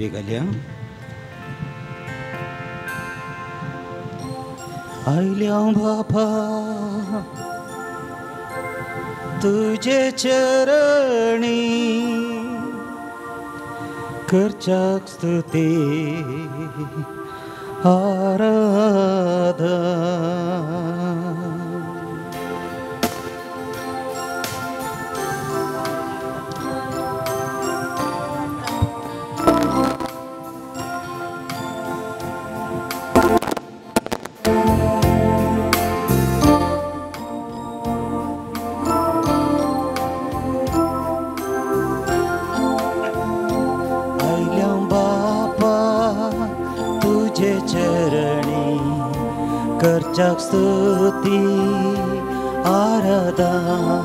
उबी घालया. आयल्या बापा तुजे चरणी करच्याक स्तुती आराधना. करच्याक स्तुती आराधना.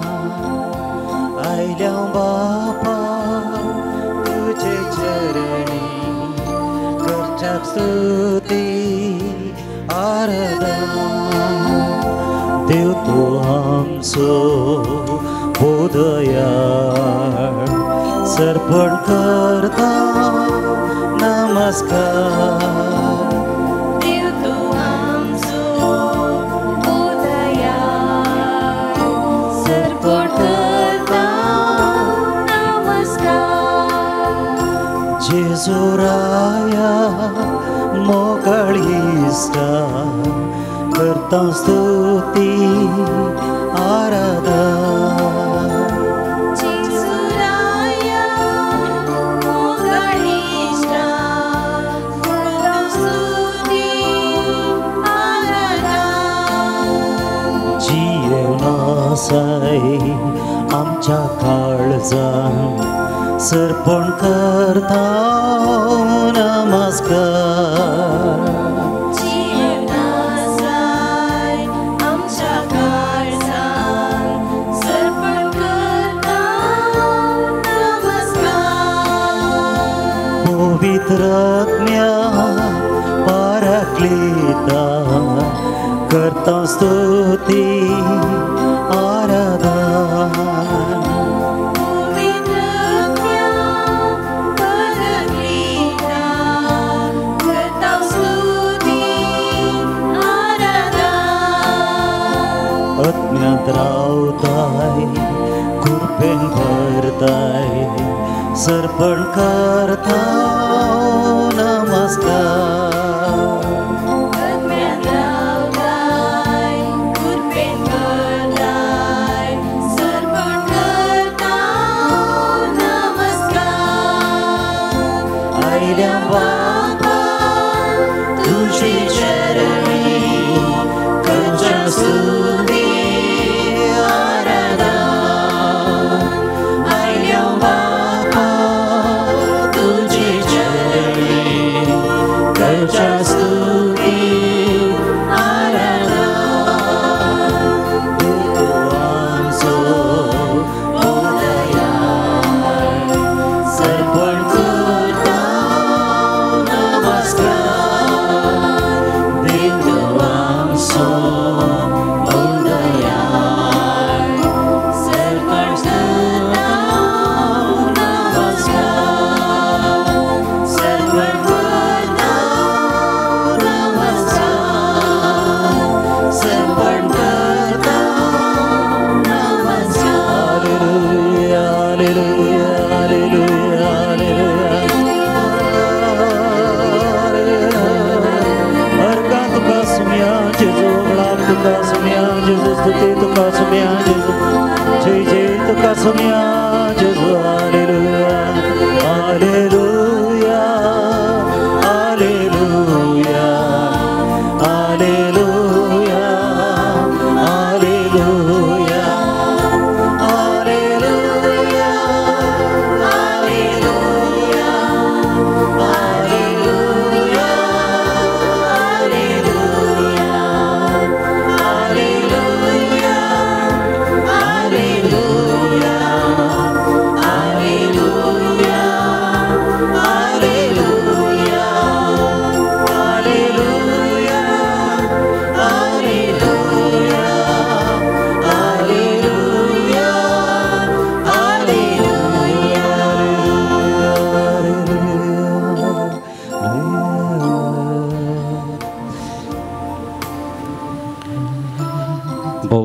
आयल्या बापा तुजे चरणी करच्याक स्तुती आराधना. देव तूं आमचो बोधयाळ सर्पण करता नमस्कार. जेजूराया मोगळिश्टा करता स्तुती आराधना. जेजूराया मोगळिश्टा करता स्तुती आराधना. जियेवन आसाय आमच्या काळजान सर्पण करता नमस्कार. जियेवन आसाय आमच्या काळजान सर्पण करता नमस्कार. पवित्र आत्म्या पाराक्लिता करता स्तुती आराधना. अज्ञात रावताय कृपेन भरताय सर्पण करता नमस्कार. अज्ञात रावताय कृपेन भरताय सर्पण करता नमस्कार. आयल्या बापा तुझी चरणी करच्या स्तुती आराधना. आयल्या बापा तुझी चरणी करच्या स्तुती आराधना. तूं आमचो उदयाळ सर्पण करता नमस्कार. देव तूं आमचो उदयाळ सर्पण करता नमस्कार. सर्पण करता नमस्कार. सर्पण करता नमस्कार. Hallelujah, hallelujah, hallelujah, hallelujah. अर्का तुका सुम्या जेजू, बळाक तुका सुम्या जेजू, स्तुती तुका सुम्या जेजू, जय जय तुका सुम्या जेजू. Hallelujah, hallelujah, hallelujah, hallelujah, hallelujah, hallelujah, hallelujah, hallelujah, hallelujah, hallelujah, hallelujah,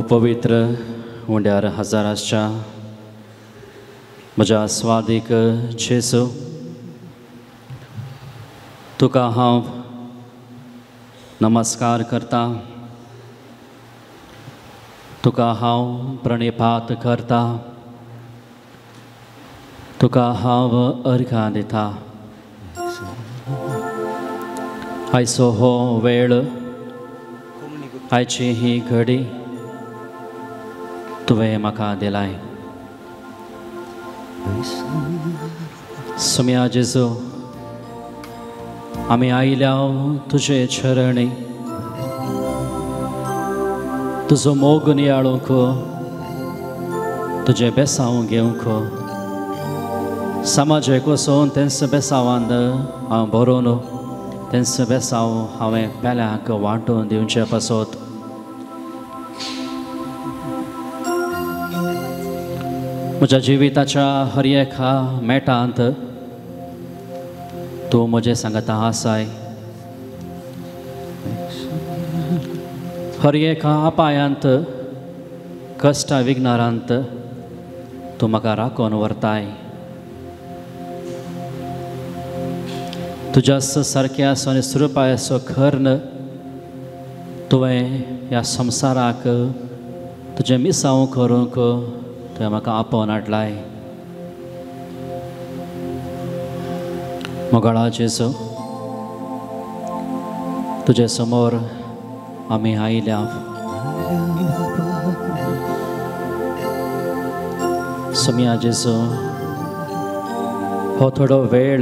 पवित्र उंड्यार हजार आसच्या म्हज्या स्वादीक जेजू, तुका हांव नमस्कार करता, तुका हांव प्रणिपात करता, तुका हांव अर्घां दिता। आयचो हो वेळ, आयची ही घडी तुवें म्हाका दिलाय। सुम्या जेजू, आमी आयल्या तुजे चरणी, तुजो मोग नियाळूंक, तुजें बेसांव घेवंक, समाजेक वचून तेंच बेसांवान हांव बरोवन तेंच बेसांव हांवें पेल्यांक वांटून दिवचें पासत। म्हज्या जिविताच्या हर एका मेटांत तूं म्हजें सांगता आसाय, हर एका अपायांत कश्टा विघ्नारांत तूं म्हाका राखून व्हरताय। तुज्या सारक्या आनी स्वरुपाचो खर्न तुवें ह्या संवसाराक तुजें मिसांव करूंक तुवें म्हाका आपोवन हाडलाय। मोगाळा जेजू, तुजे समोर आमी आयल्या। सुम्या जेजू, हो थोडो वेळ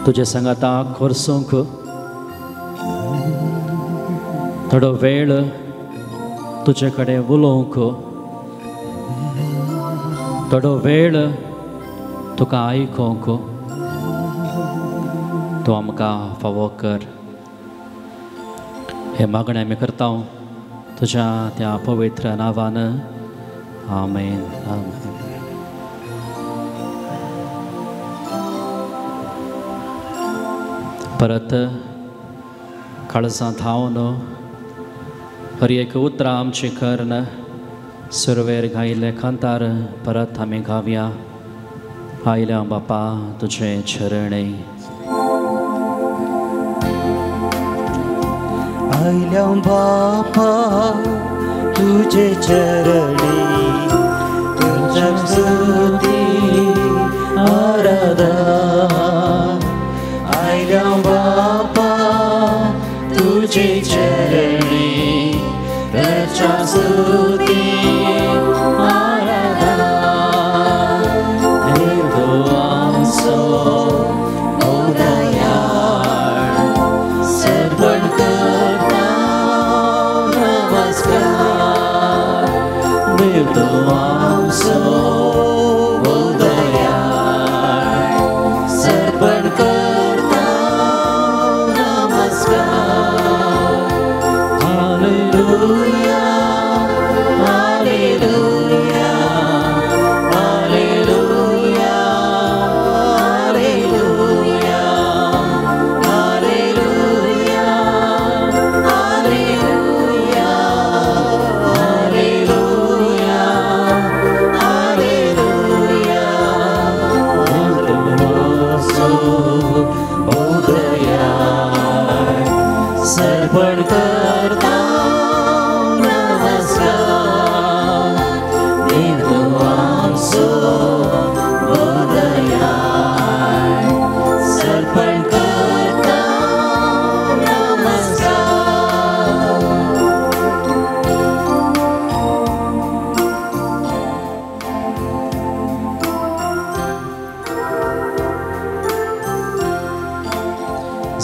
तुजे सांगाता खर्सूंक, थोडो वेळ तुजे कडेन उलोवंक, थोडो वेळ तुका आयकूंक तूं आमकां फावो कर। हें मागणें आमी करता तुज्या त्या पवित्र नांवान, आमेन आमेन। परत काळजांत हांव हर एक उतरां आमची कर्ण सुरवेर गायिल्ले कांतार परत आमी गावया। आयल्या बापा तुजे चरणे, आयल्या बापा तुजे चरणे, तुज्या स्तुती आराधना। आयल्या बापा तुजे चरणे, तुज्या स्तुती आराधना। देव आमचो दयाळ, सर्वण करता नमस्कार। देव आमचो दयाळ, सर्वण करता नमस्कार। Hallelujah hallelujah hallelujah hallelujah hallelujah hallelujah hallelujah hallelujah. दयाळ, सर्वण करता नमस्कार। देव आमचो दयाळ, सर्वण करता नमस्कार।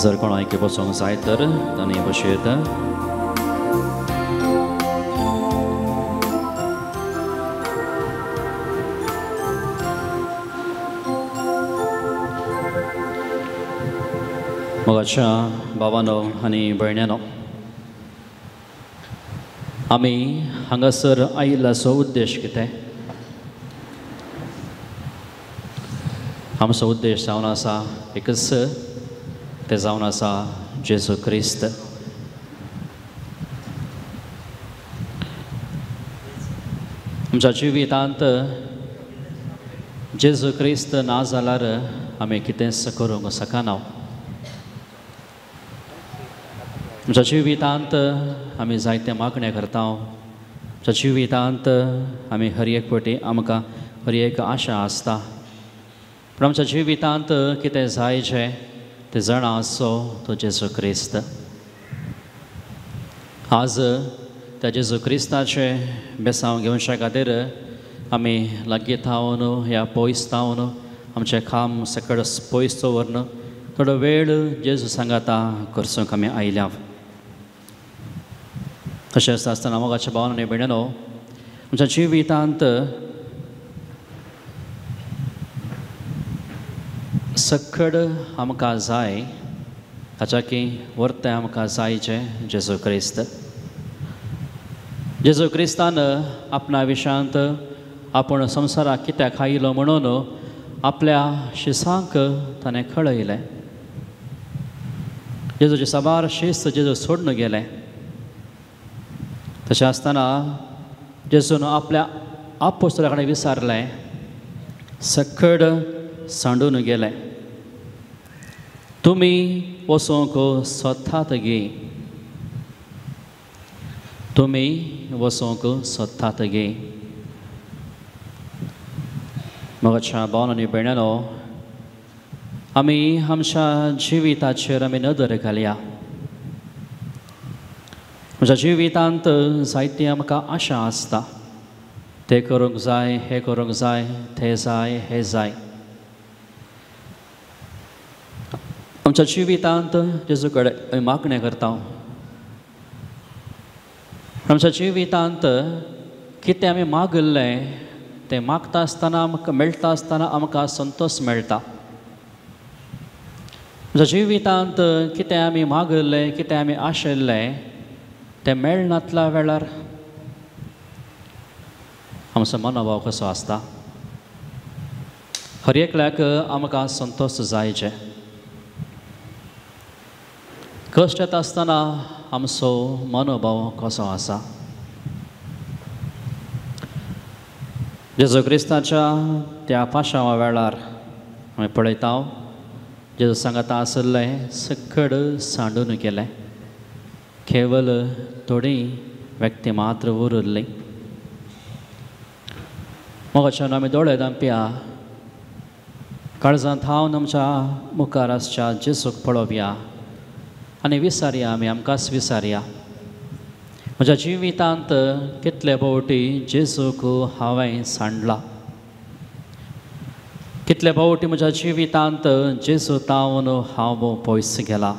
जर कोणाक बसूंक जाय तर तांणी बसूं येता। मोगाच्या भावानो आनी भयण्यानो, आमी हांगासर आयिल्ल्याचो उद्देश कितें? आमचो उद्देश जावन आसा एकच, तें जावन आसा जेजू क्रिस्त। आमच्या जिवितांत जेजू क्रिस्त ना जाल्यार आमी कितेंच करूंक शकना. आमच्या जिवितांत आमी जायते मागणे करता. आमच्या जिवितांत आमी हर एक फावटी आमकां हर एक आशा आसता, पूण आमच्या जिवितांत कितें जाय जें तें जाणा आसचो तो जेजू क्रिस्त. आज त्या जेजू क्रिस्ताचें बेसांव घेवच्या खातीर आमी लागीं थावन ह्या पयस थावन आमचें काम सकड पयस दवरून थोडो वेळ जेजू सांगाता करसूंक आमी आयल्या. तशें आसता आसतना मोगाच्या भावान आनी भयणीनो, आमच्या जिवितांत सकड आमकां जाय ताच्या की व्हरतें आमकां जाय जें जेजू क्रिस्त. जेजू क्रिस्तान आपणा विशयांत आपूण संवसाराक कित्याक आयलो म्हणून आपल्या शिसांक ताणें कळयलें. जेजूचे साबार शिस्त जेजू सोडून गेले. तशें आसतना जेजून आपल्या आपोस्तला कडेन विचारलें, सकड सांडून गेले, तुमी वचूंक सोदतात गे, तुमी वचूंक सोदतात गे. मोगाच्या भावान आनी भयणांनो, आमी आमच्या जिविताचेर आमी नदर घालया. आमच्या जिवितांत जायती आमकां आशा आसता, तें करूंक जाय, हें करूंक जाय, तें जाय, हें जाय. आमच्या जिवितांत जेजू कडेन आमी मागणें करता. आमच्या जिवितांत कितें आमी मागिल्लें तें मागता आसतना आमकां मेळटा आसतना आमकां संतोश मेळटा. आमच्या जिवितांत कितें आमी मागिल्लें, कितें आमी आशिल्लें तें मेळनातल्या वेळार आमचो मनोभाव कसो आसता. हर एकल्याक आमकां संतोश जायचे. कश्ट येता आसतना आमचो मनोभाव कसो आसा. जेजू क्रिस्ताच्या त्या पाशांवा वेळार आमी पळयता, जेजू सांगाता आशिल्लें सकड सांडून गेलें, केवल थोडी व्यक्ती मात्र उरिल्ली. मोगाच्यान आमी दोळे धांपया, काळजांत थावन आमच्या मुखार आसच्या जेजूक पळोवया आनी विसारया, आमी आमकांच विसारया. म्हज्या जिवितांत कितले फावटी जेजूक हांवें सांडला, कितले फावटी म्हज्या जिवितांत जेजू तावन हांव पयस गेला,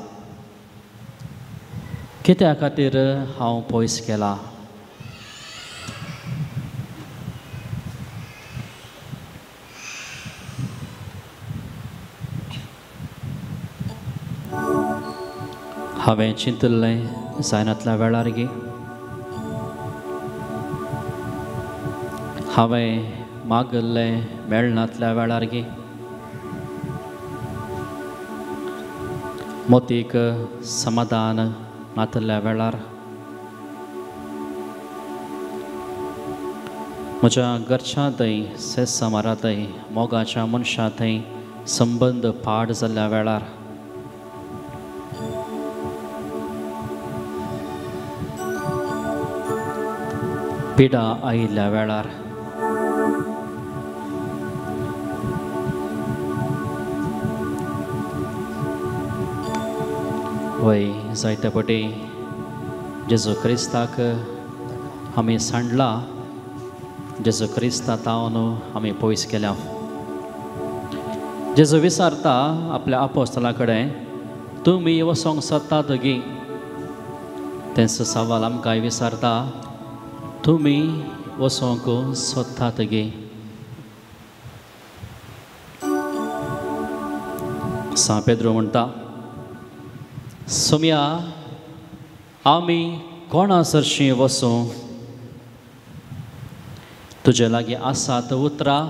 कित्या खातीर हांव पयस गेला. हांवें चिंतिल्लें जायनातल्या वेळार गे, हांवें मागिल्लें मेळनातल्या वेळार गे, मोतीक समाधान नातल्या वेळार, म्हज्या घरच्या थंय सेसामारा थंय मोगाच्या मनशा थंय संबंद पाड जाल्ल्या वेळार, पिडा आयिल्ल्या वेळार, वय जायते फावटी जेजू क्रिस्ताक आमी सांडला, जेजू क्रिस्ता तावन आमी पयस केल्या. जेजू विचारता आपल्या आपोस्तला कडेन, तुमी वचोंक सोदतात गी? तेंचो सवाल आमकां विचारता, तुमी वचोंक सोदतात गे? सां पेद्रो म्हणटा, सोम्या आमी कोणा सरशीं वचूं? तुजे लागीं आसात उतरां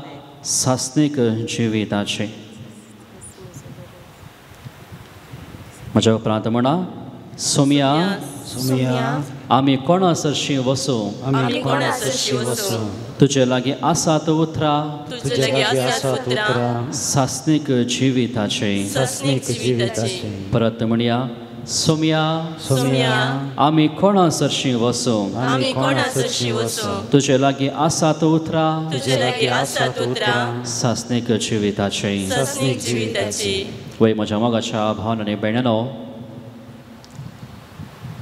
सासणीक जिविताचीं. म्हज्या उपरांत म्हणा, सोम्या आमी कोणा सरशीं वसूं, तुजे लागीं आसात उतरां, सासणीक जिविताचें। परत म्हणया, सोम्या आमी कोणा सरशीं वसूं, तुजे लागीं आसात उतरां, सासणीक जिविताचें। वय म्हज्या मोगाच्या भावन आनी भयणांनो,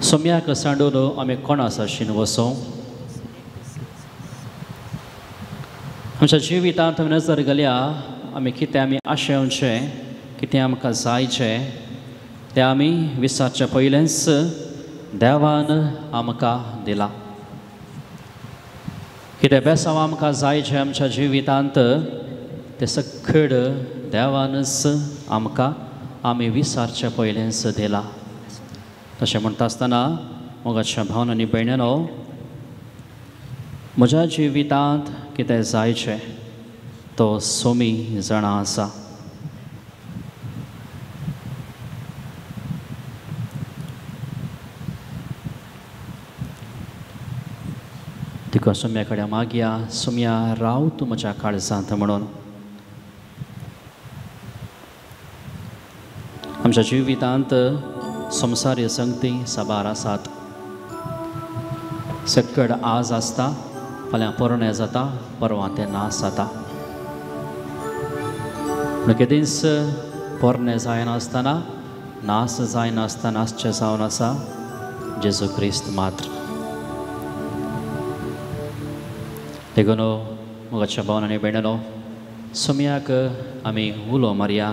सोम्याक सांडून आमी कोणा सरशीं वसूं? आमच्या जिवितांत आमी नजर घालया, आमी कितें आमी आशेवचें, कितें आमकां जायचें तें आमी विसारचे पयलेंच देवान आमकां दिलां। कितें बेसांव आमकां जायचें आमच्या जिवितांत तें सगळें देवानच आमकां आमी विसारचे पयलेंच दिलां। तशें म्हणटा आसतना मोगाच्या भावन आनी भयणांनो, म्हज्या जिवितांत कितें जायचें तो सोमी जाणा आसा। तिका सोम्या कडेन मागया, सोम्या राव तूं म्हज्या काळजांत म्हणून। आमच्या जिवितांत संवसारी संगती साबार आसात, सकड आज आसता, फाल्यां पोरणें जाता, परवां तें नास जाता। पूण केदींच पोरणें जायनासतना, नास जायनासतना आसचें जावन आसा जेजू क्रिस्त मात्र। देखून मोगाच्या भावन आनी भयणांनो, सोम्याक आमी उलो मारया,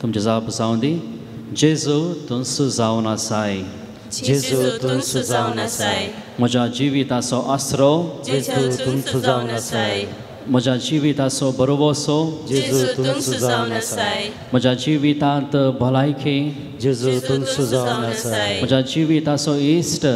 तुमची जाप जावं दी, जेजू तुंसू जावन आसाय, जेजू तुंसू जावन आसाय, म्हज्या जिविताचो आसरो, जेजू तुंसू जावन आसाय, म्हज्या जिविताचो बरोवसो, जेजू तुंसू जावन आसाय, म्हज्या जिवितांत भलायकी, जेजू तुंसू जावन आसाय, म्हज्या जिविताचो इश्ट,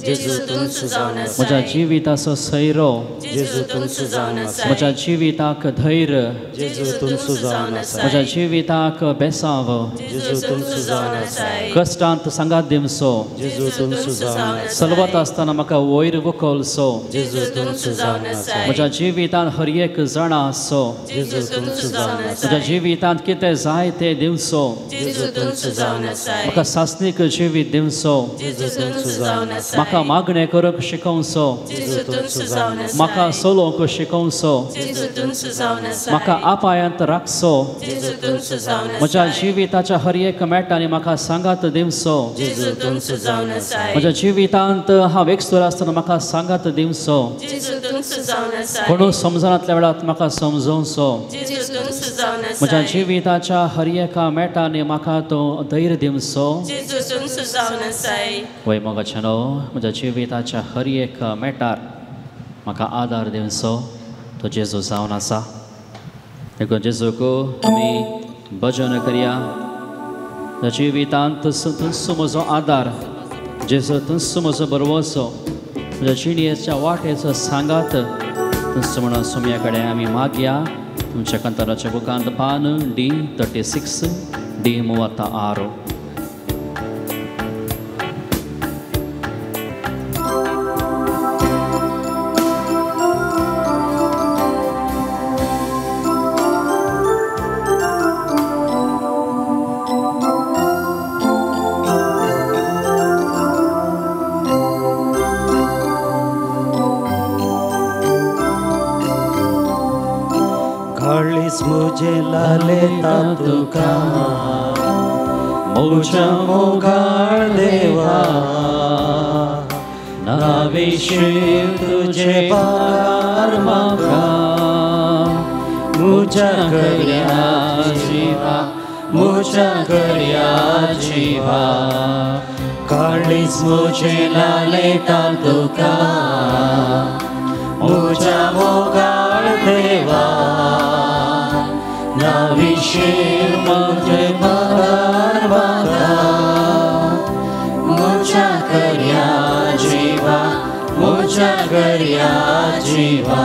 जेजू तुंसू जावन आसाय, म्हज्या जिविताचो सैरो, जेजू तुंसू जावन आसाय, म्हज्या जिविताक धैर्य, जेजू तुंसू जावन आसाय, म्हज्या जिविताक बेसांव, जेजू तुंसू जावन आसाय, कश्टांत सांगात दिवचो, जेजू तुंसू जावन आसाय, सलवत आसतना म्हाका वयर उखलचो, जेजू तुंसू जावन आसाय, म्हज्या जिवितांत हर एक जाणा आसचो, जेजू तुंसू जावन आसाय, म्हज्या जिवितांत कितें जाय तें दिवचो, जेजू तुंसू जावन आसाय, म्हाका सासणीक जिवीत दिवचो, जेजू तुंसू जावन आसाय, म्हाका मागणें करूंक शिकोवचो, जेजू तुंसू जावन आसाय, म्हाका चलोवंक शिकोवचो, जेजू तुंसू जावन आसाय, म्हाका आपायांत राखचो, जेजू तुंसू जावन आसाय, म्हज्या जिविताच्या हर एक मेटांनी म्हाका सांगात दिवचो, जेजू तुंसू जावन आसाय, म्हज्या जिवितांत हांव एकसुरो आसतना म्हाका सांगात दिवचो, जेजू तुंसू जावन आसाय, कोणूच समजनातल्या वेळार म्हाका समजोवचो, जेजू तुंसू जावन आसाय, म्हज्या जिविताच्या हर एका मेटांनी म्हाका तो धैर्य दिवचो, जेजू तुंसू जावन आसाय। वय मोगाच्या न्हू, म्हज्या जिविताच्या हर एक मेटार म्हाका आदार दिवचो तो जेजू जावन आसा। देखून जेजूक आमी भजन करया, म्हज्या जिवितांत तुंसू म्हजो आदार, जेजू तुंसू म्हजो बरवसो, म्हज्या जिणेच्या वाटेचो सांगात तुंसू म्हणून सोम्या कडेन आमी मागया। तुमच्या कंताराच्या बुकांत पान D36 D36. मुझे लालेता तुका म्हज्या मोगाळ देवा, नाविशील तुजे पार म्हाका, म्हज्या खऱ्या जिवा, म्हज्या खऱ्या जिवा, काळीज मुझे लालेता तुका म्हज्या मोगाळ देवा, नाविशील म्हजे पार म्हाका, म्हज्या खऱ्या जिवा, म्हज्या खऱ्या जिवा।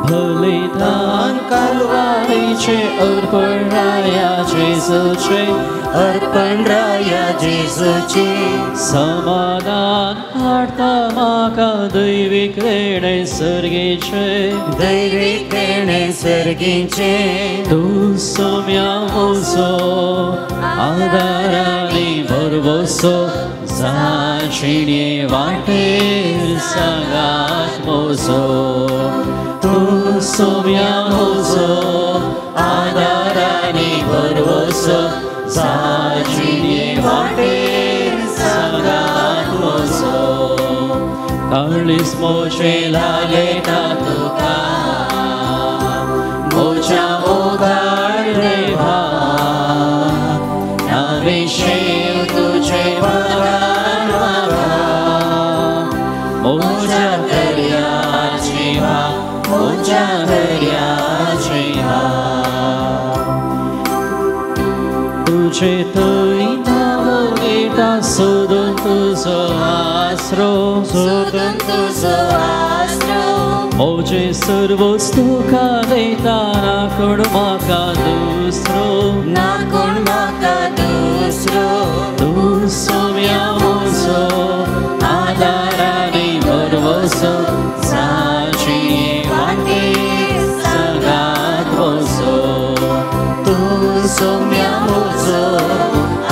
बलिदान कालवारीचे अर्पणायाचे जेजूचे अर्पण राया जेजूचे समाधान हाडटा म्हाका दैवीक देणें सर्गीचें दैवीक देणें सर्गीचें तूं सोम्या म्हजो आदार आनी भरवंसो जाशिणे वाटेर सांगात म्हजो तूं सोम्या म्हजो आदार आनी भरवंसो जाशिणे वाटेर सांगात म्हजो काळीज म्हजें लायता तुका म्हज्या मोगाळ देवा नाविशेव तुजें बगर म्हाका म्हज्या दर्या जिवा म्हज्या दर्या जिवा तुजे थंय नांव घेता सोदून तुजो आसरो सोदून तुजो आसरो म्हजें सर्वच तुका दिता ना कोण म्हाका दुसरो ना कोण म्हाका दुसरो तूं सोम्या म्हजो आदार आनी भरवंसो जाशिणे वाटेर सांगात म्हजो तूं सोम्या म्हजो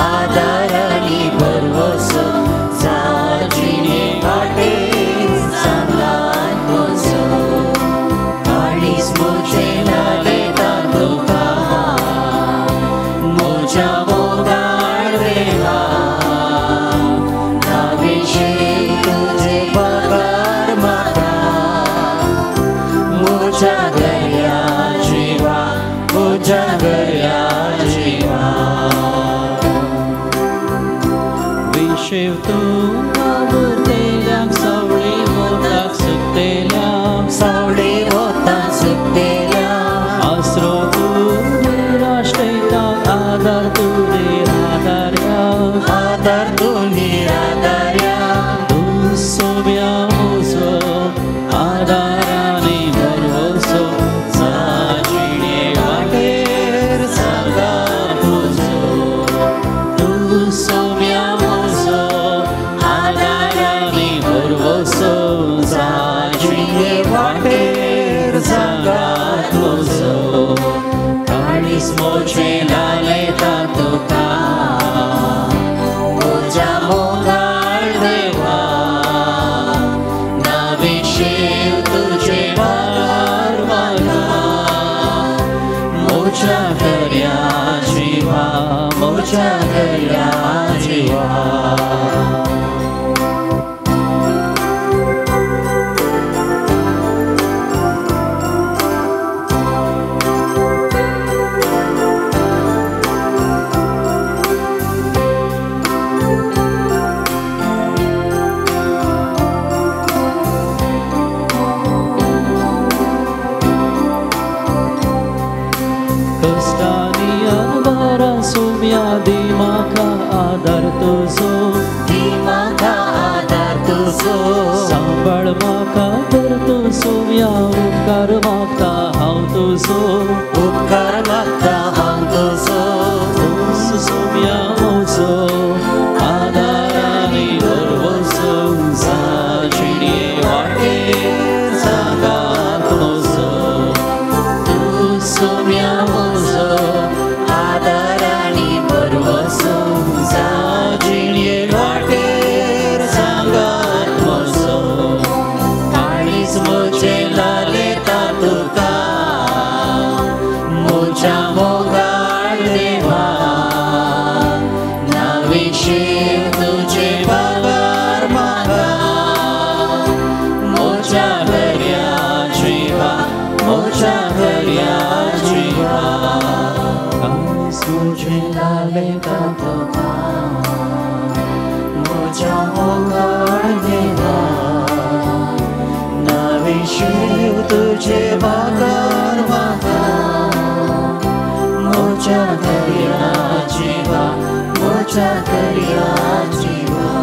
आदार आनी भरवंसो जाशिणे वाटेर सांगात म्हजो काळीज म्हजें लायता तुका म्हज्या मोगाळ देवा नाविशेव तुजें बगर म्हाका म्हज्या दर्या जिवा म्हज्या दर्या जिवा विशेव तूं वावुरतेल्याक सावळी वताक सुकतेल्याक सावळी वताक सुकतेल्याक आसरो तूं निराश्रिताक आदार तूं निराधार्याक आदार तूं निराधार्याक तूं सोम्या म्हजो आदार आनी भरवंसो जाशिणे वाटेर सांगात म्हजो तूं सोम्या म्हजो आदार आनी भरवंसो जाशिणे वाटेर सांगात म्हजो काळीज म्हजें लायता तुका म्हज्या मोगाळ देवा नाविशेव तुजें बगर म्हाका म्हज्या दर्या जिवा म्हज्या दर्या जिवा कश्टांनी अनवरां सोम्या दी म्हाका आदार तुजो दी म्हाका आदार तुजो सांबाळ म्हाका तर तूं सोम्या उपकार मागता हांव तुजो उपकार मागता हांव तुजो तूं सोम्या म्हजो आदार आनी भरवंसो जाशिणे वाटेर सांगात म्हजो तूं सोम्या म्हजो आदार आनी भरवंसो जाशिणे वाटेर सांगात म्हजो काळीज म्हजें लायता तुका म्हज्या मोगाळ देवा नाविशेव तुजें बगर म्हाका म्हज्या दर्या जिवा म्हज्या दर्या जिवा काळीज म्हजें लायता तुका म्हज्या मोगाळ देवा नाविशेव तुजें बगर म्हाका म्हज्या दर्या जिवा म्हज्या दर्या जिवा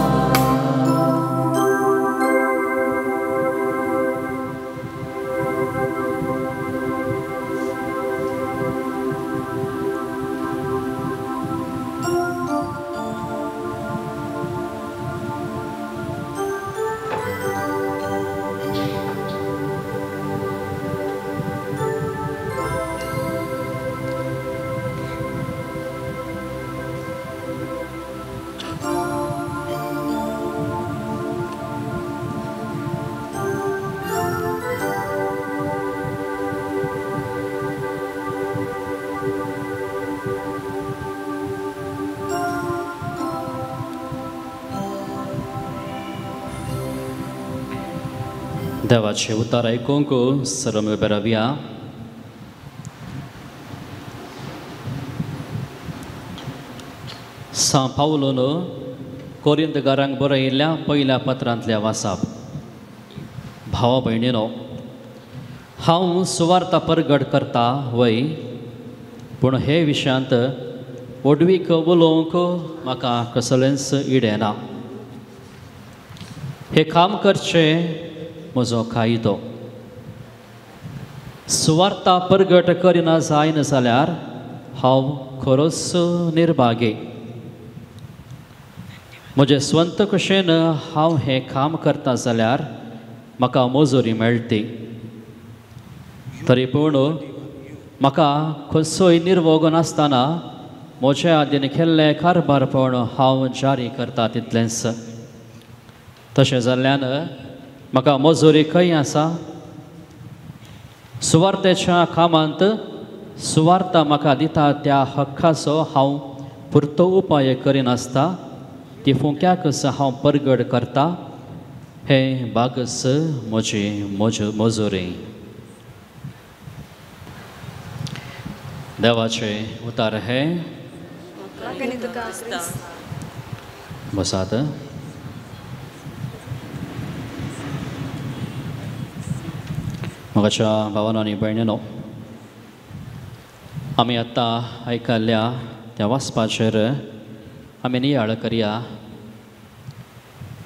देवाचे उतार आयकूंक सरम उबे रावया. सां पावलोन कोरिंतकारांक बरयिल्ल्या पयल्या पत्रांतल्या वासाप. भावा भयणीनो, हांव सुवार्ता परगट करता वय, पूण हे विशयांत व्हडवीक उलोवंक म्हाका कसलेंच इडें ना. हें काम करचें म्हजो कायदो. सुवार्ता परगट करिना जायना जाल्यार हांव खरोच निर्भागी. म्हजे स्वंत कशेन हांव हें काम करता जाल्यार म्हाका मजुरी मेळटी, तरी पूण म्हाका खंयचोय निर्वोग नासतना म्हज्या आदीन केल्लें कारभारपण हांव जारी करता तितलेंच. तशें जाल्ल्यान म्हाका मजुरी खंय आसा? सुवार्थेच्या कामांत सुवार्ता म्हाका दिता त्या हक्काचो हांव पुरतो उपाय करिनासता ती फुंक्याकच हांव परगट करता. हें बागस म्हजी मजुरी. देवाचे उतार हे बसात. म्हाकाच्या भावानो आनी भयणीनो, आमी आतां आयकल्ल्या त्या वाचपाचेर आमी नियाळ करया.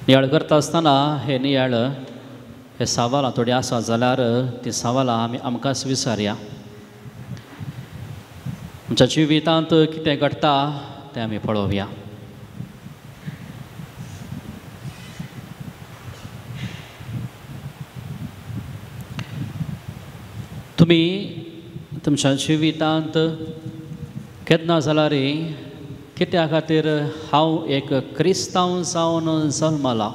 नियाळ करता आसतना हे नियाळ हे सवालां थोडीं आसा जाल्यार ती सवालां आमी आमकांच विचारया. आमच्या जिवितांत कितें घडटा तें आमी पळोवया. तुमी तुमच्या जिवितांत केन्ना जाल्यार कित्या खातीर हांव एक क्रिस्तांव जावन जल्मला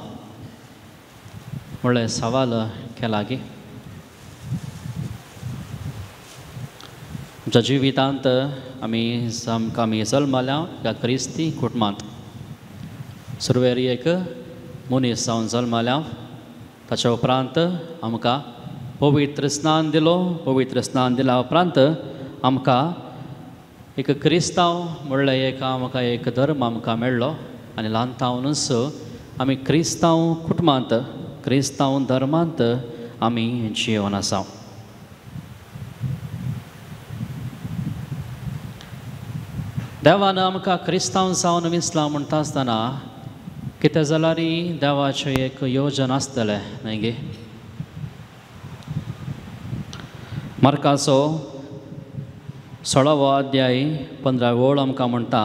म्हणलें सवाल केला गी? आमच्या जिवितांत आमी आमी जल्मल्या एका क्रिस्ती कुटुंबांत. सुरवेर एक मनीस जावन जल्मल्या, ताच्या उपरांत आमकां पवित्र स्नान दिलो. पवित्र स्नान दिल्या उपरांत आमकां एक क्रिस्तांव म्हणलें एक आमकां एक धर्म आमकां मेळ्ळो आनी ल्हान थावनूच आमी क्रिस्तांव कुटुंबांत क्रिस्तांव धर्मांत आमी जिवन आसा. देवान आमकां क्रिस्तांव जावन विसलां म्हणटा आसतना कितें जाल्यार देवाचें एक योजन आसतलें न्हय गे? मार्काचो 16वो अध्याय 15 वळ आमकां म्हणटा,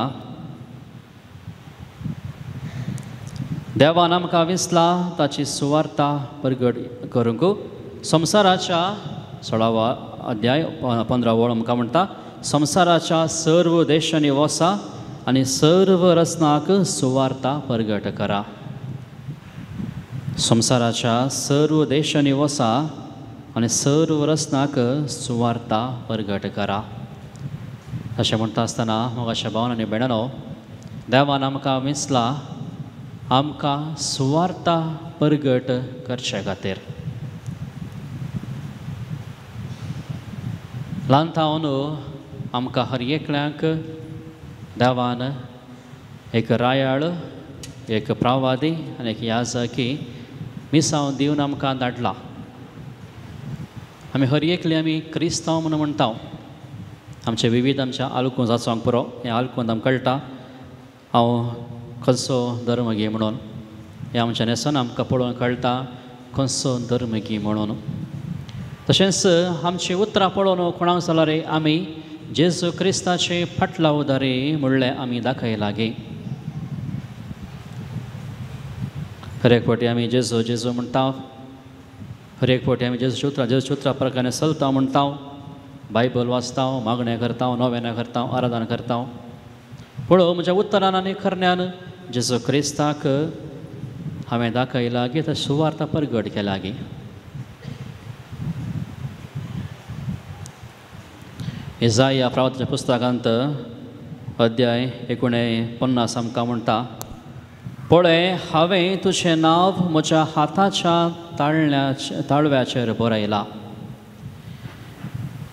देवान आमकां विसला ताची सुवार्ता परगट करूंक. संवसाराच्या 16वो अध्याय 15 वळ आमकां म्हणटा, संवसाराच्या सर्व देशांनी वसा आनी सर्व रचनाक सुवार्ता परगट करा. संवसाराच्या सर्व देशांनी वसा आनी सर्व रचनाक सुवार्ता परगट करा. अशें म्हणटा आसतना म्हज्या भावान आनी भयणांनो, देवान आमकां विसला आमकां सुवार्ता परगट करचे खातीर. ल्हान थावन आमकां हर एकल्याक देवान एक रायाळ, एक प्रावादी आनी एक याजकी मिसांव दिवन आमकां धाडला. आमी हर एकले आमी क्रिस्तांव म्हणून म्हणटा. आमचे विविध आमच्या आलकूंत जाचोंक पुरो, हें आलकूंत आमकां कळटा हांव खंयचो धर्म घे म्हणून. हें आमच्या न्हेसन आमकां पळोवन कळटा खंयचो धर्म घे म्हणून. तशेंच आमची उतरां पळोवन कोणाक जाल्यार आमी जेजू क्रिस्ताचे फाटलावदारी म्हणलें आमी दाखयला गे. हर एक फावटी आमी जेजू जेजू म्हणटा, हर एक फावटी आमी जेजू जेजू उतरां प्रकारान चलता म्हणटा, बायबल वाचता, मागणें करता, नोवेनां करता, आराधना करता. पळोव म्हज्या उत्तरान आनी खरण्यान जेजू क्रिस्ताक हांवें दाखयला गी, तर सुवार्ता परगट केला गी. इजाया प्रावताच्या पुस्तकांत अध्याय 49 आमकां म्हणटा, पळय हांवें तुजें नांव म्हज्या हाताच्या ताळव्याचेर बरयला.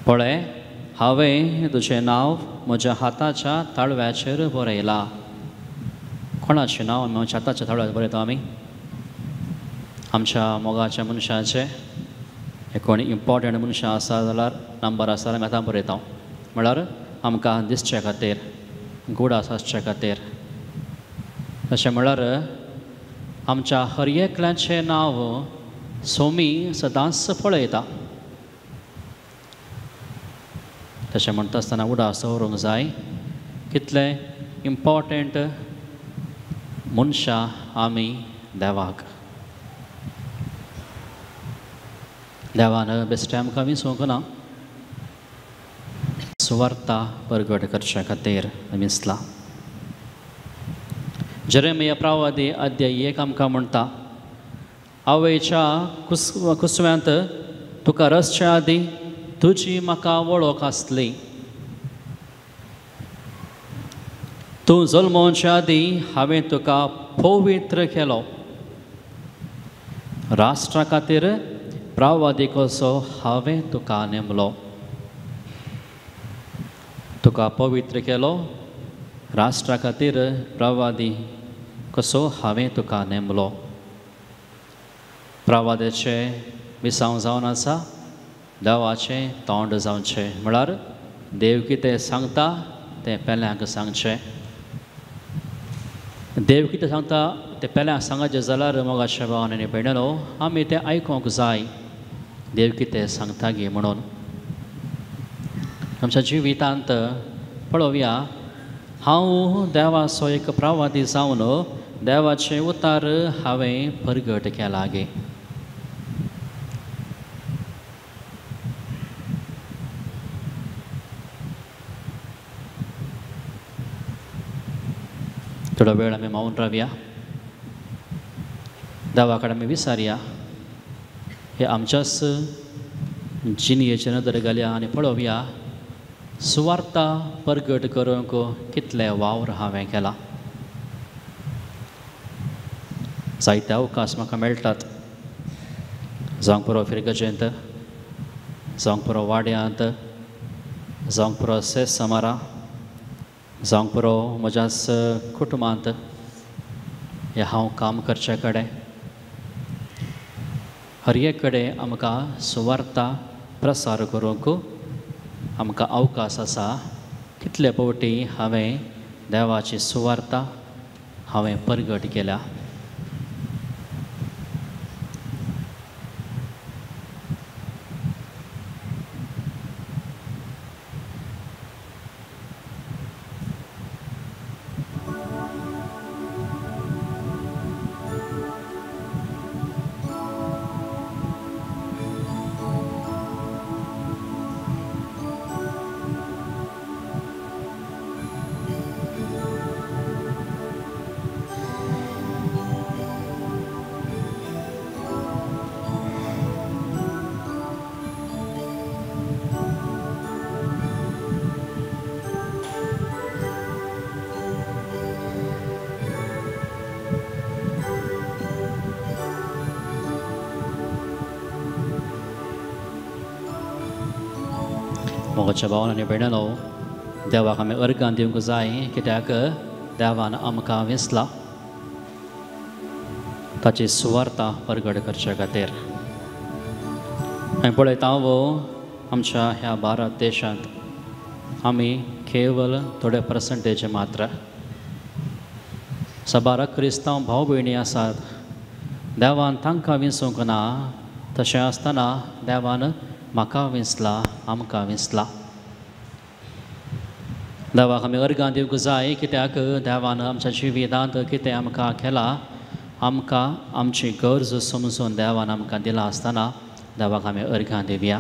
पळय, हांवें तुजें नांव म्हज्या हाताच्या ताळव्याचेर बरयला. कोणाचें नांव आमी आमच्या हाताच्या ताळव्याचेर बरयता? आमी आमच्या मोगाच्या मनशाचें, कोण इम्पॉर्टंट मनशां आसा जाल्यार नंबर आसा जाल्यार आमी आतां बरयता, म्हळ्यार आमकां दिसचे खातीर, गुडास आसचे खातीर. तशें म्हळ्यार आमच्या हर एकल्याचें नांव सोमी सदांच पळयता. तशें म्हणटा आसतना उडास दवरूंक जाय कितले इम्पॉर्टंट मनशां आमी देवाक. देवान बेश्टें आमकां विसरूंक ना, सुवार्ता परगट करचे खातीर विसला. जेरेमिया प्रवादी अध्याय 1 आमकां म्हणटा, आवयच्या कुसव्यांत तुका रसच्या आदीं तुजी म्हाका वळख आसली. तूं जल्मोवच्या आदीं हांवें तुका पवित्र केलो. राष्ट्रा खातीर प्रवादी कसो हांवें तुका नेमलो. तुका पवित्र केलो, राष्ट्रा खातीर प्रवादी कसो हांवें तुका नेमलो. प्रवाद्याचें विसांव जावन आसा देवाचें तोंड जावचें, म्हळ्यार देव कितें सांगता तें पेल्यांक सांगचें. देव कितें सांगता तें पेल्यांक सांगचें जाल्यार मोगाच्या भावान आनी भयणीनो आमी तें आयकूंक जाय, देव कितें सांगता गे म्हणून. आमच्या जिवितांत पळोवया, हांव देवाचो एक प्रवादी जावन देवाचें उतार हांवें परगट केला गे. थोडो वेळ आमी मावन रावया, देवा कडेन आमी विचारया, हे आमच्याच जिणेचेर नदर घालया आनी पळोवया सुवार्ता परगट करूंक कितले वावर हांवें केला. जायते अवकाश म्हाका मेळटात, जावंक पुरो फिरगजेंत, जावंक पुरो वाड्यांत, जावंक पुरो सेस समारा, जावंक पुरो म्हज्याच कुटुंबांत हें हांव काम करचे कडेन. हर एक कडेन आमकां सुवार्ता प्रसार करूंक आमकां अवकाश आसा. कितले फावटी हांवें देवाची सुवार्ता हांवें परगट केल्या. मोगाच्या भावान आनी भयणांनो, देवाक आमी अर्गां दिवंक जाय, कित्याक देवान आमकां वेंचला ताची सुवार्ता परगट करचे खातीर. आमी पळयता वो आमच्या ह्या भारत देशांत आमी केवल थोडे पर्संटेज मात्र साबार क्रिस्तांव भाव भयणी आसात. देवान तांकां विंचूंक ना, तशें आसतना देवान म्हाका विंचला, आमकां विंचला. देवाक आमी अर्गां दिवंक जाय, कित्याक देवान आमच्या जिवितांत कितें आमकां केलां, आमकां आमची गरज समजून देवान आमकां दिला आसतना देवाक आमी अर्गां दिवया.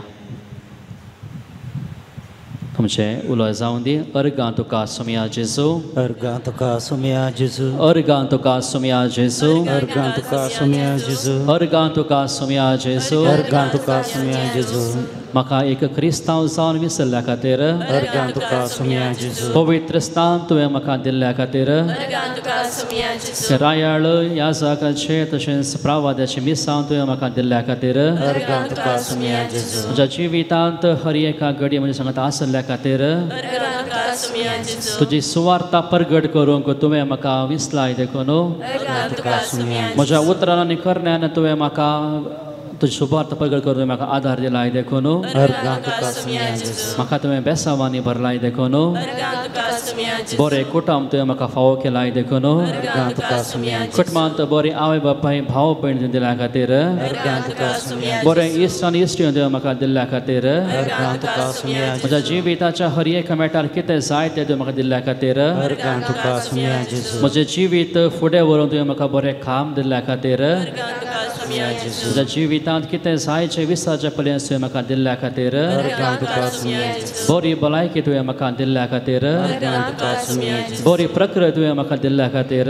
तुमचें उलोय जावं दी. अर्गां तुका सुमया जेजू, अर्गां तुका सुमया जेजू, अर्गां तुका सुमया जेजू, अर्गां तुका सुमया जेजू, अर्गां तुका सुमया जेजू, अर्गां तुका सुमया जेजू. म्हाका एक क्रिस्तांव जावन विसरल्या खातीर अर्गां तुका सुमया जेजू, पवित्र स्थान तुवें म्हाका दिल्ल्या खातीर अर्गां तुका रायाळ याजकाचे तशेंच प्रावाद्याचे मिसांव तुवें म्हाका दिल्ल्या खातीर म्हज्या जिवितांत हर एका घडये म्हज्या सांगात आसल्या खातीर तुजी सुवार्ता परगट करूंक तुवें म्हाका विसलाय देखून म्हज्या उतरान आनी करण्यान तुवें म्हाका तुजी सुवार्ता परगट करून तुवें म्हाका आदार दिलाय देखून म्हाका तुवें बेसांवांनी भरलाय देखून बरें कुटुंब तुवें म्हाका फावो केलाय देखून कुटुंबांत बरें आवय बापाय भाव भयण दिल्या खातीर बरें इश्ट आनी इश्टी तुवें म्हाका दिल्ल्या खातीर म्हज्या जिविताच्या हर एका मेटार कितें जाय तें तुवें म्हाका दिल्ल्या खातीर म्हजें जिवीत फुडें व्हरून तुवें म्हाका बरें काम दिल्ल्या खातीर म्हज्या जिवितांत कितें जायचें विसाच्या पलयन तुवें म्हाका दिल्ल्या खातीर बरी भलायकी तुवें म्हाका दिल्ल्या खातीर बरी प्रकृती तुवें म्हाका दिल्ल्या खातीर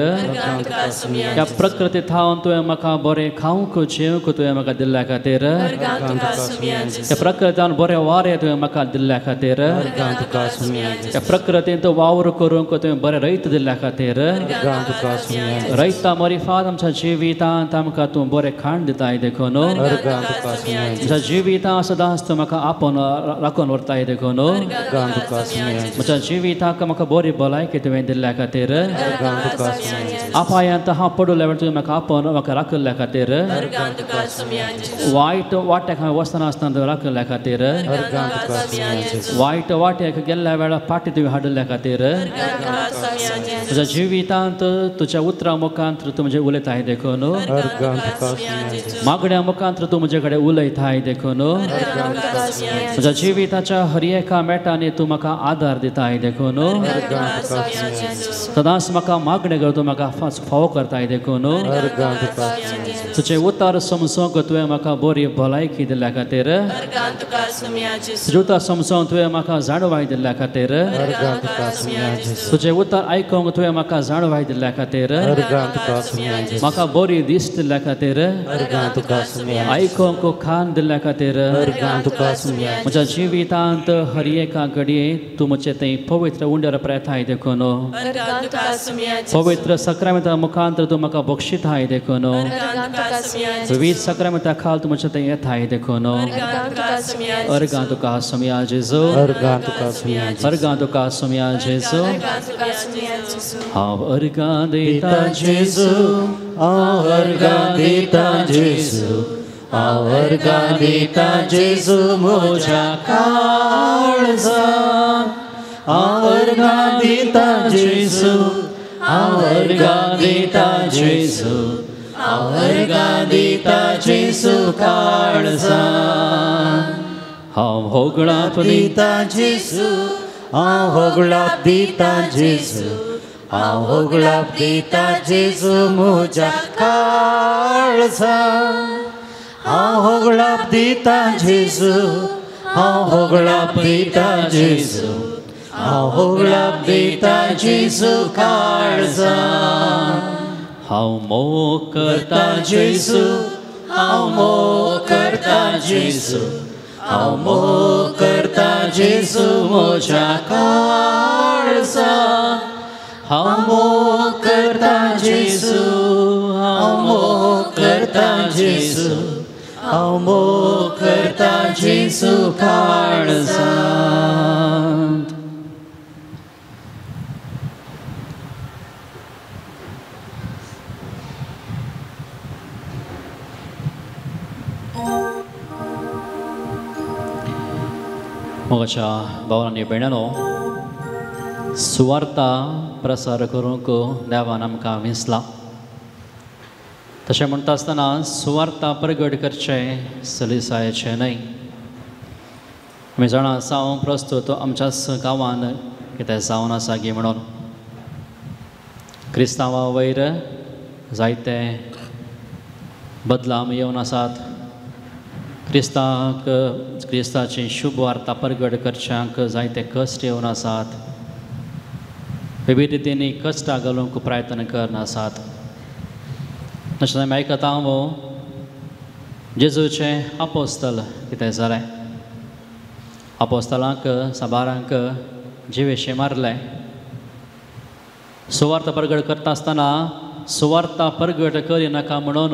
ह्या प्रकृती थावन तुवें म्हाका बरें खावंक जेवंक तुवें म्हाका दिल्ल्या खातीर ह्या प्रकृतीन बरें वारें तुवें म्हाका दिल्ल्या खातीर ह्या प्रकृतींत वावर करूंक तुवें बरें रयत दिल्ल्या खातीर रयता मरिफात आमच्या जिवितांत आमकां तूं बरें खाण दिताय देखून म्हज्या जिवितां सदांच तूं म्हाका आपोवन राखून व्हरताय देखून म्हज्या जिविताक म्हाका बरी भलायकी तुवें दिल्ल्या खातीर अपायांत हांव पडुल्ल्या वेळार तुवें म्हाका आपोवन म्हाका राखिल्ल्या खातीर वायट वाट्याक हांवें वचना आसतना तुवें राखिल्ल्या खातीर वायट वाट्याक गेल्ल्या वेळार फाटी तुवें हाडिल्ल्या खातीर म्हज्या जिवितांत तुज्या उतरां मुखांत तूं म्हजें उलयताय देखून मागण्या मुखांत तूं म्हजे कडेन उलयताय देखून म्हज्या जिविताच्या हर एका मेटांनी तूं म्हाका आदार दिताय देखून सदांच म्हाका मागणें कर तूं म्हाका फावो करताय देखून तुजें उतार समजूंक तुवें म्हाका बरी भलायकी दिल्ल्या खातीर तुजें उतार समजूंक तुवें म्हाका जाणवाय दिल्ल्या खातीर तुजें उतार आयकूंक तुवें म्हाका जाणवाय दिल्ल्या खातीर म्हाका बरी दीस दिल्ल्या खातीर आयकूंक खान दिल्ल्या खातीर म्हज्या जिवितांत हर एका घडये तूं म्हजें तें पवित्र उंड्यार प्रेताय देखून पवित्र सक्रामेंता मुखांत तूं म्हाका बक्षिताय देखून विविध सक्रामेंता खाल तूं म्हजें तें येताय देखून अर्गां तुका सोमया जेजू अर्गां तुका सोमया जेजू हांव अर्गां दिता जेजू हांव अर्गां दिता जेजू हांव अर्गां दिता जेजू म्हज्या काळजांत हांव अर्गां दिता जेजू हांव अर्गां दिता जेजू हांव अर्गां दिता जेजू काळजांत हांव होगळाप दिता जेजू हांव होगळाप दिता जेजू हांव होगळाप दिता जेजू म्हज्या काळजांत हांव होगळाप दिता जेजू हांव होगळाप दिता जेजू हांव होगळाप दिता जेजू काळजांत हांव मोग करता जेजू हांव मोग करता जेजू हांव मोग करता जेजू म्हज्या काळजांत हांव मोग करता जेजू हांव मोग करता जेजू हांव मोग करता जेजू काळजांत. मोगाच्या भावांनी भयणांनो, सुवार्ता प्रसार करूंक देवान आमकां विंचला. तशें म्हणटा आसतना सुवार्ता प्रगट करचें सलिसायेचें न्हय. आमी जाणा आसा हांव प्रस्तूत आमच्याच गांवान कितें जावन आसा गी म्हणून क्रिस्तांवा वयर जायते बदलाव येवन आसात. क्रिस्ताक क्रिस्ताची शुभ वार्ता परगट करच्यांक जायते कश्ट येवन आसात. विविध रितींनी कश्टां घालूंक प्रयत्न करना आसात. तशें आमी आयकता हांव जेजूचें आपोस्तल कितें जालें. आपोस्तलांक साबारांक जिवेशे मारले. सुवार्ता परगट करता आसतना सुवार्ता परगट करिनाका म्हणून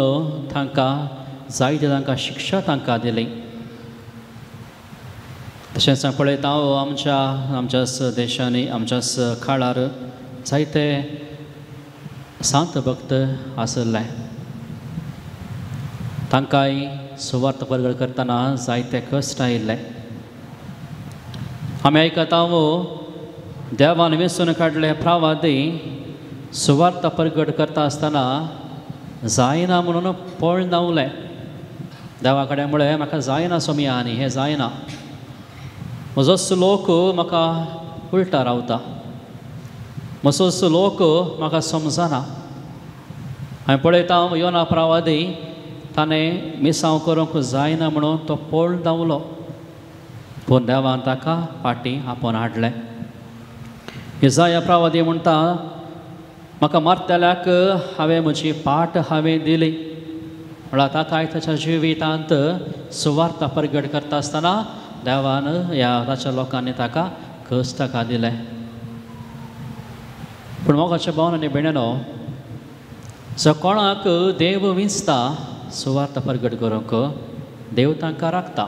तांकां जायते तांकां शिक्षा तांकां दिली. तशेंच पळयता आमच्या आमच्याच देशांनी आमच्याच काळार जायते सांत भक्त आसले, तांकांय सुवार्थ परगट करतना जायते कश्ट आयिल्ले. आमी आयकता देवान वेंचून काडले प्रवादी सुवार्थ परगट करता आसतना जायना म्हणून पळ धांवले. देवा कडेन म्हळें म्हाका जायना सोमया आनी हें जायना, म्हजोच लोक म्हाका उल्टा रावता, म्हजोच लोक म्हाका समजना. हांवें पळयता योना प्रवादी ताणें मिसांव करूंक जायना म्हणून तो पळ धांवलो, पूण देवान ताका फाटीं आपोवन हाडलें. इजाया प्रवादी म्हणटा म्हाका मारतल्याक हांवें म्हजी पाट हांवें दिली. म्हळ्यार ताकाय ताच्या जिवितांत सुवार्थ परगट करता आसतना देवान ह्या ताच्या लोकांनी ताका कश्ट ताका दिले. पूण मोगाच्या भावन आनी भयणीनो, जो कोणाक देव विंचता सुवार्थ परगट करूंक देव तांकां राखता.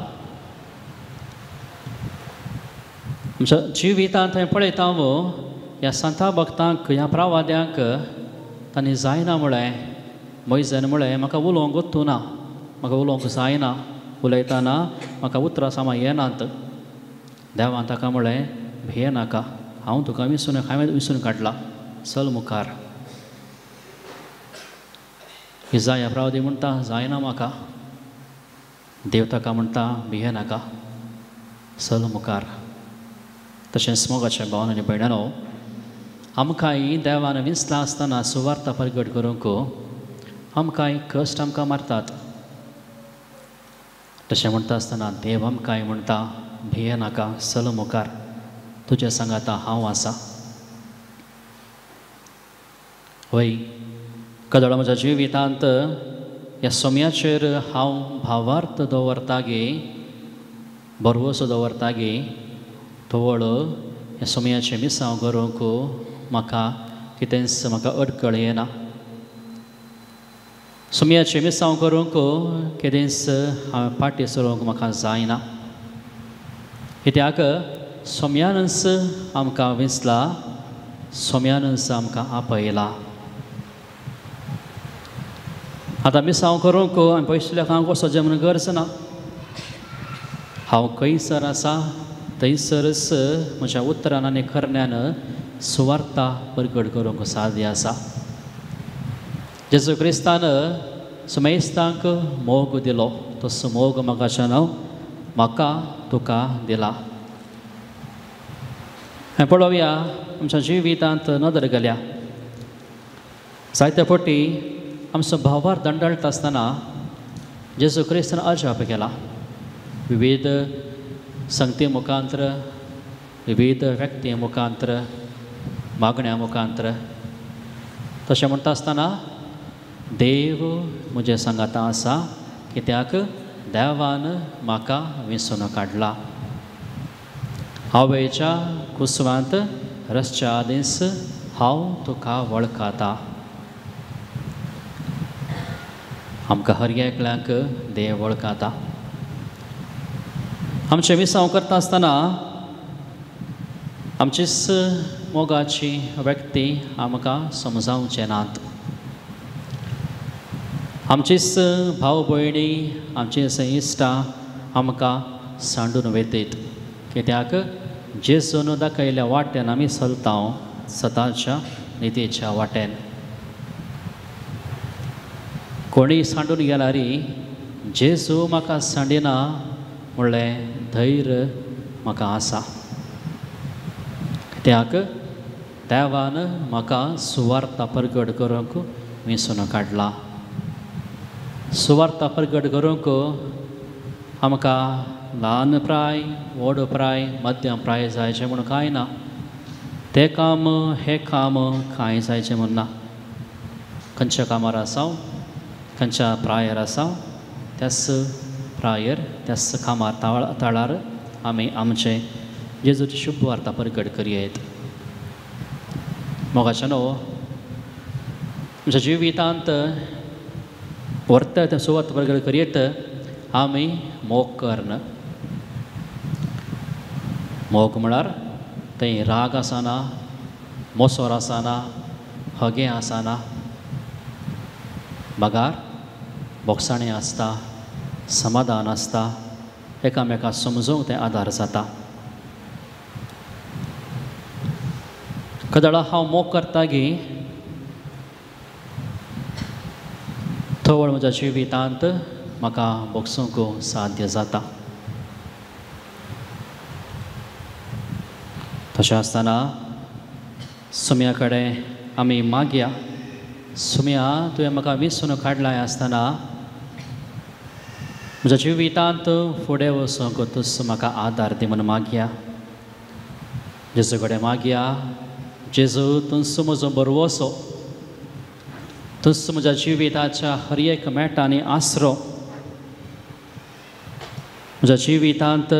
आमच्या जिवितांत हांवें पळयता ह्या सांता भक्तांक ह्या प्रवाद्यांक तांणी जायना म्हळें, मोयजन म्हळें म्हाका उलोवंक वतूं ना, म्हाका उलोवंक जायना, उलयतना म्हाका उतरां सामा येनात. देवान ताका म्हळें भियेनाका, हांव तुका विसून हांवें विसून काडला, चल मुखार. इजाया प्रवादी म्हणटा जायना म्हाका, देव ताका म्हणटा भियेनाका, चल मुखार. तशेंच मोगाच्या भावन आनी भयणांनो, आमकांय देवान विंचलां आसतना सुवार्थ परगट करूंक आमकांय कश्ट आमकां मारतात. तशें म्हणटा आसतना देव आमकांय म्हणटा भियेनाका, चल मुखार, तुज्या सांगाता हांव आसा. वय कदळ म्हज्या जिवितांत ह्या सोम्याचेर हांव भावार्थ दवरता गे, भरवसो दवरता गे, तवळ ह्या सोम्याचें मिसांव करूंक म्हाका कितेंच म्हाका अडकळ येना. सोम्याचें मिसांव करूंक कितेंच हांवें फाटीं सरूंक म्हाका जायना, कित्याक सोम्यानच आमकां विंचला, सोम्यानच आमकां आपयला. आतां मिसांव करूंक आनी पयसुल्ल्या हांव वचोचें म्हणून गरज ना. हांव खंयसर आसा थंयसरच म्हज्या उतरान आनी करण्यान सुवार्ता परगट करूंक साध्य आसा. जेजू क्रिस्तान सुमेस्तांक मोग दिलो, तसो मोग म्हाका नांव म्हाका तुका दिला. हें पळोवया आमच्या जिवितांत नदर गेल्या जायते फावटी आमचो भावार दंडळटा आसतना जेजू क्रिस्तान अजाप केला. विविध संगती मुखांत्र, विविध व्यक्ती मुखांत्र, मागण्या मुखांत्र. तशें म्हणटा आसतना देव म्हजें सांगाता आसा, कित्याक देवान म्हाका विंचून काडला. आवयच्या कुसवांत रसच्या आदींच हांव तुका वळखता. आमकां हर एकल्याक देव वळखता. आमचें मिसांव करता आसतना आमचीच मोगाची व्यक्ती आमकां समजावचें नात, आमचीच भाव भयणी, आमचीच इश्टां आमकां सांडून वयतात, कित्याक जेजून दाखयल्ल्या वाटेन आमी चलता, सदांच्या नितीच्या वाटेन. कोणीय सांडून गेल्यार जेजू म्हाका सांडिना म्हणलें धैर्य म्हाका आसा, कित्याक देवान म्हाका सुवार्ता परगट करूंक विंचून काडला. सुवार्ता परगट करूंक आमकां ल्हान प्राय, व्हड प्राय, मध्यम प्राय जायचें म्हूण कांय ना. तें काम हें काम कांय जायचें म्हूण ना. खंयच्या कामार आसा, खंयच्या प्रायर आसा, त्याच प्रायर त्याच कामार ताळार आमी आमचें जेजूची शुभ वार्ता परगट करयेत. मोगाचें न्हू आमच्या जिवितांत व्हरता तें सुवात वर्ग करीत आमी मोग करना. मोग म्हळ्यार थंय राग आसना, मोसोर आसना, हगें आसना, बगार बोगसाणें आसता, समाधान आसता, एकामेका समजूंक तें आदार जाता. कदळा हांव मोग करता गी थवळ म्हज्या जिवितांत म्हाका भोगसूंक साध्य जाता. तशें आसतना सुम्या कडेन आमी मागया, सुम्या तुवें म्हाका विसरून काडलाय आसतना म्हज्या जिवितांत फुडें वचूंक तूं म्हाका आदार दी म्हूण मागया. जेजू कडेन मागया, जेजू तूंच म्हजो बरवसो, तूंच म्हज्या जिविताच्या हर एक मेटांनी आसरो. म्हज्या जिवितांत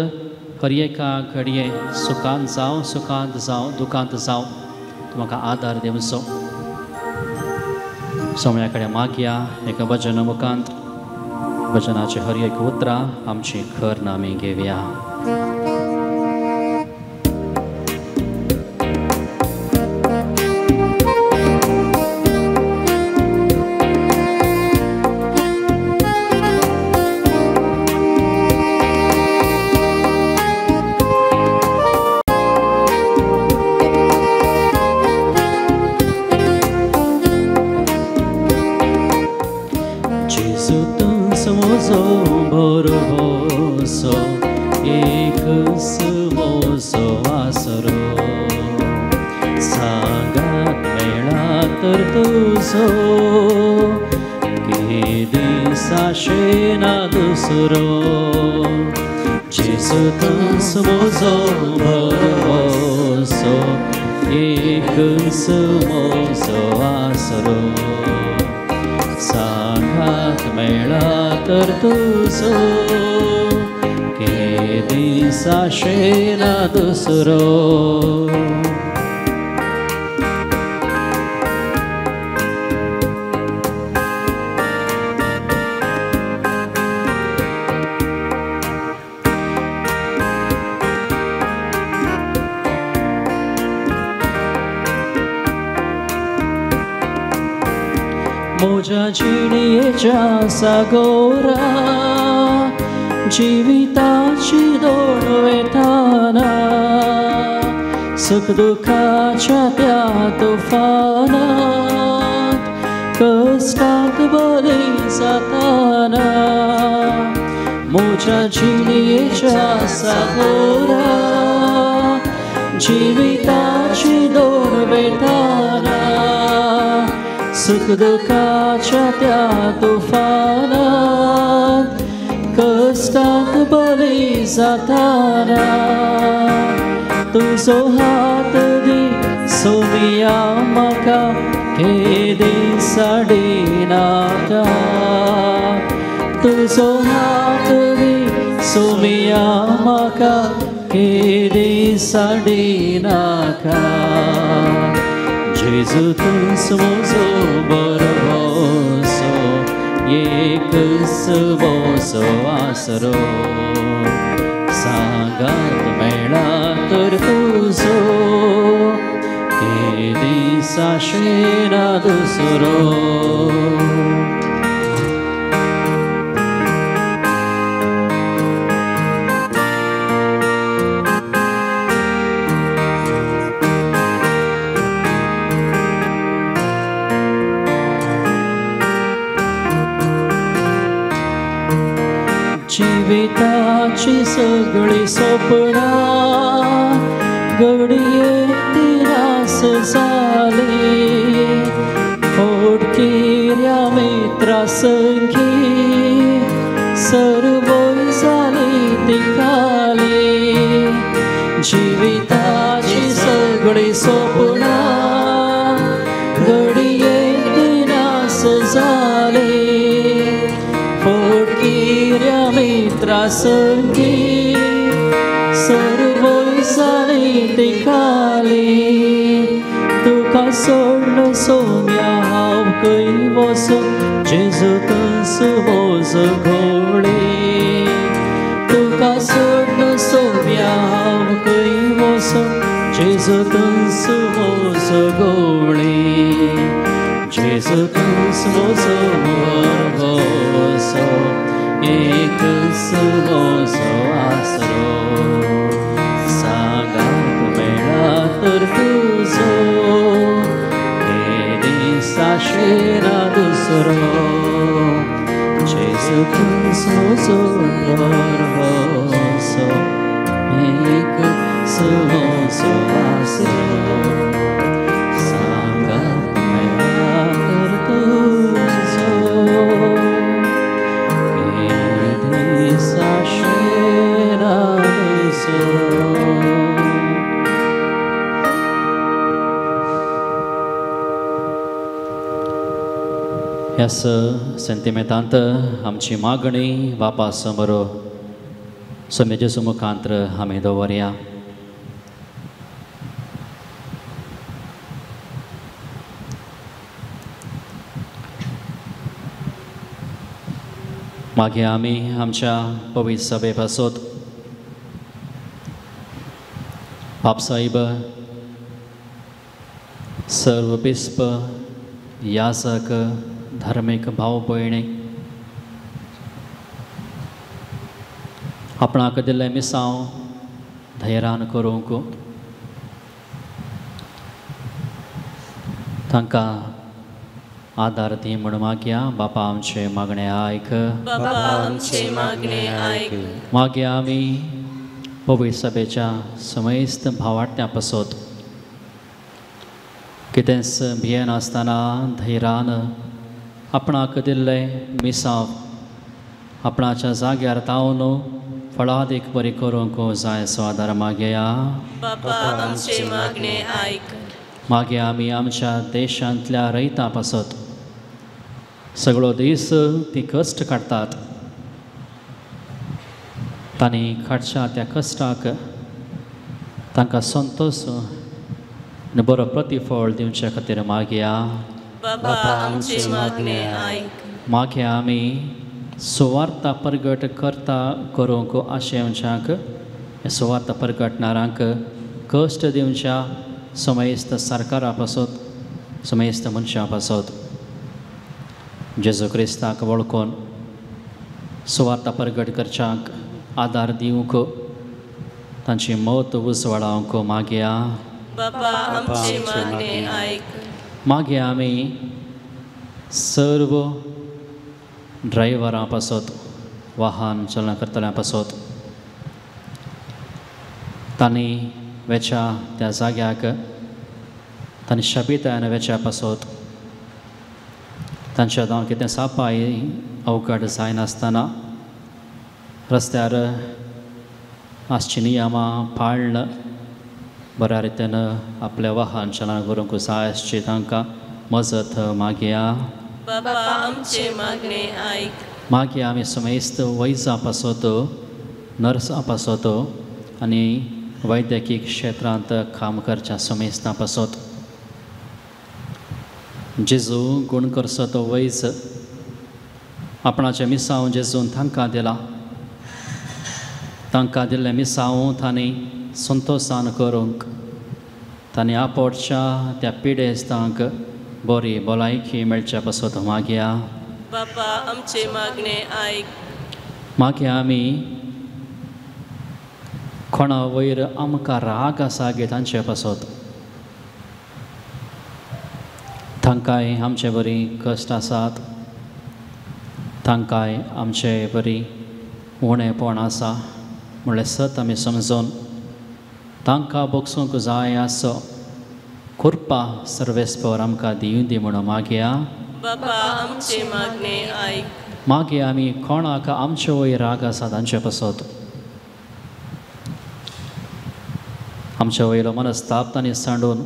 हर एका घडये सुखांत जावं, सुखांत जावं, दुखांत जावं, तूं म्हाका आदार दिवचो. सोम्या कडेन मागया एका भजन मुखांत भजनाचे हर एक उतरां आमची खर नामी घेवया. म्हज्या जिणेच्या सागोरा जिविताची दोड वेताना सुख दुखाच्या त्या तुफानात कश्टांत बरी जाताना म्हज्या जिणेच्या सागोरा जिविताची दोड वेताना सुख दुखाच्या त्या तुफानात कश्टांत बरी जाताना तुजो हात दी सोमिया म्हाका केदी साडिनाका, तुजो हात दी सोमिया म्हाका केदी साडिनाका. जेजू तूंच म्हजो बरवसो, एकच म्हजो आसरो, सांगात मेळ्ळा तर तुजो केदिसाशें ना दुसरो. जिविताची सगळी सपनां घडये निरास जाली, फोटकिऱ्या मित्रा संगी सर्वय जाली तिकाली. जिविताची सगळी सपनां घडये निरास जाली, फोटकिऱ्या मित्रा संगी सर्वय जाली तिकाली. तुका सोडून सोम्या हांव खंय वचूं जेजू तूंच म्हजो घोवळी तुका सोडून सोम्या हांव खंय वचूं जेजू तूंच म्हजो घोवळी जेजू तूंच म्हजो भरवंसो एकच म्हजो आसरो सांगात मेळ्ळा तर तुजो हे दिसाशेना दुसरो जेजू तूंच म्हजो भरवंसो एकच म्हजो आसरो सांगात मेळ्ळा तर तुजो हे दिसाशेना दुसरो. ह्याच सेंतिमेंतांत आमची मागणी बापा समोर सोम्या जेजू मुखांत्र आमी दवरया. मागीर आमी आमच्या पवित्र सभे पासत बापसाहेब सर्व बिस्प याजक धार्मीक भाव भयणी आपणाक दिल्लें मिसांव धैर्यान करूंक तांकां आदार दी म्हूण मागया. बापा आमचे मागणें आयक. बाबा आमचे मागणें आयक. मागीर आमी पवित्र सभेच्या समेस्त भावार्थ्यां पासत कितेंच भियेनासतना धैर्यान आपणाक दिल्लें मिसांव आपणाच्या जाग्यार तावन फळादीक बरी करूंक जाय सो आदार मागया. बाबा आमचे मागणें आयक. मागीर आमी आमच्या देशांतल्या रयतां पासत सगळो दीस ती कश्ट काडटात तांणी काडच्या त्या कश्टाक तांकां संतोश आनी बरो प्रतिफळ दिवचे खातीर मागया. बाबा आमचे मागणें आयक. मागीर आमी सुवार्ता परगट करता करूंक आशेवच्यांक सुवार्ता परगटणारांक कश्ट दिवच्या समेस्त सरकारा पासत समेस्त मनशां पासत जेजू क्रिस्ताक वळखून सुवार्ता परगट करच्यांक आदार दिवंक तांची मत उजवाडावंक मागया. बाबा आमचे मागणें आयक. मागीर आमी सर्व ड्रायव्हरां पासत वाहन चलना करतल्यां पासत तांणी वेच्या त्या जाग्याक तांणी शबितायन वेच्या पासत तांच्या जावन कितें सापाय अवघड जायनासतना रस्त्यार आसची नियमां पाळन बऱ्या रितीन आपलें वाहन चलन करूंक जाय आसची तांकां मजत मागया. बाबा आमचे मागणें आयक. मागीर आमी समेस्त वैजां पासत नर्सां पासत आनी वैद्यकीय क्षेत्रांत काम करच्या समेस्तां पासत जेजू गुण करचो तो वैज आपणाचें मिसांव जेजून तांकां दिलां तांकां दिल्लें मिसांव तांणी संतोशान करूंक तांणी आपोडच्या त्या पिडेस्तांक बरी भलायकी मेळच्या पासत मागया. बाबा आमचे मागणें आयक. मागीर आमी कोणा वयर आमकां राग आसा गे तांचे पासत तांकांय आमचे बरी कश्ट आसात तांकांय आमचे बरी उणेपण आसा म्हणल्यार सत आमी समजून तांकां बगसूंक जाय आसो कृपा सर्वेस्पर आमकां दिवं दी म्हणून मागया. बाबा आमचे मागणें आयक. मागीर आमी कोणाक आमचे वयर राग आसा तांचे पासत आमच्या वयलो मनस्ताप तांणी सांडून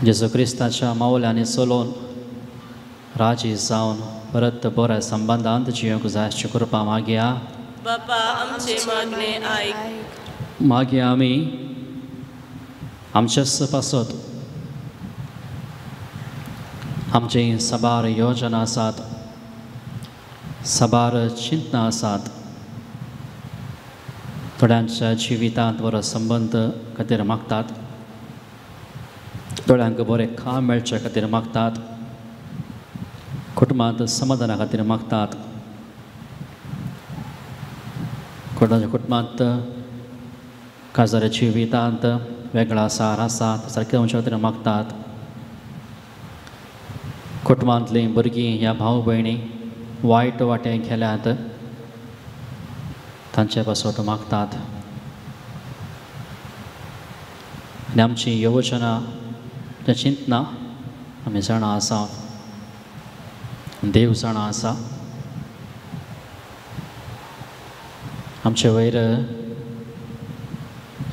जेजू क्रिस्ताच्या मावल्यांनी चलोवन राजी जावन परत बऱ्या संबंदांत जियोंक जाय अशी कृपा मागया. बाबा आमचे मागणें आयक. मागीर आमी आमच्याच पासत आमची साबार योजना आसात, साबार चिंतना आसात. थोड्यांच्या जिवितांत बरो संबंद खातीर मागतात, थोड्यांक बरें काम मेळचे खातीर मागतात, कुटुंबांत समाधाना खातीर मागतात, कोणाच्या कुटुंबांत काजाऱ्या जिवितांत वेगळा सार आसा सारकें आमच्या खातीर मागतात. कुटुंबांतलीं भुरगीं ह्या भाव भयणी वायट वाटे गेल्यात तांचे पासत मागतात. आनी आमची योजना चिंतना आमी जाणा आसा, देव जाणा आसा. आमचे वयर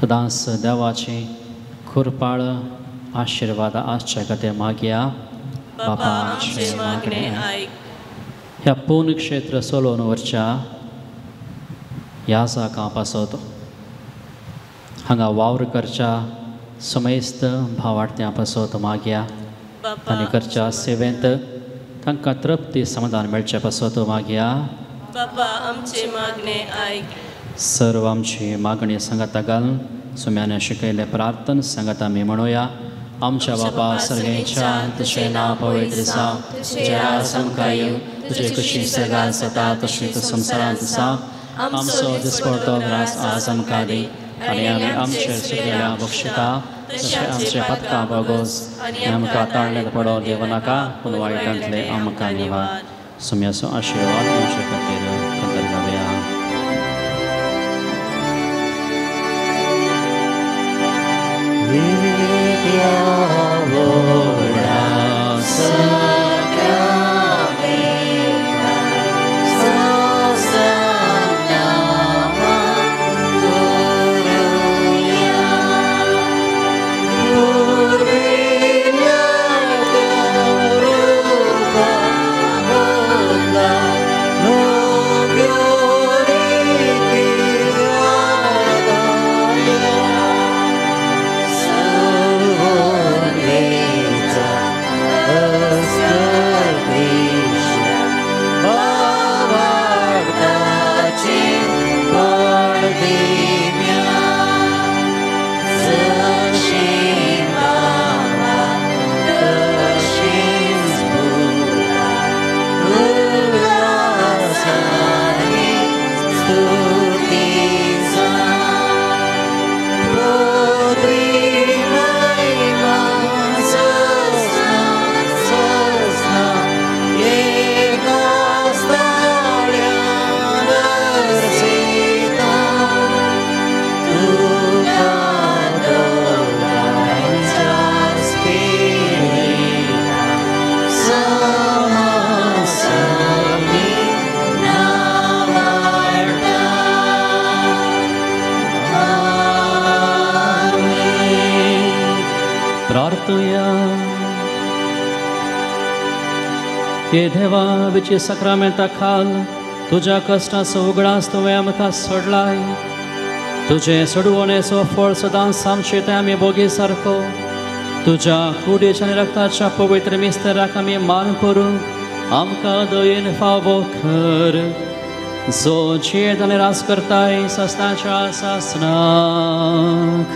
सदांच देवाची कृपाळ आशिर्वाद आसचे खातीर मागया. बापा आमचें मागणें आयक. ह्या पूर्ण क्षेत्र सोलोवन व्हरच्या ह्या जागां पासत हांगा वावर करच्या समेस्त भावार्थ्यां पासत मागया आनी करच्या सेवेंत तांकां तृप्ती समाधान मेळचे पासत मागया. बापा आमचें मागणें आयक. सर्व आमची मागणी सांगाता घालून सुम्याने शिकयलें प्रार्थन सांगाता आमी म्हणुया. आमच्या बापा सर्गेच्या तुजें नांव पवित्र जावं, तुजें राज आमकां येवं, तुजे खुशी सर्गांत जाता तशी तूं संवसारांत जावं. आमचो दिसपडतो ग्रास आज आमकां दी आनी आमी आमचे सुगेल्या बक्षिता तशें आमचे पथकां बोगोस आनी आमकां ताळण्यात पडोवं दिवं नाका, पूण वायटांतले आमकां निवार. सुम्याचो आशिर्वाद आमचे खातीर खतर घालया. हे देवा विचे सक्रामेंता खाल तुज्या कश्टाचो उगडास तुवें आमकां सोडलाय. तुजें सोडवणेचो फळ सदांच आमचे तें आमी भोगी सारको तुज्या कुडीच्या आनी रक्ताच्या पवित्र मिस्तराक आमी मान करूंक आमकां दयेन फावो कर, जो जियेत आनी राज करताय सस्ताच्या सासनाक.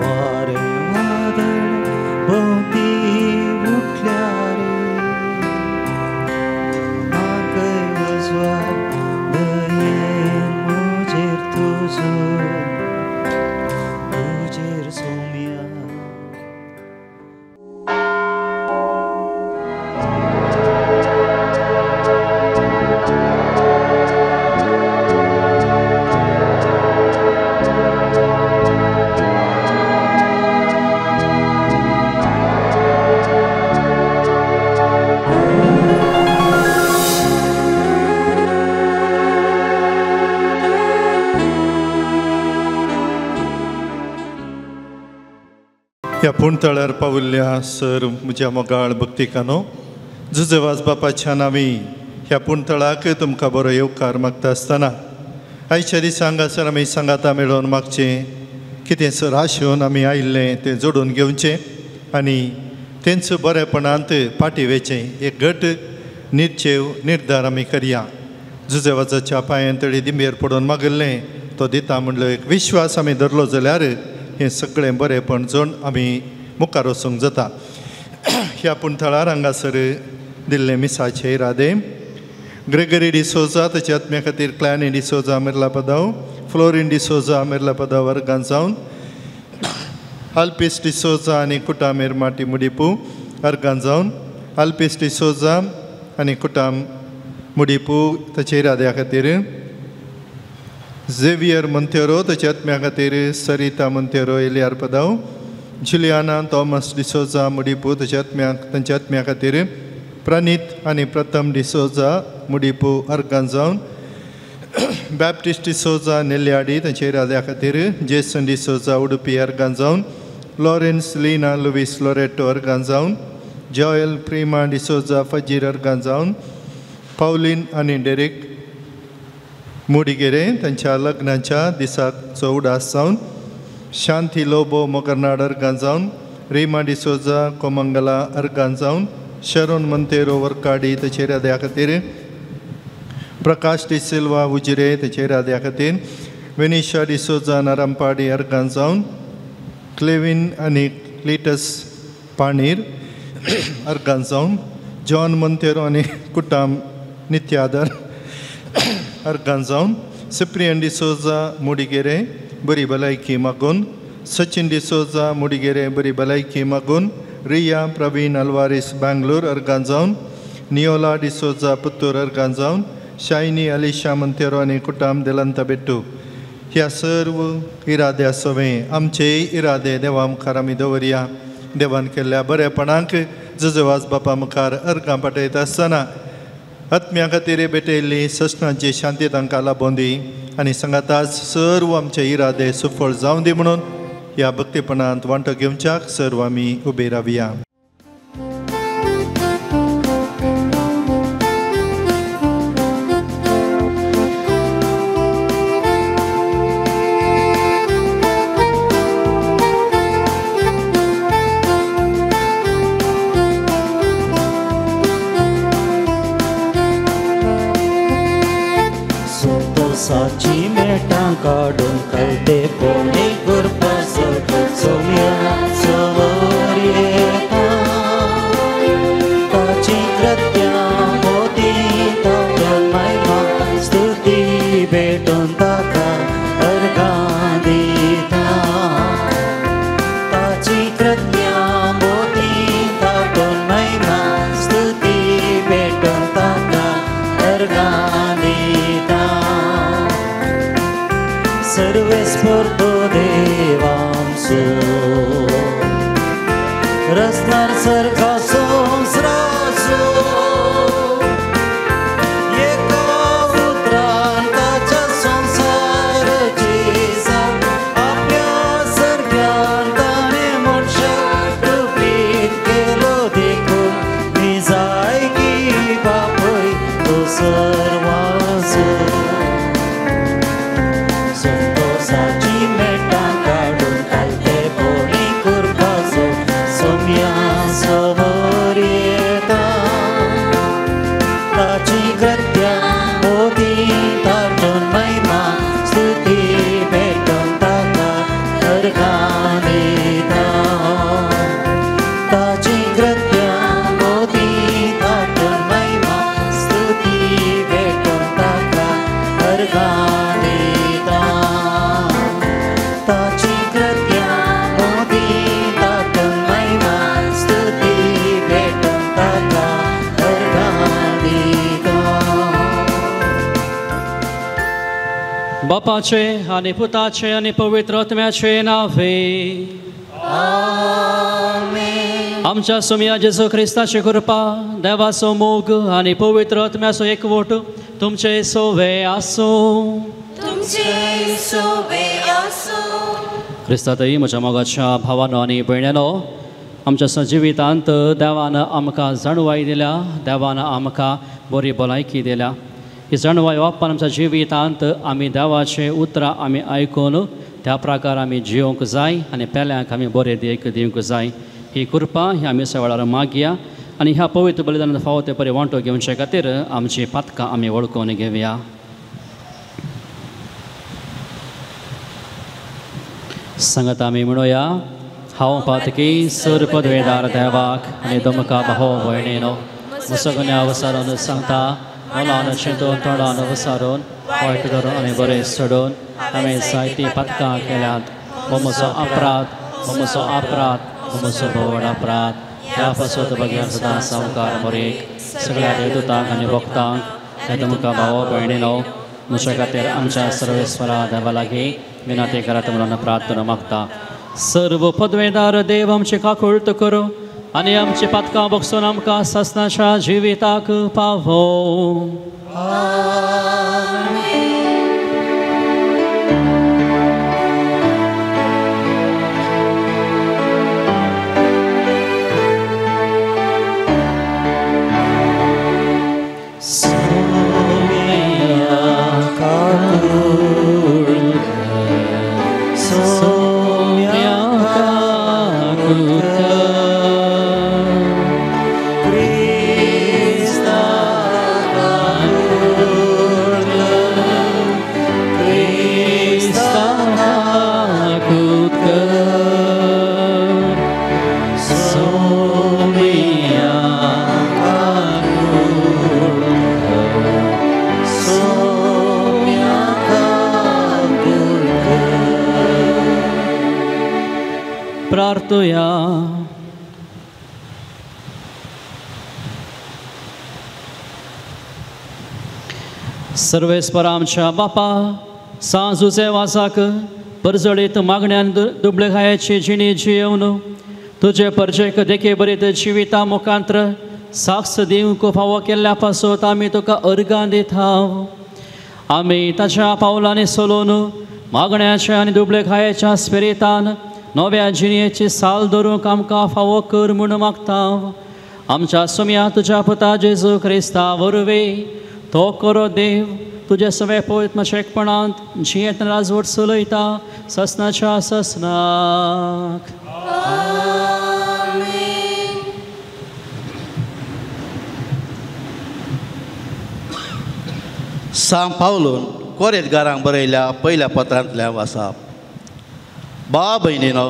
Water, ह्या पूणतळार पाविल्ल्या सर म्हज्या मोगाळ भक्तिकानो, जुजेवाज बापाच्या नांवी ह्या पूणतळाक तुमकां बरो येवकार मागता आसतना आयच्या दिसा हांगासर आमी सांगाता मेळोवन मागचें कितें सर आशेवन आमी आयिल्लें तें जोडून घेवचें आनी तेंच बरेपणांत फाटीं वेचें एक घट निर्चेव निर्धार आमी करया. जुजेवाजाच्या पांयान तळी दिंबेर पडून मागिल्लें तो दिता म्हणलो एक विश्वास आमी धरलो जाल्यार हें सगळें बरेंपण जण आमी मुखार वचूंक जाता. ह्या पूणथळार हांगासर दिल्लें मिसाचे इरादे ग्रेगरी डिसोजा ताच्या आत्म्या खातीर क्लॅनी डिसोजा मिर्ला पदाव, फ्लोरीन डिसोजा मिर्ला पदाव वर्गान जावन, अल्पिस डिसोजा आनी कुटामेर माटी मुडीपू अर्गान जावन, अल्पिस डिसोजा आनी कुटाम मुडीपू ताच्या इराद्या खातीर, झेवियर मोंतेरो ताच्या आत्म्या खातीर सरिता मोंतेरो एलियार पदाव, जुलियाना थॉमस डिसोजा मुडीपू ताच्या आत्म्याक तांच्या आत्म्या खातीर, प्रणीत आनी प्रथम डिसोजा मुडीपू अर्गान जावन, बॅप्टिस्ट डिसोजा नेल्याडी तांच्या इराद्या खातीर, जेसन डिसोजा उडुपी अर्गान जावन, लॉरेन्स लीना लुवीस लोरेटो अर्गान जावन, जॉयल प्रिमा डिसोजा फजीर अर्गान जावन, पावलीन आनी डेरिक मुडिगेरे तांच्या लग्नाच्या दिसाचो उडास जावन, शांती लोबो मोगरनाड अर्गान जावन, रिमा डिसोजा कोमंगला अर्गान जावन, शरोन मंतेरो वर्काडी ताच्या इराद्या खातीर, प्रकाश डिसिल्वा उजिरे ताच्या इराद्या खातीर, वेनिशा डिसोजा नारामपाडी अर्गान जावन, क्लेविन आनी क्लिटस पाणीर अर्गान जावन, जॉन मोंतेरो आनी कुटाम नित्यादर अर्गान जावन, सिप्रियन डिसोजा मुडिगेरे बरी भलायकी मागून, सचिन डिसोजा मुडिगेरे बरी भलायकी मागून, रिया प्रवीण अल्वारीस बँगलोर अर्गान जावन, नियोला डिसोजा पुत्तूर अर्गान जावन, शायनी अलिशा मोंतेरो आनी कुटाम दिलंत बेट्टू ह्या सर्व इराद्या सवें आमचे इरादे देवा मुखार आमी दवरया. देवान केल्ल्या बरेपणाक जुजेवाज बापा मुखार अर्गां पाठयता आसतना आत्म्या खातीर भेटयल्ली सस्नाची शांती तांकां लाबोवन दी आनी सांगाताच सर्व आमचे इरादे सुफळ जावं दी म्हणून ह्या भक्तीपणांत वांटो घेवच्याक सर्व आमी उबे रावया. साची मेटां काडून कळटे पोणे गुरपासो सोम्या समोर येता ताची कृत्यां मोती ताका महिमा स्तुती भेटून ताका अर्घां दिता ताची कृत्यां मोती तातून महिमा स्तुती भेटून ताका अर्घां दिता सर्वेस्पर्तो देवांसो रसनार सारखा संस्रासो एका उतरान ताच्या संवसाराची जाप आपल्या सारक्यान ताणें मनशाक रुपीत केलो देखून निजायकी बापूय तो सर्वांचो. संतोषाची मेटां काडून घालते पोणी कुरपाचो सोम्या समोर येता ताची कृत्यां मोती तातून महिमा स्तुती भेटून ताका अर्घां दिता ताची कृत्यां मोती तातून महिमा स्तुती भेटून ताका अर्घां दिता ताची कृत्यां मोती तातून महिमा स्तुती भेटून ताका अर्घां दिता. बापाचे आनी पुताचे आनी पवित्र आत्म्याचे नावे आमेन. आमच्या सोम्या जेजू क्रिस्ताची कृपा, देवाचो मोग आनी पवित्र आत्म्याचो एकवट तुमचे सोवे आसूं. तुमचे सोवे आसूं. क्रिस्तातई म्हज्या मोगाच्या भावानो आनी भयण्यानो, आमच्या जिवितांत देवान आमकां जाणवाय दिल्या, देवान आमकां बरी भलायकी दिल्या. ही जाणवाय वापरून आमच्या जिवितांत आमी देवाचें उतरां आमी आयकून त्या प्रकार आमी जिवंक जाय आनी पेल्यांक आमी बरें देख दिवंक जाय. ही कृपा ही आमी वेळार मागया आनी ह्या पवित्र बलिदानान फावो ते बरें वांटो घेवचे खातीर आमची पातकां आमी वळखून घेवया. सांगत आमी म्हणोया, हांव पातकी सर पदवेदार देवाक आनी तुमकां भाव भयणीनो मुसगन्या वसारून सांगता, मनान चिंतून तोंडान वसारून वायट करून आनी बरें सोडून हांवें जायतीं पातकां केल्यांत. हो म्हजो अपराध, हो म्हजो अपराध, हो म्हजो भोवड अपराध. ह्या पासत बगैर सदां सावकार मोरेक सगळ्या देवदूतांक आनी भक्तांक आनी तुमकां भाव भयणीनो म्हज्या खातीर आमच्या सर्वेस्वरा देवा लागीं विनंती करात म्हणून प्रार्थना मागता. सर्व पदवेदार देव आमचे काकुळट करूं आनी आमची पातकां बगसून आमकां सासणाच्या जिविताक पावो. प्रार्थुया. सर्वेस्पर आमच्या बापा, सांजुचे वासाक परजळीत मागण्यान दुबळे खायाची जिणी जियेवन तुजे परजेक देखे बरीत जिविता मुखांत्र साक्ष दिवंक फावो केल्ल्या पासत आमी तुका अर्गां दिता. आमी ताच्या पावलांनी सोलोवन मागण्याच्या आनी दुबळे खायाच्या स्पिरितान नव्या जिणयेची साल धरूंक आमकां फावो कर म्हूण मागता. आमच्या सोम्या तुज्या पुता जेजू क्रिस्ता वरवीं तो करो देव तुज्या सगळ्या पवित्र शेकपणांत जियेत राजवट चलयता ससनाच्या ससनाक. सांव पावलून कोरेतगारांक बरयल्या पयल्या पत्रांतल्या वासाप. भावा भयणीनो,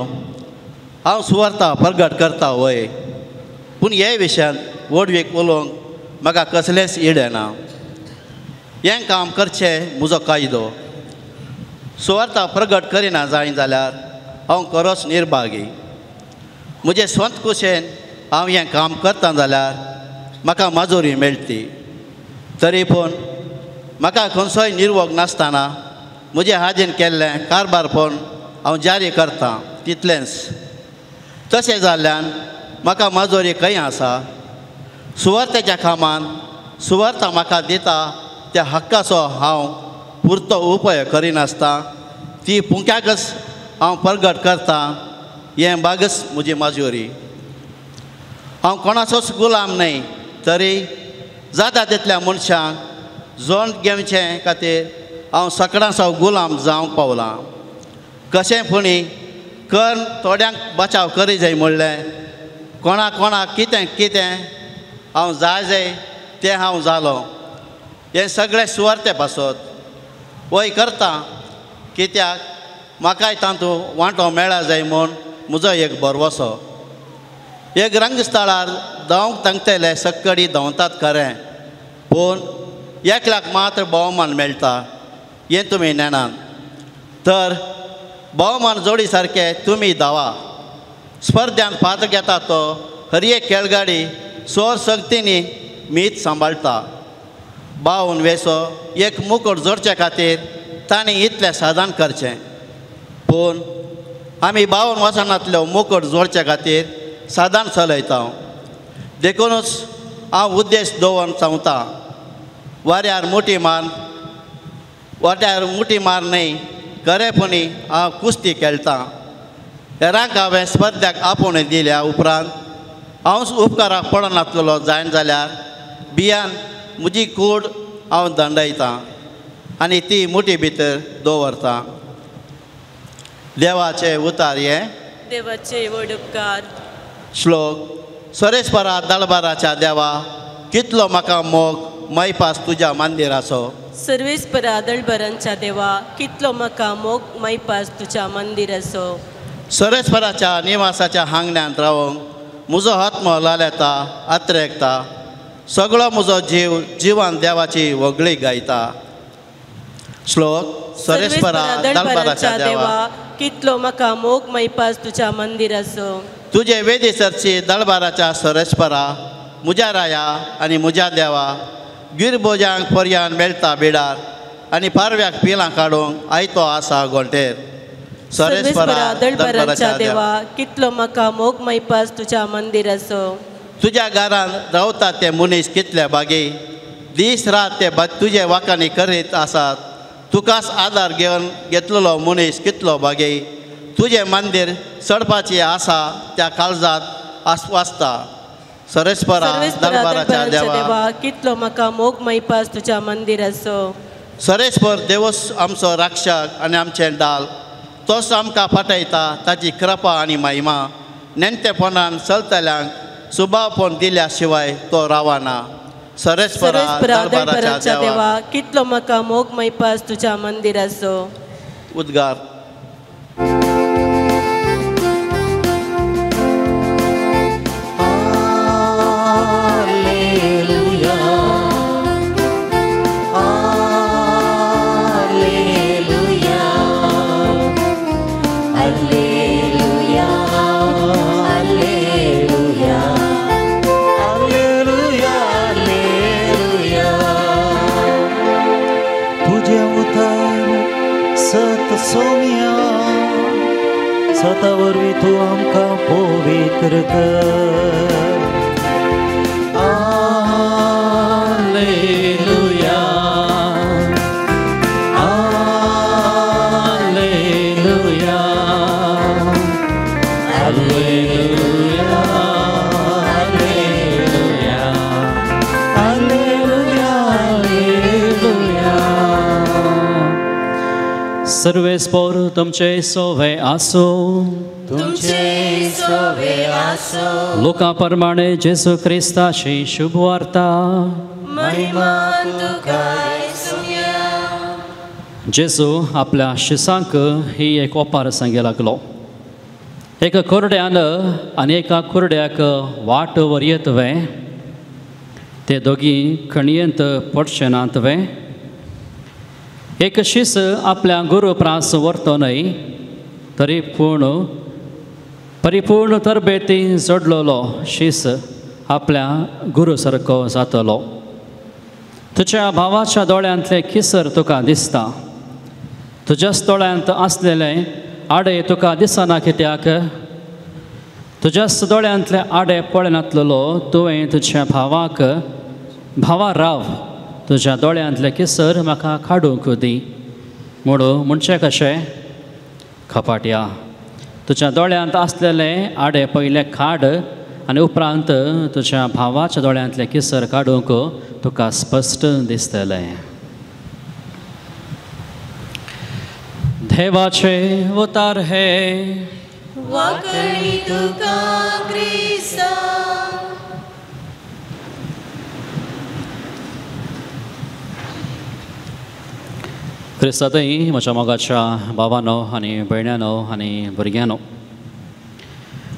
हांव सुवार्ता प्रगट करता वय, पूण हे विशयांत व्हडवीक उलोवंक म्हाका कसलेंच इडें ना. हें काम करचें म्हजो कायदो. सुवार्ता प्रगट करिना जाय जाल्यार हांव खरोच निर्भागी. म्हजे स्वंत कुशेन हांव हें काम करता जाल्यार म्हाका माजोरी मेळटी, तरी पूण म्हाका खंयचोय निर्वोग नासतना म्हजे हाजेन केल्लें कारबारपण हांव जारी करतां तितलेंच. तशें जाल्ल्यान म्हाका माजोरी खंय आसा? सुवार्तेच्या कामान सुवार्ता म्हाका दिता त्या हक्काचो हांव पुरतो उपयोग करिनासता ती पुंक्याकच हांव प्रगट करतां. हें बागच म्हजी माजोरी. हांव कोणाचोच गुलाम न्हय, तरी जाता तितल्या मनशांक जोण घेवचे खातीर हांव सकडांचो गुलाम जावंक पावलां. कशें पुणी कर थोड्यांक बचाव करी जाय म्हणलें, कोणा कोणाक कितें कितें हांव जाय जाय तें हांव जालो. हें सगळें सुवार्ते पासत वय करता, कित्याक म्हाकाय तातूंत वांटो मेळा जाय म्हूण म्हजो एक भरवसो. एक रंगस्थळार धांवंक तांगतले सक्कडी धांवतात खरें, पूण एकल्याक मात्र भोवमान मेळटा हें तुमी नेणात. तर भोवमान जोडी सारके तुमी धांवा. स्पर्ध्यांत पात्र घेता तो हर एक खेळगाडी सोर सक्तींनी मीत सांबाळटा. बावन वेसो एक मुकूट जोडचे खातीर तांणी इतलें साधन करचें, पूण आमी 52 वर्सांतल्यो मुकूट जोडचे खातीर साधन चलयता. देखूनच हांव उद्देश दवरून सांगता, वाऱ्यार मुठी मार, वाऱ्यार मुठी मार न्हय, खरेपणी हांव कुस्ती खेळटा. हेरांक हांवें स्पर्ध्याक आपोवणें दिल्या उपरांत हांव उपकाराक पडनातलेलो जायन जाल्यार बियान म्हजी कूड हांव दंडयतां आनी ती मुठी भितर दवरतां. देवाचे उतार हे देवाचे व्हड उपकार. श्लोक. सरेस्परा दळबाराच्या देवा, कितलो म्हाका मोग मैपास तुज्या मंदिराचो. सर्वेस्परा दळबारांच्या देवा, कितलो म्हाका मोग मैपास तुज्या मंदिराचो. सरेस्पराच्या निवासाच्या हांगण्यांत रावंक म्हजो आत्मो लालेता आत्रेकता. सगळो म्हजो जीव जिवान देवाची व्हगळी गायता. श्लोक. सरेस्परा दळबाराच्या देवा, कितलो म्हाका मोग मैपास तुज्या मंदिराचो. तुजे वेदी सरची दळबाराच्या सरेस्परा म्हज्या राया आनी म्हज्या देवा, गिरबोजांक पर्यान मेळटा बिडार आनी पारव्याक पिलां काडूंक आयतो आसा गोंटेर. सरेस्परा दळबाराच्या देवा, कितलो म्हाका मोग मैपास तुज्या मंदिराचो. तुज्या घरान रावता ते मनीस कितले बागी, दीस रात ते तुजे वाकांनी करीत आसात. तुकाच आदार घेवन घेतलेलो मनीस कितलो बागी, तुजें मंदीर चडपाची आसा त्या काळजांत आसवासता. सरेस्परा दरबाराच्या देवा, कितलो म्हाका मोग मैपास तुज्या मंदिराचो. सरेस्पर देवस आमचो राक्षक आनी आमचें डाल, तोच आमकां पाठयता ताची कृपा आनी महिमा. नेणटेपणान चलतल्यांक सुबावपण दिल्या शिवाय तो रावना. सरेस्परा दरबाराच्या देवा, कितलो म्हाका मोग मैपास तुज्या मंदिराचो. उद्गार. सता वरवीं तूं आमकां पवित्र कर. Alleluia, alleluia, alleluia, alleluia, alleluia, alleluia. सर्वेस्पोर तुमचे सोवे आसो, तुमचे सोवे आसो. लोका प्रमाणे जेसू क्रिस्ताची शुभ वार्ता. महिमा तुका सुम्या. जेजू आपल्या शिसांक ही एक ओपार सांगे लागलो. एका कुरड्यान आनी एका कुरड्याक वाट वरयत वे, ते दोगी खणयेंत पडचे नात वे. एक शीस आपल्या गुरू प्रास व्हरतो न्हय, तरी पूण परिपूर्ण तरबेती जोडलेलो शीस आपल्या गुरू सारको जातलो. तुज्या भावाच्या दोळ्यांतलें किसर तुका दिसता, तुज्याच दोळ्यांत आसलेलें आडे तुका दिसना कित्याक? तुज्याच दोळ्यांतलें आडे पळयनातलेलो तुवें तुज्या भावाक, भावा राव, तुज्या दोळ्यांतलें किसर म्हाका काडूंक दी म्हणून म्हणचें कशें? खपाट्या, तुज्या दोळ्यांत आसलेलें आडे पयलें काड आनी उपरांत तुज्या भावाच्या दोळ्यांतलें किसर काडूंक तुका स्पश्ट दिसतलें. देवाचे उतार हे वाकणी तुका क्रिस्ता. क्रिस्तांतय म्हज्या मोगाच्या भावानो आनी भयण्यानो आनी भुरग्यांनो,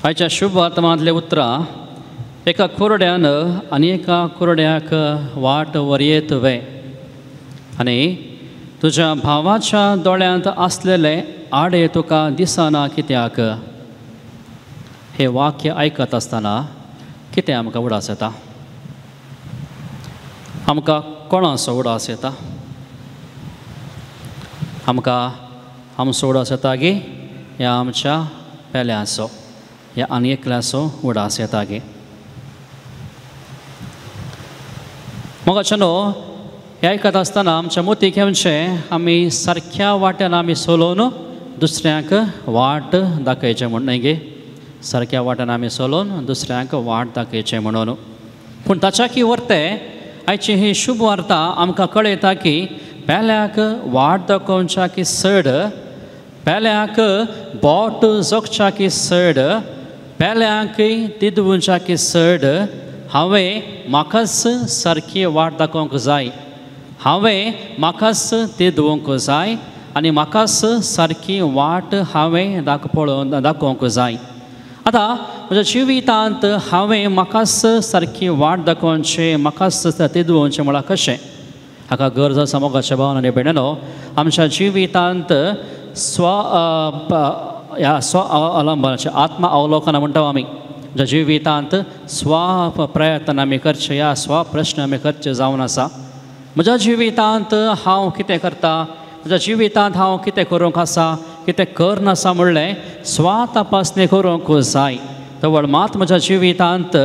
आयच्या शुभ वर्तमानांतले उतरां एका कुरड्यान आनी एका कुरड्याक वाट वरयेत वे आनी तुज्या भावाच्या दोळ्यांत आसलेले आडे तुका दिसना कित्याक? हें वाक्य आयकत आसतना कितें आमकां उडास येता? आमकां कोणाचो उडास येता? आमकां आमचो उडास येता गी ह्या आमच्या पेल्यांचो ह्या आनी एकल्याचो उडास येता गी? मोगाच्यानो, हें आयकत आसतना आमच्या मोती घेवचें आमी सारक्या वाट्यान आमी सोलोवन दुसऱ्यांक वाट दाखयचें म्हूण न्हय गे, सारक्या वाटान आमी चलोवन दुसऱ्यांक वाट दाखयचें म्हणून. पूण ताच्या की वरते आयची ही शुभ वार्ता आमकां कळयता की पेल्याक वाट दाखोवच्या की चड, पेल्याक बोट जोखच्या की चड, पेल्याक तिदवच्या की चड हांवें म्हाकाच सारकी वाट दाखोवंक जाय, हांवें म्हाकाच तिदवंक जाय आनी म्हाकाच सारकी वाट हांवें पळोवन दाखोवंक जाय. आतां म्हज्या जिवितांत हांवें म्हाकाच सारकी वाट दाखोवचें, म्हाकाच तिदवचें म्हळ्यार कशें? हाका गरज आसा मोगाच्या भावान आनी भयणीनो, आमच्या जिवितांत स्व ह्या स्व अवलंबनाचें आत्म अवलोकन म्हणटा आमी. आमच्या जिवितांत स्व प्रयत्न आमी करचे, ह्या स्व प्रश्न आमी करचे जावन आसा. म्हज्या जिवितांत हांव कितें करता, म्हज्या जिवितांत हांव कितें करूंक आसा, कितें करनासा म्हणलें स्व तपासणी करूंक जाय. तवळ मात म्हज्या जिवितांत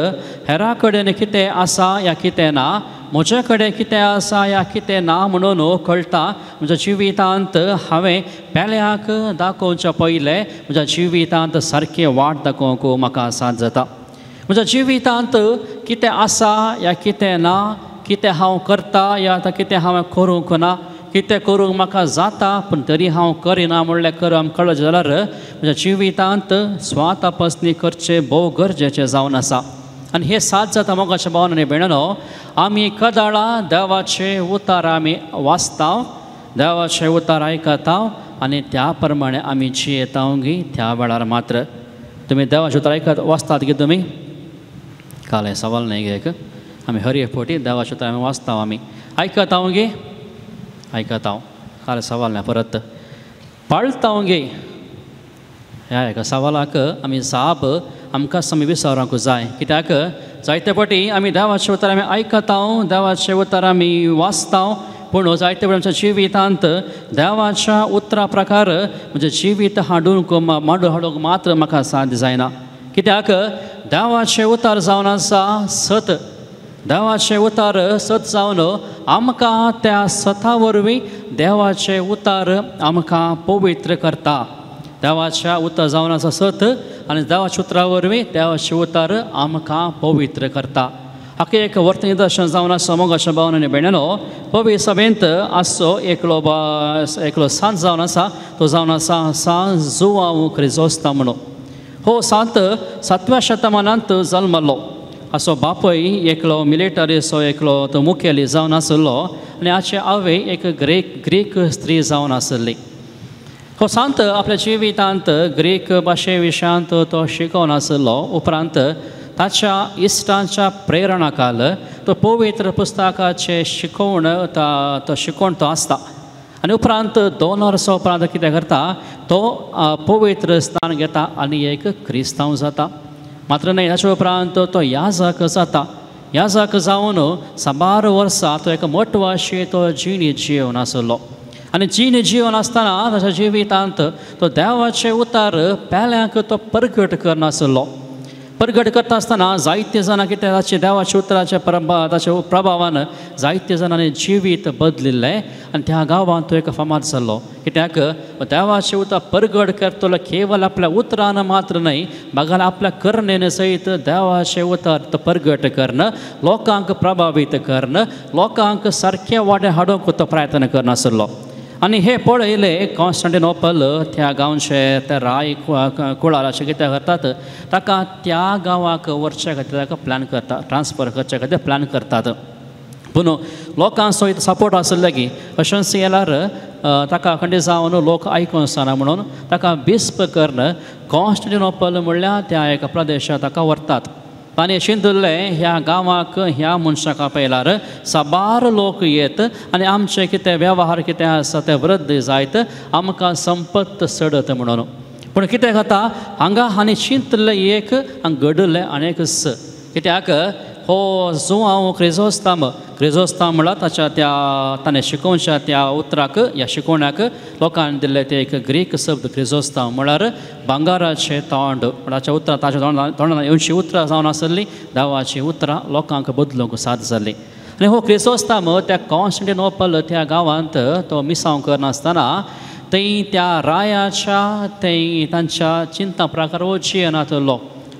हेरा कडेन कितें आसा या कितें ना, म्हजे कडेन कितें आसा या कितें ना म्हणून कळटा. म्हज्या जिवितांत हांवें पेल्याक दाखोवच्या पयलें म्हज्या जिवितांत सारकें वाट दाखोवंक म्हाका साथ जाता. म्हज्या जिवितांत कितें आसा या कितें ना, कितें हांव करता या आतां कितें हांवें करूंक ना, कितें करूंक म्हाका जाता पूण तरी हांव करिना म्हणल्यार कळत जाल्यार म्हज्या जिवितांत स्व तपासणी करचें भोव गरजेचें जावन आसा. आनी हें साथ जाता मोगाच्या भावान आनी भयणीनो, आमी कदाळा देवाचें उतार आमी वाचता, देवाचें उतार आयकता आनी त्या प्रमाणे आमी जियेता गी त्या वेळार मात्र. तुमी देवाचें उतार आयकत वाचतात गी तुमी? काल हें सवाल न्हय गे एक, आमी हर एक फावटी देवाचें उतर आमी वाचता, आमी आयकता गे, आयकता. काल सवाल ना परत पाळता गे. ह्या एका सवालाक आमी जाप आमकां आमी विचारूंक जाय. कित्याक जायते फावटी आमी देवाचें उतर आमी आयकता, देवाचें उतर आमी वाचता, पूण जायते फावटी आमच्या जिवितांत देवाच्या उतरा प्रकार म्हजें जिवीत हाडूंक मांडून हाडूंक मात्र म्हाका साध्य जायना. कित्याक देवाचें उतर जावन आसा सत, देवाचें उतर सत जावन आमकां त्या सता वरवीं देवाचें उतर आमकां पवित्र करता. देवाच्या उतर जावन आसा सत आनी देवाच्या उतरा वरवीं देवाचें उतर आमकां पवित्र करता. हाका एक वर्त निदर्शन जावन आसा मोगाच्या भावान आनी भयणीनो, पवित्र सभेंत आसचो एकलो एकलो सांत जावन आसा, तो जावन आसा सांत जुआंव क्रिजोस्तांव म्हणून. हो सांत 7व्या शतमानांत जल्मलो. असो बापूय एकलो मिलिटरीचो एकलो तो मुखेली जावन आसलो आनी हाचे आवय एक ग्रीक स्त्री जावन आसली. हो सांत आपल्या जिवितांत ग्रीक भाशे विशयांत तो शिकोवन आसलो. उपरांत ताच्या इश्टांच्या प्रेरणाकाल तो पवित्र पुस्तकाचें शिकोवण तो शिकोवण तो आसता आनी उपरांत 2 वर्सां उपरांत कितें करता तो पवित्र स्थान घेता आनी एक क्रिस्तांव जाता. मात्र न्हय, ताच्या उपरांत तो याजक जाता. याजक जावन साबार वर्सां तो एक मठवाशी तो जिणी जिवन आसलो आनी जिणी जिवन आसतना ताच्या जिवितांत तो देवाचें उतार पेल्यांक तो परगट करनासलो. परगट करता आसतना जायते जाणां कितें ताचे देवाच्या उतराच्या ताच्या प्रभावान जायते जाणांनी जिवीत बदलिल्लें आनी त्या गांवांत तो एक फामाद जाल्लो. कित्याक देवाचें उतर परगट करतलो केवल आपल्या उतरान मात्र न्हय, बगाल आपल्या करणेन सयत देवाचें उतर तो परगट करण, लोकांक प्रभावीत करण, लोकांक सारकें वाटें हाडूंक तो प्रयत्न करनासलो. आनी हे पळयले कॉन्स्टंटिनोपल त्या गांवचे त्या राय कुळाराचे कितें करतात ताका त्या गांवाक व्हरच्या खातीर ताका प्लॅन करता, ट्रान्सफर करच्या खातीर प्लॅन करतात. पूण लोकांचो सपोर्ट आसले की अशेंच गेल्यार ताका खंय जावन लोक आयकून आसना म्हणून ताका बिस्प करून कॉन्स्टंटिनोपल म्हणल्यार त्या एका प्रदेशांत ताका व्हरतात. ताणें शिंदुल्लें ह्या गांवाक ह्या मनशाक आपयल्यार साबार लोक येत आनी आमचे कितें वेव्हार कितें आसा ते वृद्ध जायत, आमकां संपत्त चडत म्हणून. पूण कितें जाता हांगा हांणी चिंतलें एक आनी घडलें आनी एक स. कित्याक हो जुआंव क्रिजोस्ताम, क्रिजोस्ताम म्हळ्यार ताच्या त्या ताणें शिकोवच्या त्या उतराक ह्या शिकोवण्याक लोकांनी दिल्ले ते एक ग्रीक शब्द क्रिजोस्ताम म्हळ्यार भांगाराचें तोंड. ताच्या उतरां ताच्या तोंडान येवची उतरां जावन आसली देवाचीं उतरां लोकांक बदलूंक साथ जाली. आनी हो क्रिजोस्ताम त्या कॉन्स्टंटिनोपल त्या गांवांत तो मिसांव करनासतना थंय त्या रायाच्या थंय तांच्या चिंता प्रकार हो जियेनातलो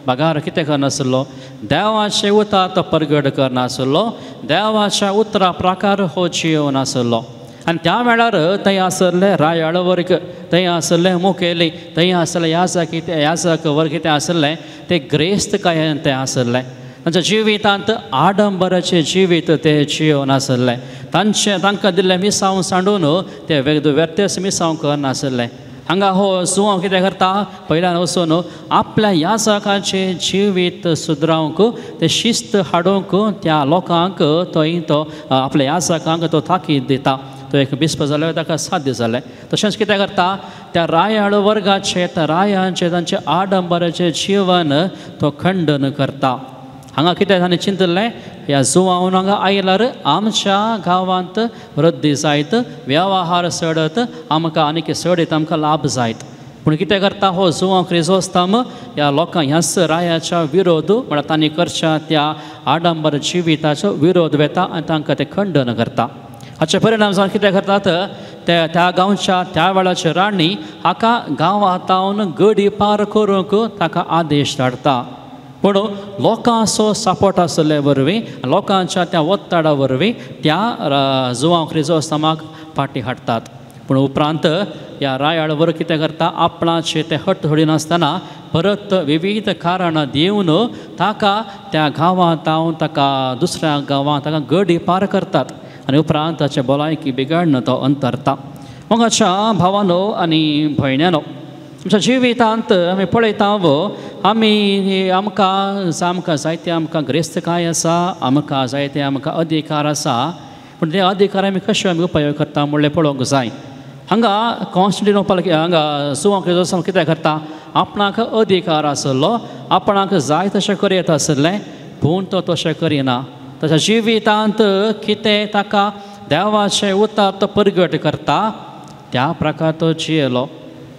बगार कितें करनासलो देवाचें उतर तो परगट करनासलो देवाच्या उतरा प्रकार हो जियोनासलो. आनी त्या वेळार थंय आसले रायाळ वर्ग थंय आसले मुखेली थंय आसले याजक याजक वर्ग कितें आसलें ते ग्रेस्तकायेन ते आसले. तांच्या जिवितांत आडंबराचें जिवीत ते जियोनासले. तांचें तांकां दिल्लें मिसांव सांडून ते व्यत्यस मिसांव करनासले. हांगा हो जुवांव कितें करता पयल्यान वचून आपल्या याजकाचें जिवीत सुदरावंक ते शिस्त हाडूंक त्या लोकांक थंय तो आपल्या याजकांक तो ताकीद दिता. तो एक बिस्प जाल्यार ताका साध्य जालें. तशेंच कितें करता त्या रायाळ वर्गाचें त्या रायांचें तांचें आडंबराचें जिवन तो खंडन करता. हांगा कितें ताणें चिंतलें ह्या जुवांवन हांगा आयल्यार आमच्या गांवांत वृद्धी जायत वेव्हार चडत आमकां आनीक चडीत आमकां लाभ जायत. पूण कितें करता हो जुवांव क्रिजोस्ताम ह्या लोकांक ह्याच रायाच्या विरोध म्हळ्यार तांणी करच्या त्या आडंबर जिविताचो विरोध वेता आनी तांकां ते खंडन करता. हाचे परिणाम जावन कितें करतात ते त्या गांवच्या त्या वेळाची राणी हाका गांवांत गडी पार करूंक ताका आदेश धाडटा. पूण लोकांचो सपोर्ट आसले वरवीं लोकांच्या त्या ಒತ್ತಡ वरवीं त्या जुवांव क्रिजोस्तमाक फाटीं हाडटात. पूण उपरांत ह्या रायाळ वर कितें करता आपणाचे ते हट धरिनासतना परत विविध कारणां दिवन ताका त्या गांवांत ताका दुसऱ्या गांवांत ताका गडी पार करतात आनी उपरांत ताचे भलायकी बिगाडून तो अंतरता. मोगाच्या भावानो आनी भयण्यानो आमच्या जिवितांत आमी पळयता आमी आमकां आमकां जायते आमकां ग्रेस्तकाय आसा आमकां जायते आमकां अधिकार आसा पूण ते अधिकार आमी कशे आमी उपयोग करता म्हणलें पळोवंक जाय. हांगा कॉन्स्टंटिनोपल हांगा जुवांव क्रिजोस्तम कितें करता आपणाक अधिकार आसलो आपणाक जाय तशें करयत आसलें पूण तो तशें करिना. ताच्या जिवितांत कितें ताका देवाचें उतर तो परगट करता त्या प्रकार तो जियेलो.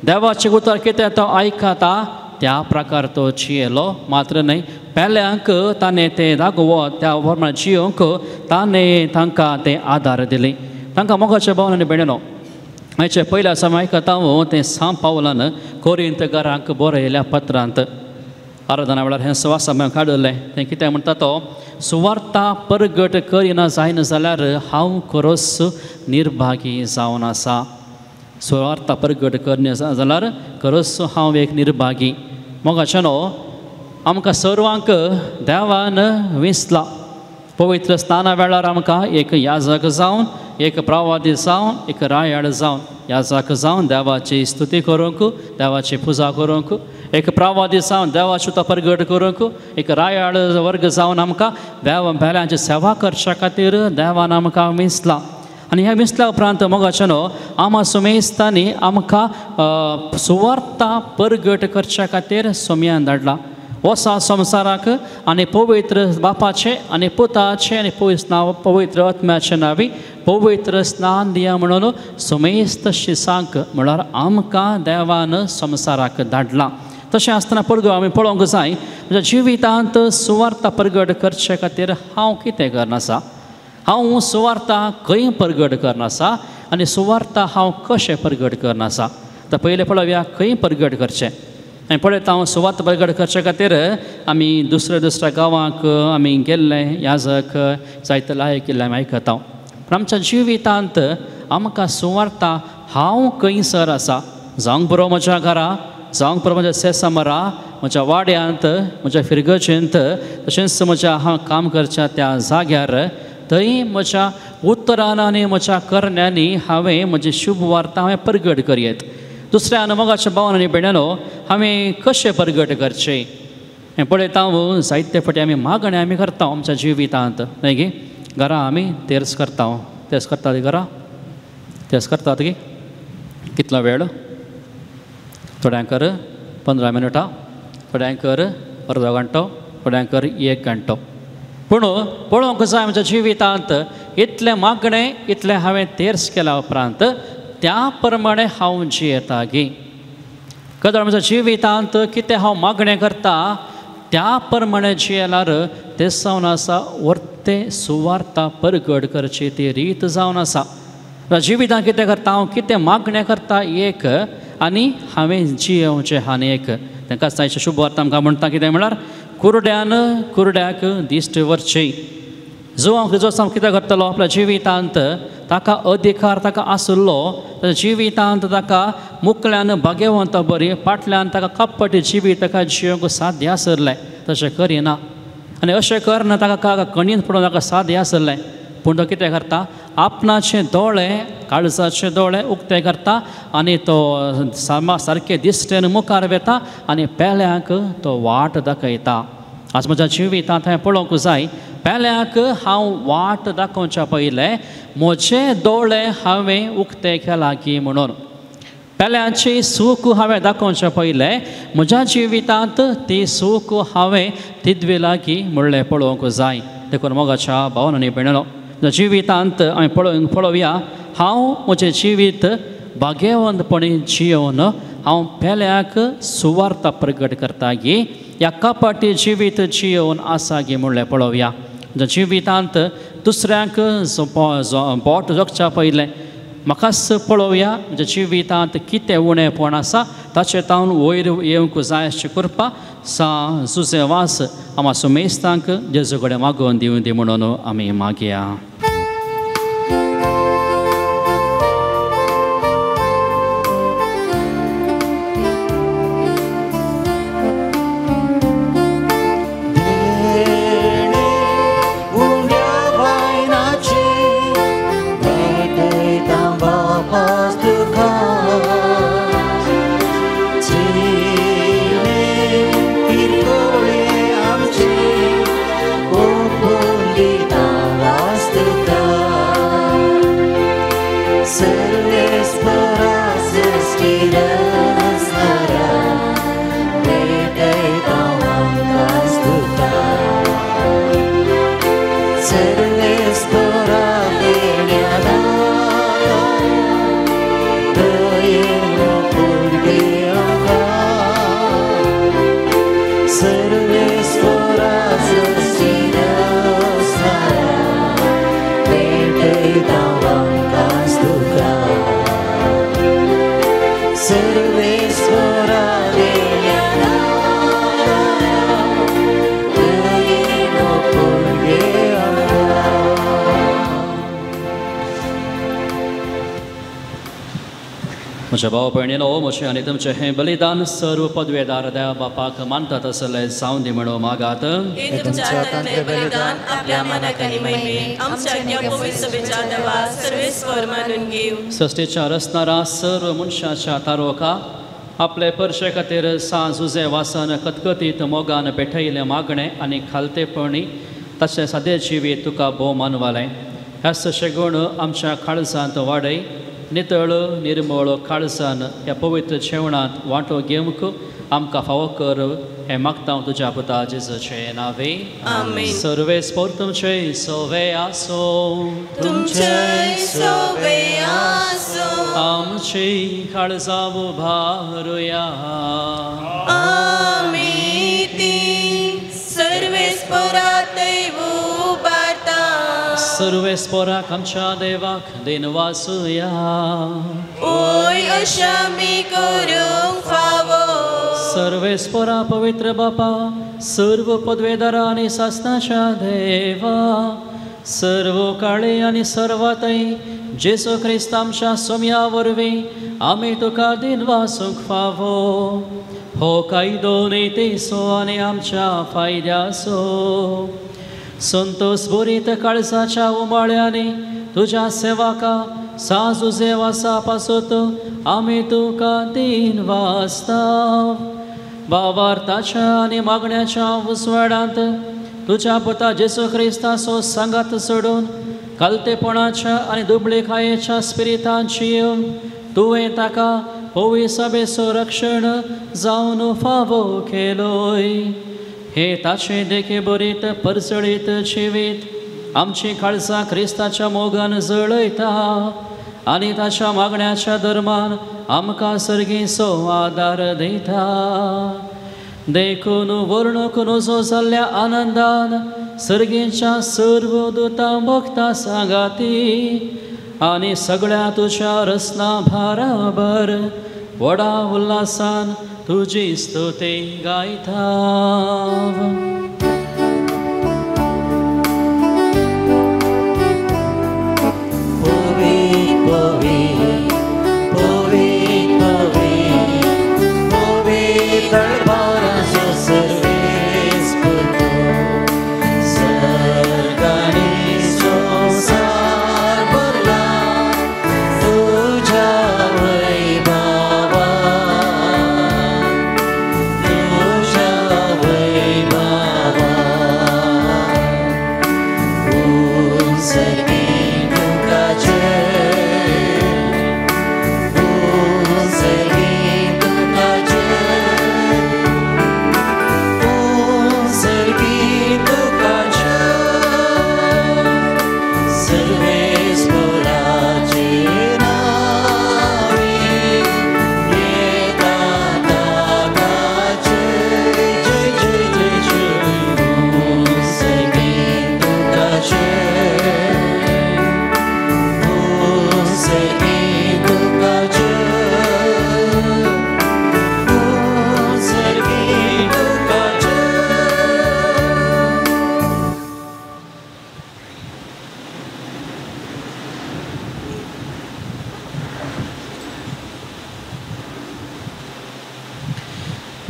देवाचें उतर कितें तो आयकता त्या प्रकार तो जियेलो. मात्र न्हय पेल्यांक ताणें तें दाखोवप त्या प्रमाण जियोवंक ताणें तांकां तें आदार दिली. तांकां मोगाचें भावन आनी भयणीनो आयचे पयल्या समय आयकता तें सांव पावलान कोरिंत घरांक बरयल्या पत्रांत आराधना वेळार हें सुवासा काडलें तें कितें म्हणटा तो सुवार्ता परगट करिना जायना जाल्यार हांव खरोच निर्भागी जावन आसा. सुवार्ता परगट करना जाल्यार खरोच हांव एक निर्भागी. मोगाचें न्हू आमकां सर्वांक देवान विसला पवित्र स्नाना वेळार आमकां एक याजक जावन एक प्रवादी जावन एक रायाळ जावन याजक जावन देवाची स्तुती करूंक देवाची पुजा करूंक एक प्रवादी जावन देवाची तो परगट करूंक एक रायाळ वर्ग जावन आमकां देव बेल्यांची सेवा करच्या खातीर देवान आमकां विसला. आनी ह्या विसल्या उपरांत मोगाचें न्हू आमा सुमेस्तांनी आमकां सुवार्ता परगट करच्या खातीर सोम्यान धाडला वसा संवसाराक आनी पवित्र बापाचें आनी पुताचें आनी पवित्र आत्म्याचें नांवी पवित्र स्नान दिया म्हणून सुमेस्त शिसांक म्हळ्यार आमकां देवान संवसाराक धाडला. तशें आसतना परगट आमी पळोवंक जाय म्हज्या जिवितांत सुवार्ता परगट करचे खातीर हांव कितें करनासा हांव सुवार्ता खंय परगट करनासा आनी सुवार्ता हांव कशें परगट करनासा. आतां पयलें पळोवया खंय परगट करचें. आनी पळयता हांव सुवार्ता परगट करचे खातीर आमी दुसऱ्या दुसऱ्या गांवांक आमी गेल्ले याजक जायते लायक केल्ले आमी आयकता. पूण आमच्या जिवितांत आमकां सुवार्ता हांव खंयसर आसा जावंक पुरो म्हज्या घरा जावंक पुरो म्हज्या सेसमरा म्हज्या वाड्यांत म्हज्या फिरगजेंत तशेंच म्हज्या हांव काम करच्या त्या जाग्यार थंय म्हज्या उतरान आनी म्हज्या करण्यांनी हांवें म्हजी शुभ वार्ता हांवें परगट करयेत. दुसऱ्या मोगाच्या भावान आनी भयणांनो हांवें कशें परगट करचें हें पळयता हांव जायते फावटी आमी मागणें आमी करता आमच्या जिवितांत न्हय गे. घरा आमी तेर्स करता तेर्स करतात घरा तेर्स करतात गे कितलो वेळ थोड्यांक 15 मिनटां थोड्यांक अर्दो घंटो थोड्यांक 1 घंटो. पूण पळोवंक जाय आमच्या जिवितांत इतलें मागणें इतलें हांवें तेर्स केल्या उपरांत त्या प्रमाणे हांव जियेता गी. कदळ म्हज्या जिवितांत कितें हांव मागणें करता त्या प्रमाणे जियेल्यार तें जावन आसा वर्ते सुवार्ता परगट करची ती रीत जावन आसा. जिवितांत कितें करता हांव, कितें मागणें करता एक आनी हांवें जियेवचें आनी एक. तांकां जायचे शुभ वार्ता आमकां म्हणटा कितें म्हळ्यार कुरड्यान कुरड्याक दिश्ट व्हरची. जो हांव क्रिजोस्तांव कितें करतलो आपल्या जिवितांत ताका अधिकार ताका आशिल्लो, ताच्या जिवितांत ताका मुकल्यान भाग्यवंत बरी फाटल्यान ताका कपट जिवीत ताका जियोंक साध्य आसलें, तशें करिना आनी अशें करना ताका कणीन पडून ताका साध्य आसलें. पूण तो कितें करता, आपणाचे दोळे काळजाचे दोळे उक्ते करता आनी तो सामा सारके दिश्टेन मुखार वेता आनी पेल्यांक तो वाट दाखयता. आज म्हज्या जिवितांत हांवें पळोवंक जाय, पेल्यांक हांव वाट दाखोवच्या पयलें म्हजे दोळे हांवें उक्ते केला की म्हणून, पेल्यांची सूख हांवें दाखोवच्या पयलें म्हज्या जिवितांत ती सूख हांवें तिदवी लागीं म्हणलें पळोवंक जाय. देखून मोगाच्या भावन आनी भयणीनो, जिवितांत हांवें पळोवया हांव म्हजें जिवीत भाग्यवंतपणी जियोवन हांव पेल्यांक सुवार्ता प्रगट करता गी ह्या कपाटी जिवीत जियोवन आसा गी म्हणलें पळोवया. जिवितांत दुसऱ्यांक बोट जोखच्या पयलें म्हाकाच पळोवया म्हज्या जिवितांत कितें उणेपण आसा ताचें तावन वयर येवंक जाय अशें करपा सा जुजे वास आमा सुमेस्तांक जेजू कडेन मागोवन दिवं दी म्हणून आमी मागया. म्हज्या भाव भयणीनो, म्हजें आनी तुमचें हें बलिदान सर्व पदवेदार देवा बापाक मानतात आसलें जावं दी म्हणून मागात. सश्टीच्या रचणारा सर्व मनशाच्या तारोका आपले परशे खातीर सांज उजे वासन कतकतीत मोगान पेठयलें मागणें आनी खालतेपणी ताचें सादें जिवीत तुका भोव मानवालें. ह्या शेगुण आमच्या काळजांत वाडय, नितळ निर्मळ काळजान ह्या पवित्र जेवणांत वांटो घेवंक आमकां फावो कर हें मागता हांव तुज्या पुता जेजूचे नांवे. आमेन. सर्वेस्पोर तुमचे सोवे आसो, तुमचे सोवे आसो, आमची काळजां उबारुया. आमी ती सर्वेस्पोरातय उबारता. सर्वेस्पोराक आमच्या देवाक देनवासुया. ओय अशें आमी करूंक फावो. सर्वेस्पोरा पवित्र बापा, सर्व पदवेदारा आनी सासनाच्या देवा, सर्व काळे आनी सर्वातय जेजू क्रिस्त आमच्या सोम्या वरवीं आमी तुका दिनवासूंक फावो. हो कायदो नीतीचो आनी आमच्या फायद्याचो संतोष भरीत काळजाच्या उमाळ्यांनी तुज्या सेवाका साजू सेवासा पासत आमी तुका दिन वाचता. बाबार्थाच्या आनी मागण्याच्या उजवाडांत तुज्या पुता जेजू क्रिस्ताचो सांगात सोडून कालतेपणाच्या आनी दुबळेकायेच्या स्पिरितांची येवन तुवें ताका पवी सभेचो रक्षण जावन फावो केलोय. हे ताचे देखे बरीत परजळीत जिवीत आमची काळजां क्रिस्ताच्या मोगान जळयता आनी ताच्या मागण्याच्या धर्मान आमकां सर्गीचो आदार दिता. देखून वर्णूक नजो जाल्ल्या आनंदान सर्गीच्या सर्व दुतां भक्तां सांगाती आनी सगळ्या तुज्या रचना भाराबर व्हडा उल्हासान तुजी स्तुती गायता.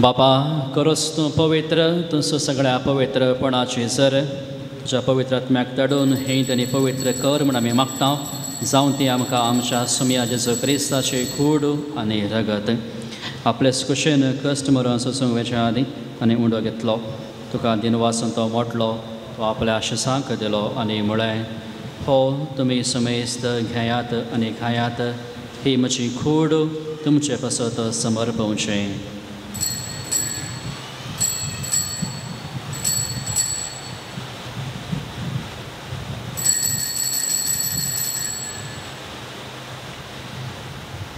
बापा करोस तूं पवित्र तुमचो सगळ्या पवित्रपणाची सर तुज्या पवित्र आत्म्याक धाडून हें आनी पवित्र कर म्हूण आमी मागता जावं ती आमकां आमच्या सुमया जेजू क्रिस्ताची कूड आनी रगत आपलेच कुशेन कश्ट मरून सोसूंक वेच्या आदीं आनी उंडो घेतलो तुका दिनवासून तो मोडलो तो आपल्या शिसांक दिलो आनी म्हळें हो तुमी सुमेस्त घेयात आनी खायात ही म्हजी कूड तुमचे पासत समर्पवचें.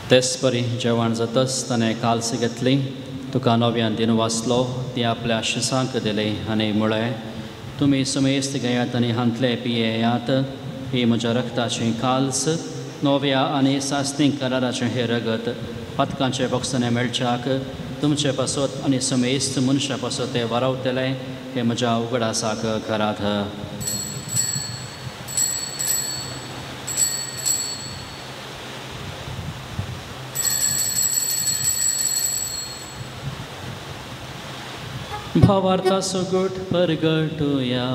तेच परी जेवण जातच ताणें काल्स घेतली तुका नव्यान दिन वाचलो ती आपल्या शिसांक दिली आनी म्हळें तुमी सुमेस्त घेयात आनी हांतले पियेयात ही म्हज्या रक्ताची काल्स नव्या आनी सासणीक कराराचें हें रगत पातकांचे बोगसणे मेळच्याक तुमचे पासत आनी सुमेस्त मनशा पासत तें वारावतलें हें म्हज्या उगडासाक करात. भावार्था सुगूट परगटुया.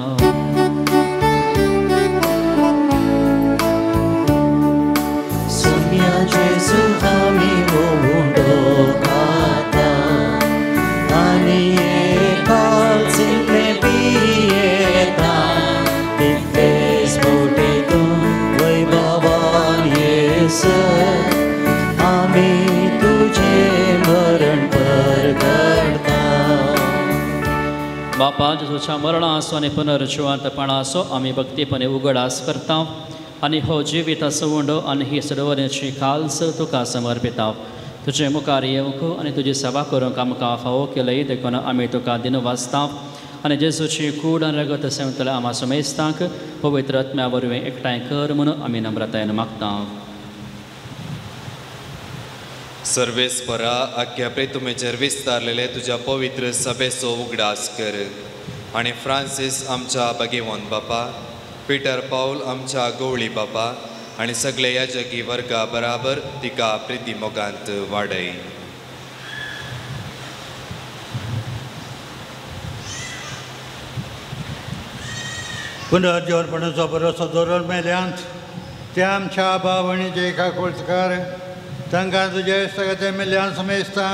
सुम्या जेजू आमी उंडो खाता आनी कालसिंतले पियेता तितलेच मोटे तूं वैभवान येसर आमी तुजें मरण परगटता. बापा जेजूच्या मरणाचो आनी पुनर्जिवंतपणाचो आमी भक्तीपणे उगडास करता आनी हो जिविताचो उंडो आनी ही सरोवराची काल्स तुका समर्पिता. तुजे मुखार येवंक आनी तुजी सेवा करूंक आमकां फावो केलय देखून आमी तुका दिनवासता आनी जेजूची कूड आनी रगत सेवतल्या आमा सुमेस्तांक पवित्र आत्म्या वरवीं एकठांय कर म्हणून आमी नम्रतायेन मागता. सर्वेस्परा आख्या प्रेतुमेचेर विस्तारलेले तुज्या पवित्र सभेचो उगडास कर आनी फ्रांसीस आमच्या भगेवन बापा, पिटर पावल आमच्या गवळी बापा आनी सगळे याजकी वर्गा बराबर तिका प्रिती मोगांत वाडय. पुनर्जीवनपणाचो भरोसो दवरून मेल्यांत त्या आमच्या भाव आनी काकुळटकार तांकां तुजे सगळें मेल्ल्यान समेस्तां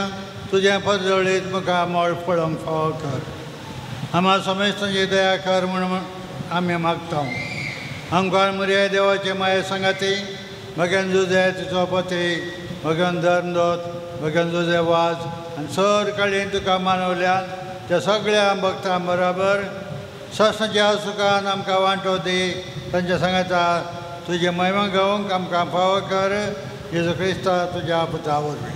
तुजें परजळीत मुखार मोळ पळोवंक फावो कर. आम्हा समेस्तांची दया कर म्हूण आमी मागता. आमकां मुरया देवाचे माये सांगाती मगन जुजे तिचो पती मगन धर्मदोत मगन जुजे वाज आनी सर काळीन तुका मानवल्यान त्या सगळ्या भक्तां बराबर सस्नाच्या सुखान आमकां वांटो दी. तांच्या सांगाता तुजे महिमा गावंक आमकां फावो कर. जेजू क्रिस्ता तुज्या पुता वरवीं.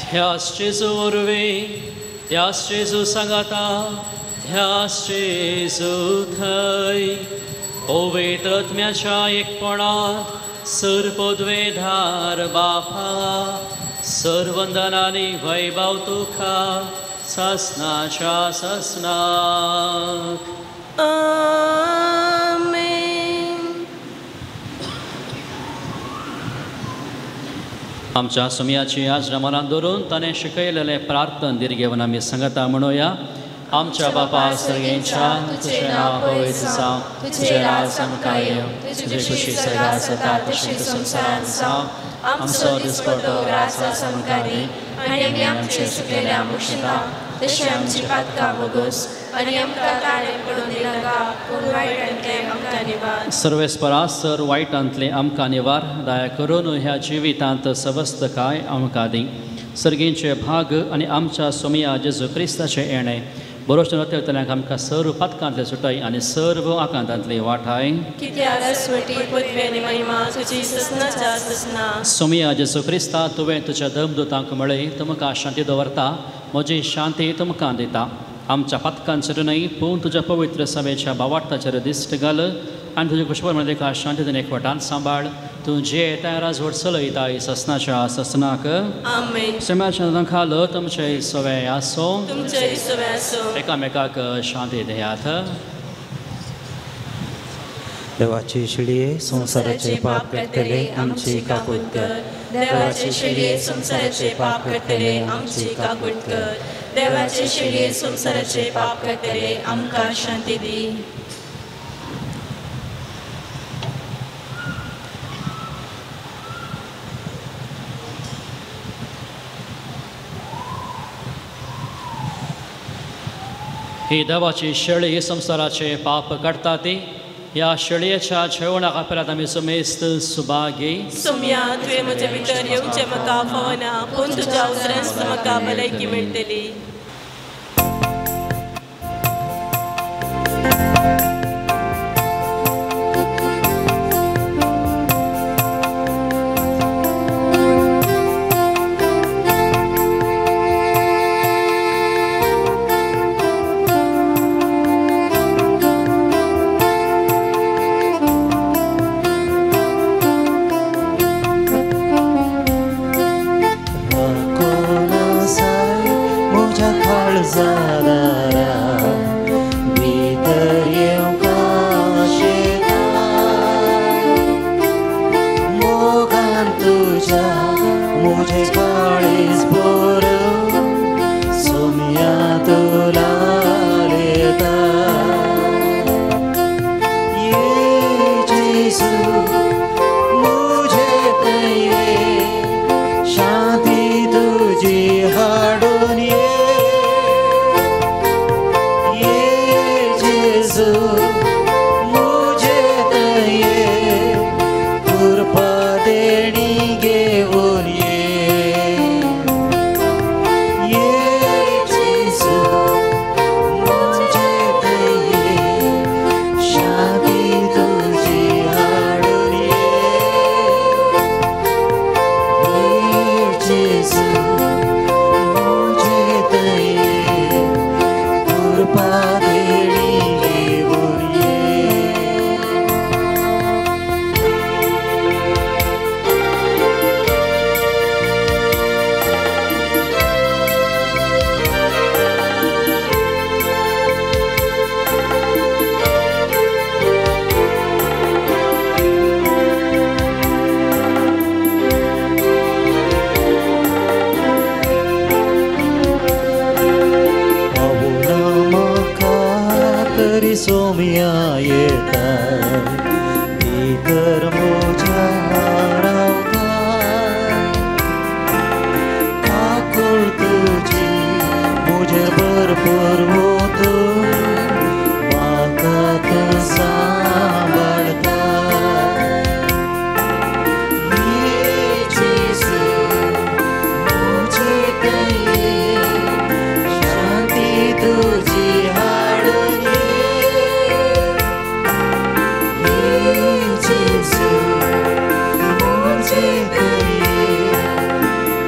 ध्यास जेजू वरवीं ध्यास जेजू सांगाता, ध्यास जेजू थंय पवित्र आत्म्याच्या एकपणांत सर पदवेधार बापा सर वंदनानी वैभव तुका ससनाच्या ससनाक. आमेन. आमच्या सुमयाची आज्ञा मनात धरून ताणें शिकयलेलें प्रार्थन दीर्घेवन आमी सांगता म्हणुया. आमच्या बापा सर्गेंच्या, तुजें नांव पवित्र जावं, तुजें राज आमकां येवं, तुजी खुशी सर्गांत जाता तशी संवसारांत जावं. आमचो दिसपटो राज आमकां दी आनी आमी आमचे चुकलेल्या मुक्षता तशी आमची पातकां भोगोस आनी आमकां ताणें पडून दिनाका, पूण वायटांतलें आमकां निवार. सर्वेस्परा सर वायटांतलें आमकां निवार, दया करून ह्या जिवितांत सवस्तकाय आमकां दी. सर्गींचे भाग आनी आमच्या सोमया जेजू क्रिस्ताचें येणें बरोच नवतल्यांक आमकां सर्व पातकांतले सुटाय आनी सर्व आकांतांतले वाठाय. सोमया जेजू क्रिस्ता, तुवें तुज्या दमदूतांक म्हळें, तुमकां शांती दवरता, म्हजी शांती तुमकां दिता. आमच्या पातकांचेर न्हय पूण तुज्या पवित्र सभेच्या भावार्थाचेर दिश्ट घाल आनी तुज्या कुशबर म्हणलें शांती दिवन एकवटान सांबाळ. तूं जे येता राजवट चलयता ससनाच्या ससनाक. आमेन. सम्याच्या खाल तुमचे सवे आसो, तुमचे सवे आसो. एकामेकाक शांती दियात. देवाची शिळये संवसाराचे पाप काडटले आमची काकूट कर. देवाचे शिळये संवसाराचे पाप काडटले आमची काकूट कर. देवाचे शिळये संवसाराचे पाप काडटले आमकां शांती दी. ही देवाची शेळी संवसाराचे पाप काडटा ती ह्या शेळयेच्या जेवणाक आपल्यात आमी समेस्त सुभागी. सोम्या, तुवें म्हजे भितर येवचें म्हाका फावना, पूण तुज्या उतरांच म्हाका भलायकी मेळटली.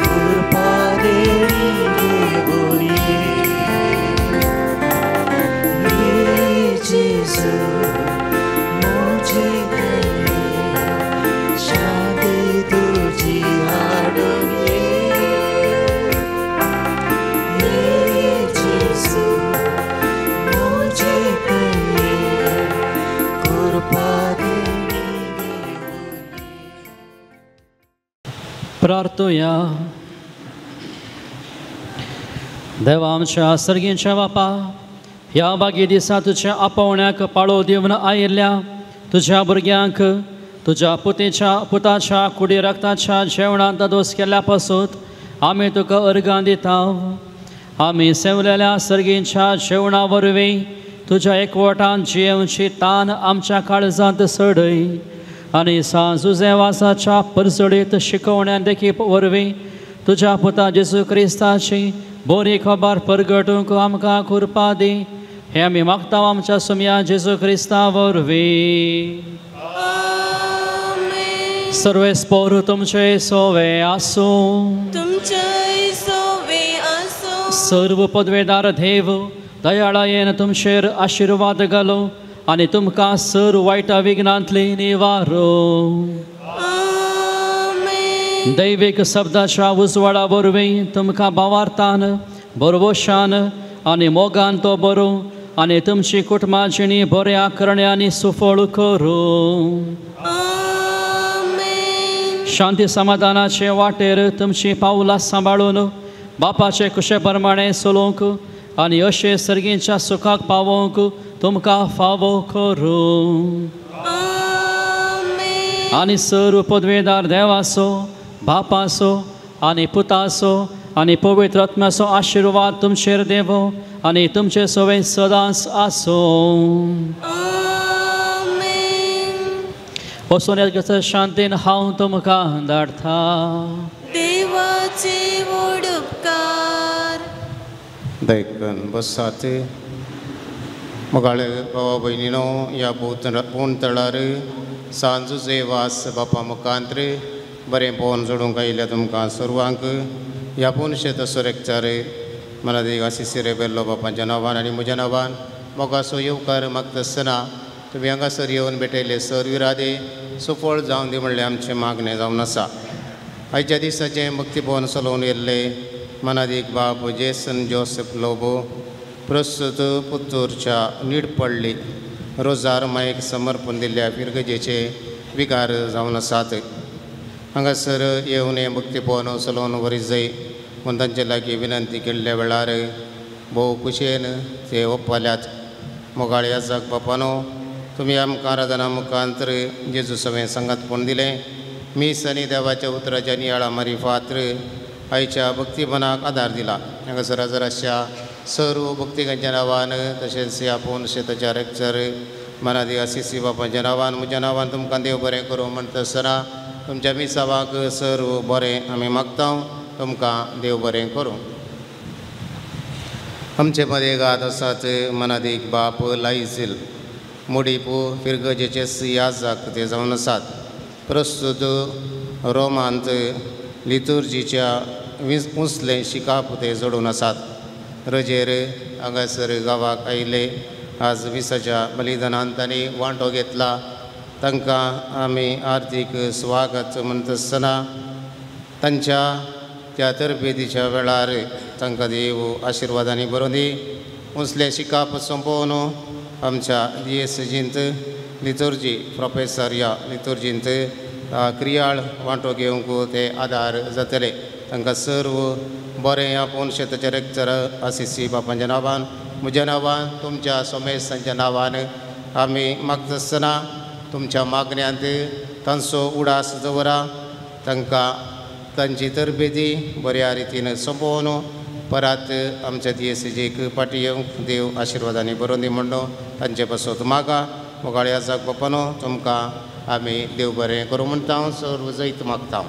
कृपा देणी घेवून ये. प्रार्थुया. देवा आमच्या सर्गींच्या बापा, ह्या बागी दिसा तुज्या आपोवण्याक पाळो दिवन आयिल्ल्या तुज्या भुरग्यांक तुज्या पुतेच्या पुताच्या कुडी रक्ताच्या जेवणांत दोस केल्या पासून आमी तुका अर्गां दिता. आमी सेवलेल्या सर्गींच्या जेवणा वरवीं तुज्या एकवटान जियेवची तान आमच्या काळजांत सडय आनी सांजुजेवासाच्या परजळीत शिकोवण्या देखी वरवीं तुज्या पुता जेजू क्रिस्ताची बरी खबर परगटूंक आमकां कृपा दी. हें आमी मागता आमच्या सुमया जेजू क्रिस्ता वरवीं. सर्वेस्पोर तुमचे सोवे आसूं. तुमचे सोवे आसूं. सर्व पदवेदार देव दयाळायेन तुमचेर आशिर्वाद घालो आनी तुमकां सर वायटा विघ्नांतली निवारो. दैवीक शब्दाच्या उजवाडा वरवीं तुमकां भावार्थान बरवशान आनी मोगान तो बरो आनी तुमची कुटुंबा जिणी बऱ्या करण्यांनी सुफळ करूं. शांती समाधानाचे वाटेर तुमची पावलां सांबाळून बापाचे कुशे प्रमाणे चलोवंक आनी अशे सर्गींच्या सुखाक पावोवंक तुमकां फावो करूं. आनी सर पदवेदार देवाचो बापाचो आनी पुताचो आनी पवित्र आत्म्याचो आशिर्वाद तुमचेर देवो आनी तुमचे सवय सदांच आसूं. वचून शांतीन हांव तुमकां धाडटा. देवाचे व्हड उपकार. देखून बसात मोगाळे भावा भयणीनो, ह्या पोवन तळार सांजुजे वास बापा मुखांत्र बरें पोवन जोडूंक आयिल्ल्या तुमकां सर्वांक ह्या पोनशे तसो रेक्चार मनादेक आशिसी रेबेल्लो बापाच्या नांवान आनी म्हज्या नांवान मोगासो येवकार मागतासतना तुमी हांगासर येवन भेटयले सर विरादे सुफळ जावन दी म्हणलें आमचें मागणें जावन आसा. आयच्या दिसाचें भक्ती भवन चलोवन येयल्ले मनादीक बाब जेसन जोसेफ लोबो प्रस्तुत पुत्तूरच्या निडपडली रोजार मायक समर्पण दिल्ल्या फिरगजेचे विकार जावन आसात. हांगासर येवन हें भक्ती भवन चलोवन वरी जाय म्हूण तांचे लागीं विनंती केल्ल्या वेळार भोव खुशयेन ते ओप्पाल्यात. मोगाळे आजाक बापानो, तुमी आमकां आराधना मुखांतर जेजू सवें सांगातपण दिलें. मीस आनी देवाच्या उतराच्या नियाळा मारिफात्र आयच्या भक्तीपणाक आदार दिला. हांगासर हजर आसच्या सर्व भक्तिकांच्या नांवान तशेंच ह्या पोवन शेताच्या रेक्चर मनादी आसिसी बापाच्या नांवान म्हज्या नांवान तुमकां देव बरें करूं म्हणटा आसतना तुमच्या मिसावाक सर्व बरें आमी मागता. तुमकां देव बरें करूं. आमचे मदें गात आसात मनादीक बाप लायझील मोडीपू फिरगजेचे याजाक ते जावन आसात. प्रस्तुत रोमांत लितुर्जीच्या उंचलें शिकाप ते जोडून आसात. रजेर हांगासर गांवाक आयिल्ले आज विसाच्या बलिदानांत तांणी वांटो घेतला. तांकां आमी आर्थीक स्वागत म्हणटा आसतना तांच्या त्या तरबेदीच्या वेळार तांकां देव आशिर्वादांनी बरोवन दी. उंचलें शिकाप सोंपोवन आमच्या दियेसजींत लितुर्जी प्रोफेसर ह्या लितुर्जींत क्रियाळ वांटो घेवंक ते आदार जातले. तांकां सर्व बरें ह्या पोवन शेताच्या रेक्चर आसिसी बापांच्या नांवान म्हज्या नांवान तुमच्या सोमेस्तांच्या नांवान आमी मागता आसतना तुमच्या मागण्यांत तांचो उडास दवरा. तांकां तांची तरबेदी बऱ्या रितीन सोंपोवन परत आमच्या दियेसीजीक फाटी येवंक देव आशिर्वादांनी बरोवन दी म्हणून तांचे पासत मागा. मोगाळे आजाक बापानो, तुमकां आमी देव बरें करूं म्हणटा हांव सर्व जैत मागता.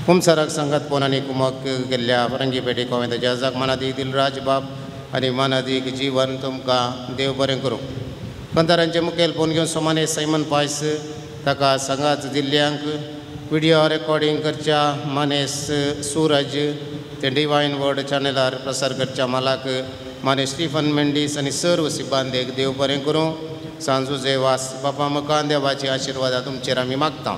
कुमसाराक सांगात पोन आनी कुमक केल्ल्या फरंगी पेटी कोवेंताच्या आजाक मनादीक दिलराज बाब आनी मनादीक जीवन तुमकां देव बरें करूं. कंदारांचे मुखेल फोन घेवन सोमाने सायमन पायस ताका सांगात दिल्ल्यांक विडियो रेकॉर्डिंग करच्या मानेस सूरज ते डिवायन वर्ड चॅनलार प्रसार करच्या मालाक माने स्टीफन मेंडीस आनी सर्व सिब्बांदेक देव बरें करूं. सांजुजे वास बापा मुखान देवाची आशिर्वादा तुमचेर आमी मागता.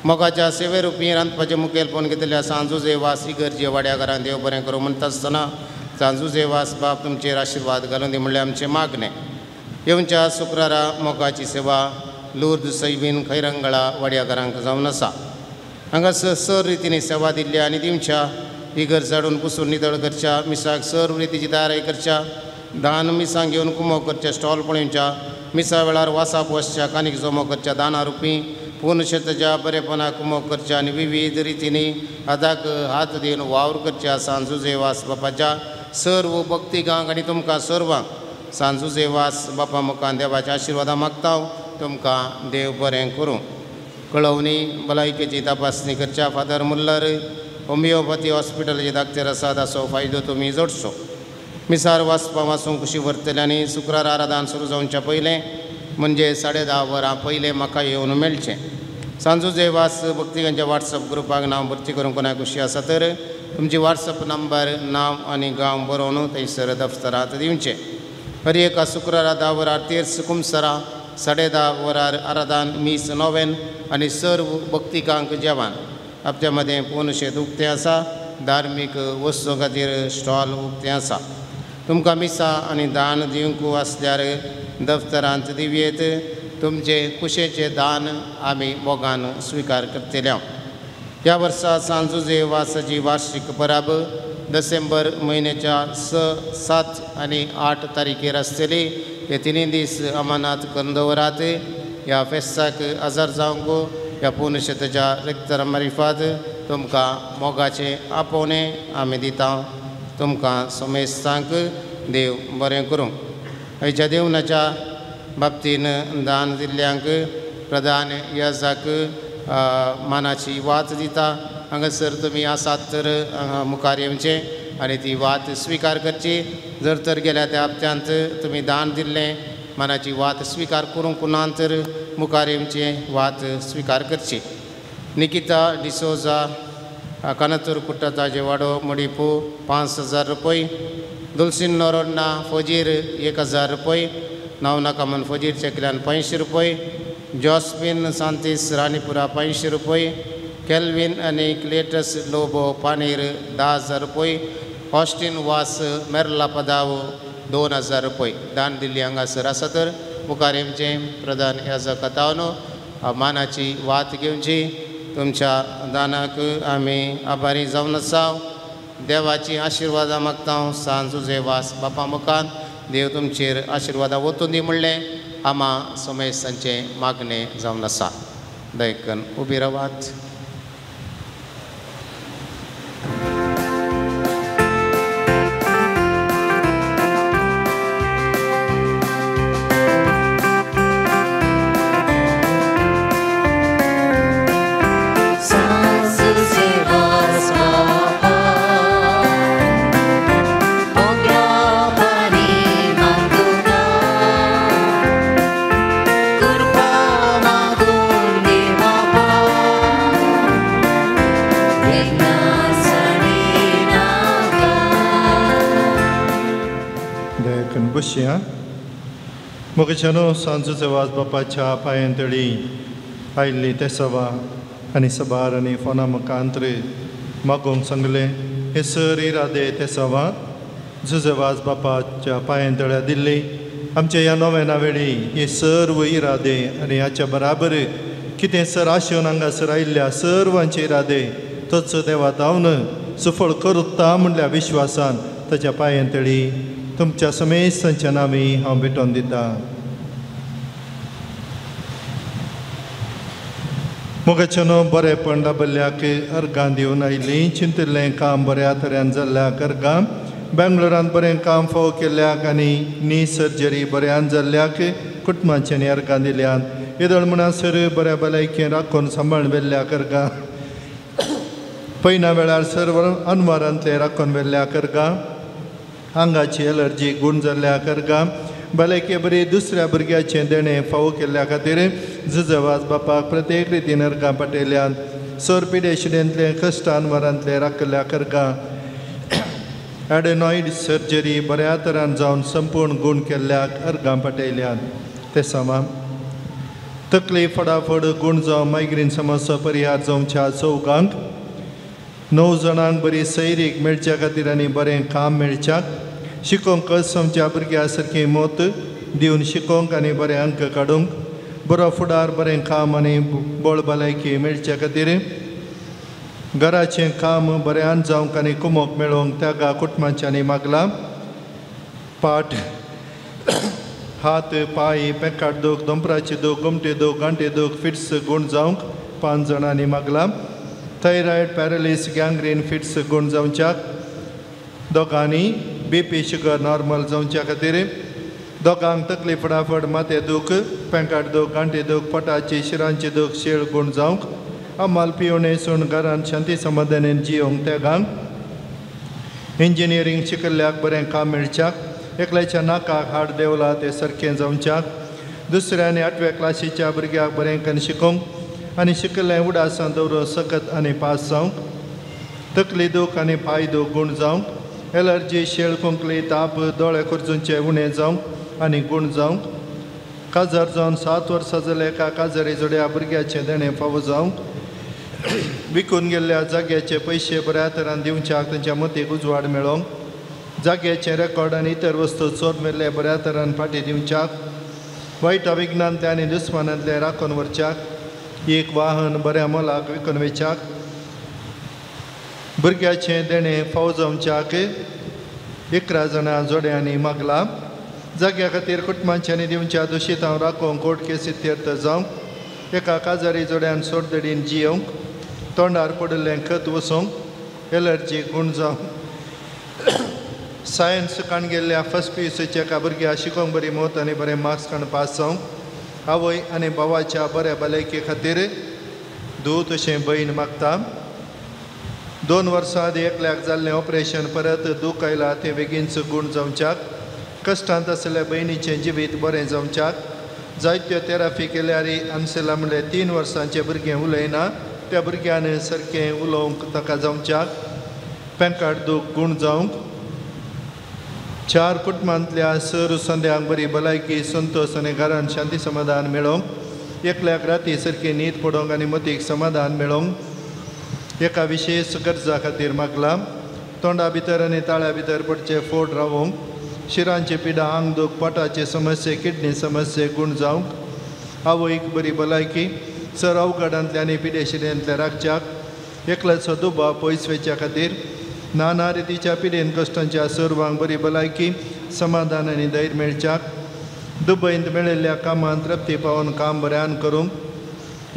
मोगाच्या सेवे रुपी रांदपाचें मुखेल फोन घेतिल्ल्या सांजुजे वास इगर्जे वाड्या घरान देव बरें करूं म्हणटा आसतना सांजुजे वास बाप तुमचेर आशिर्वाद घालून दी म्हणल्यार आमचें मागणें. येवच्या शुक्रारा मोगाची सेवा लूर्द सैबीन खैरंगळा वाड्या घरांक जावन आसा. हांगासर सर रितीने सेवा दिल्ल्या आनी दिवच्या इगर झाडून पुसून नितळ करच्या मिसाक सर्व रितीची तयारी करच्या दान मिसांक घेवन कुमो करच्या स्टॉल पळोवच्या मिसा वेळार वासाप वसच्या कानीक जमो करच्या दाना रुपी पुनशेताच्या बरेपणा कुमो करच्या आनी विविध रितींनी हाताक हात दिवन वावर करच्या सांजुजे वास बापाच्या सर्व भक्तिकांक आनी तुमकां सर्वांक सांजुजे वास बापा मुखान देवाच्या आशिर्वादा मागता तुमकां देव बरें करूं. कळवणी भलायकेची तपासणी करच्या फादर मुल्लर होमिओपॅथी हॉस्पिटलाचे डाक्टर आसात असो फायदो तुमी जोडचो. मिसार वाचपा वाचूंक खुशी व्हरतले आनी शुक्रार आराधन सुरू जावच्या पयलें म्हणजे 10:30 वरां पयलें म्हाका येवन मेळचें. सांजुजे वास भक्तिकांच्या वॉट्सअप ग्रुपाक नांव भरती करूंक कोणाक खुशी आसा तर तुमची वॉट्सअप नंबर नांव आनी गांव बरोवन थंयसर दफ्तरांत दिवचें. हर एका शुक्रारा 10 वरार तेर्स कुमसरा 10:30 वरार आराधन मीस नोवेन आनी सर्व भक्तिकांक जेवण. हप्त्या मदें पोनशेत उक्तें आसा. धार्मीक वस्तूं खातीर स्टॉल उक्तें आसा. तुमकां मिसां आनी दान दिवंक आसल्यार दफ्तरांत दिवयेत. तुमचे कुशेचें दान आमी मोगान स्विकार करतले. ह्या वर्सा सांजुजे वासाची वार्षिक परब डिसेंबर म्हयन्याच्या 6, 7 आनी 8 तारखेर आसतली. हे तिनूय दीस अमानात करून दवरात. ह्या फेस्ताक हजर जावंक ह्या पुनशेताच्या रेक्तरा मारिफात तुमकां मोगाचें आपोवणें आमी दिता. तुमकां समेस्तांक देव बरें करूं. आयच्या देवनाच्या बाबतीन दान दिल्ल्यांक प्रधान याजाक मानाची वात दिता. हांगासर तुमी आसात तर मुखार येवचें आनी ती वात स्विकार करची. जर तर गेल्या त्या हप्त्यांत तुमी दान दिल्लें मानाची वात स्विकार करूंक ना तर मुखार येवचें वात स्विकार करची. निकिता डिसोजा कानातूर कुट्टाताजे वाडो मडिपू 5,000 रुपये. दुलसीन नोरोन्ना फजीर 1,000 रुपये. नावनाका म्हण फजीर चेकल्यान 500 रुपये. जॉस्मिन सांतीस राणीपुरा 500 रुपये. केल्विन आनी क्लेटस लोबो पानीर 10,000 रुपये. ऑस्टीन वास मेरला पदाव 2,000 रुपये. दान दिल्ली हांगासर आसा तर मुखार येवचें प्रधान याजक मानाची वात घेवची. तुमच्या दानाक आमी आभारी जावन आसा. देवाची आशिर्वादां मागता. सांजुजे वास बापा मुखान देव तुमचेर आशिर्वादां वतून दी म्हणलें आमा समेस्तांचें मागणें जावन आसा. दयकन उबी रावात. मोगेच्यानो सांजुचे वास बापाच्या पांयां तळी आयिल्ली ते सभा आनी सभार आनी फोना मुखांतर मागोवंक सांगलें हे सर इरादे ते सभा जुजे वास बापाच्या पांयां तळ्या दिल्ली आमच्या ह्या नोवेना वेळी हे सर्व इरादे आनी हाच्या बराबर कितें सर आशेवन हांगासर आयिल्ल्या सर्वांचे इरादे तोच देवा धांवन सुफळ करता म्हणल्या विश्वासान ताच्या पांयां तळी तुमच्या समेस्तांच्या नांवी हांव भेटोवन दिता. मोगाच्यानो बरेपण लाभल्ल्याक अर्गां दिवन आयलीं चिंतिल्लें काम बऱ्या तरेन जाल्ल्याक अर्गां बेंगलोरांत बरें काम फावो केल्ल्याक आनी नी सर्जरी बऱ्यान जाल्ल्याक कुटुंबांच्यानी अर्गां दिल्यात. येदोळ म्हणसर बऱ्या भलायकेन राखून सांबाळून व्हेल्ल्याक अर्गां पयना वेळार सर्व अनवारांतले राखून व्हेल्ल्याक अर्गां आंगाची एलर्जी गूण जाल्ल्या अर्गां भलायके बरी दुसऱ्या भुरग्याचें देणें फावो केल्ल्या खातीर जुजवाज बापाक प्रत्येक रितीन अर्गां पाटयल्यात. सोर पिडेशिडेंतले कश्ट अनवारांतले राखल्ल्या अर्गां एडेनॉयड सर्जरी बऱ्या तरान जावन संपूर्ण गूण केल्ल्याक अर्गां पाटयल्यात. ते समा तकली फडाफड गूण जावं मायग्रेन समस्या परिहार जावच्या चौगांक 9 जाणांक बरी सैरीक मेळच्या खातीर आनी बरें काम मेळच्याक शिकोवंक आमच्या भुरग्यां सारकी मत दिवन शिकोवंक आनी बरे अंक काडूंक बरो फुडार बरें काम आनी बळ भलायकी मेळच्या खातीर घराचें काम बऱ्यान जावंक आनी कुमोक मेळोवंक त्यागा कुटुंबांच्यांनी मागलां. पाट हात पांय पेकाट दूख दोंपराची दूख गोमटे दूख गांटे दूख फिट्स गूण जावंक 5 जाणांनी मागलां. थायरॉयड पॅरलिस गँग्रीन फिट्स गूण जावच्याक दोगांनी बीपी शुगर नॉर्मल जावच्या खातीर दोगांक तकली फटाफट माथे दूख पेंकाट दूख गांटे दूख पोटाची शिरांची दूख शेळ गूण जावंक अमाल पिवणे सून घरान शांती समाधानेन जियोंक तेगांक इंजिनियरींग शिकल्ल्याक बरें काम मेळच्याक एकल्याच्या नाकाक हाड देवला तें सारकें जावच्याक दुसऱ्या आनी 8व्या क्लासीच्या भुरग्याक बरें करून शिकोवंक आनी शिकल्लें उडासान दवरून सकत आनी पास जावंक तकली दूख आनी पांय दूख गूण जावंक एलर्जी शेळ खोंकली ताप दोळे खोर्जूंचे उणें जावंक आनी गूण जावंक काजार जावन 7 वर्सां जाल्या एका काजारी जोड्या भुरग्याचें देणें फावो जावंक विकून गेल्ल्या जाग्याचे पयशे बऱ्या तरान दिवच्याक तांच्या मतीक उजवाड मेळोवंक जाग्याचें रेकॉर्ड आनी इतर वस्तू चोर मेल्ले बऱ्या तरान फाटीं दिवच्याक वायट अविज्ञांतले आनी दुस्मानांतले राखून व्हरच्याक एक वाहन बऱ्या मोलाक विकून वेच्याक भुरग्याचें देणें फावो जावच्याक 11 जाणां जोड्यांनी मागलां. जाग्या खातीर कुटुंबांच्यांनी दिवच्या दुशितां राखूंक कोर्ट केसी तीर्थ जावंक एका काजारी जोड्यान सोडदडीन जियोवंक तोंडार पडिल्लें खत वचूंक एलर्जी गूण जावंक सायन्स काण गेल्ल्या फर्स्ट पी.यू.सीच्या एका भुरग्याक शिकोवंक बरी मत आनी बरें मार्क्स काण पास जावंक आवय आनी भावाच्या बऱ्या भलायके खातीर धूव तशें भयण मागता. 2 वर्सां आदीं एकल्याक जाल्लें ऑपरेशन परत दूख आयला तें बेगीनच गूण जावच्याक कश्टांत आशिल्ल्या भयणीचें जिवीत बरें जावच्याक जायत्यो थेरपी केल्यार आमसेला म्हणल्यार 3 वर्सांचें भुरगें उलयना त्या भुरग्यान सारकें उलोवंक ताका जावच्याक पेंकाट दूख गूण जावंक 4 कुटुंबांतल्या सर संद्यांक बरी भलायकी संतोश आनी घरान शांती समाधान मेळोवंक एकल्याक राती सारकी न्हीद पडोवंक आनी मतीक समाधान मेळोवंक एका विशेश गरजा खातीर मागलां. तोंडा भितर आनी ताळ्या भितर पडचे फोड रावोवंक शिरांची पिडा आंग दूख पोटाचे समस्ये किडनी समस्ये गूण जावंक आवयक बरी भलायकी सर अवघडांतल्या आनी पिडेशिरेंतल्या राखच्याक एकल्याचो दुबाव पयस वयच्या खातीर नाना रितीच्या पिडेन कश्टांच्या सर्वांक बरी भलायकी समाधान आनी धैर्य मेळच्याक दुबयंत मेळिल्ल्या कामांत तृप्ती पावोवन काम बऱ्यान करूंक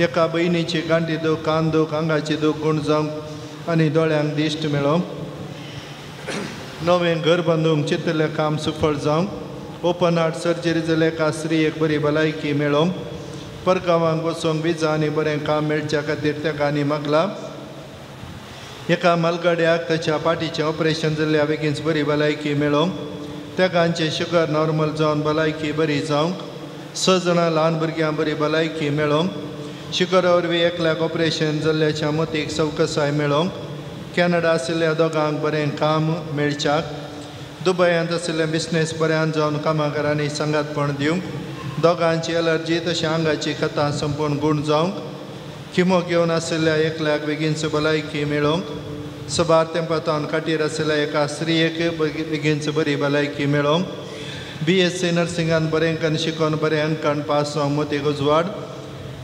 एका भयणीची गांठी दूख कान दूख आंगाची दूख गूण जावंक आनी दोळ्यांक दिश्ट मेळोवंक नवें घर बांदूंक चिंतलें काम सुफळ जावंक ओपन हार्ट सर्जरी जाल्या एका स्त्रियेक बरी भलायकी मेळोवंक परगांवांक वचोंक विजा आनी बरें काम मेळच्या खातीर ताका आनी मागलां. एका मालगाड्याक ताच्या पाटीचें ऑपरेशन जाल्ल्या बेगीनच बरी भलायकी मेळोवंक तेगांचें शुगर नॉर्मल जावन भलायकी बरी जावंक 6 जाणां ल्हान भुरग्यांक बरी भलायकी मेळोवंक शुगरा वरवीं एकल्याक ऑपरेशन जाल्ल्याच्या मतीक सवकसाय मेळोवंक कॅनडा आशिल्ल्या दोगांक बरें काम मेळच्याक दुबयांत आशिल्लें बिजनेस बऱ्यान जावन कामागारांनी सांगातपण दिवंक दोगांची एलर्जी तशें आंगाची खतां संपूर्ण गूण जावंक किमो घेवन आशिल्ल्या एकल्याक बेगीनच भलायकी मेळोवंक सबार तेंपातावन खाटीर आशिल्ल्या एका स्त्रियेक बेगीनच बरी भलायकी मेळोवंक BSc नर्सिंगान बरें अंकान शिकोवन बरें अंकान पास जावंक मतीक उजवाड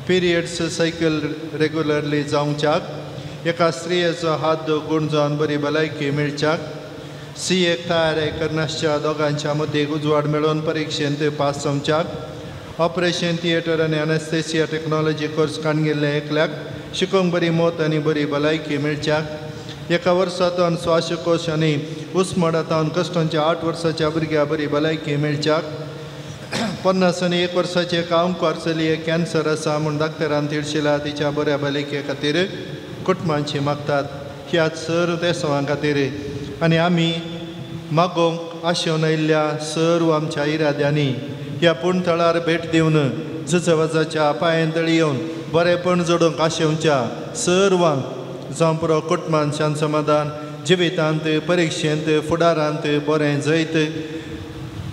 पिरियड्स सायकल रेगुलरली जावच्याक एका स्त्रियेचो हात दूख गूण जावन बरी भलायकी मेळच्याक CA तयारी करनासच्या दोगांच्या मतीक उजवाड मेळोवन परिक्षेंत पास जावच्याक ऑपरेशन थिएटर आनी अनेस्थेसिया टेक्नॉलॉजी कोर्स काण गेल्ले एकल्याक शिकोवंक बरी मत आनी बरी भलायकी मेळच्याक एका वर्सांतून श्वासकोश आनी उस्मडांतून कश्टांच्या 8 वर्साच्या भुरग्या बरी भलायकी मेळच्याक 50 आनी 1 वर्साचे एका अंकुर चलयेक कॅन्सर आसा म्हूण डाक्टरान तिडशिला तिच्या बऱ्या भलायके खातीर कुटुंबांची मागतात. ह्या सर्व देसां खातीर आनी आमी मागोवंक आशेवन आयिल्ल्या सर्व आमच्या इराद्यांनी ह्या पूण थळार भेट दिवन जुजवाजाच्या पांयांतळी येवन बरेपण जोडूंक आशेवच्या सर्वांक जावं पुरो कुटुंबान शांत समाधान जिवितांत परिक्षेंत फुडारांत बरें जैत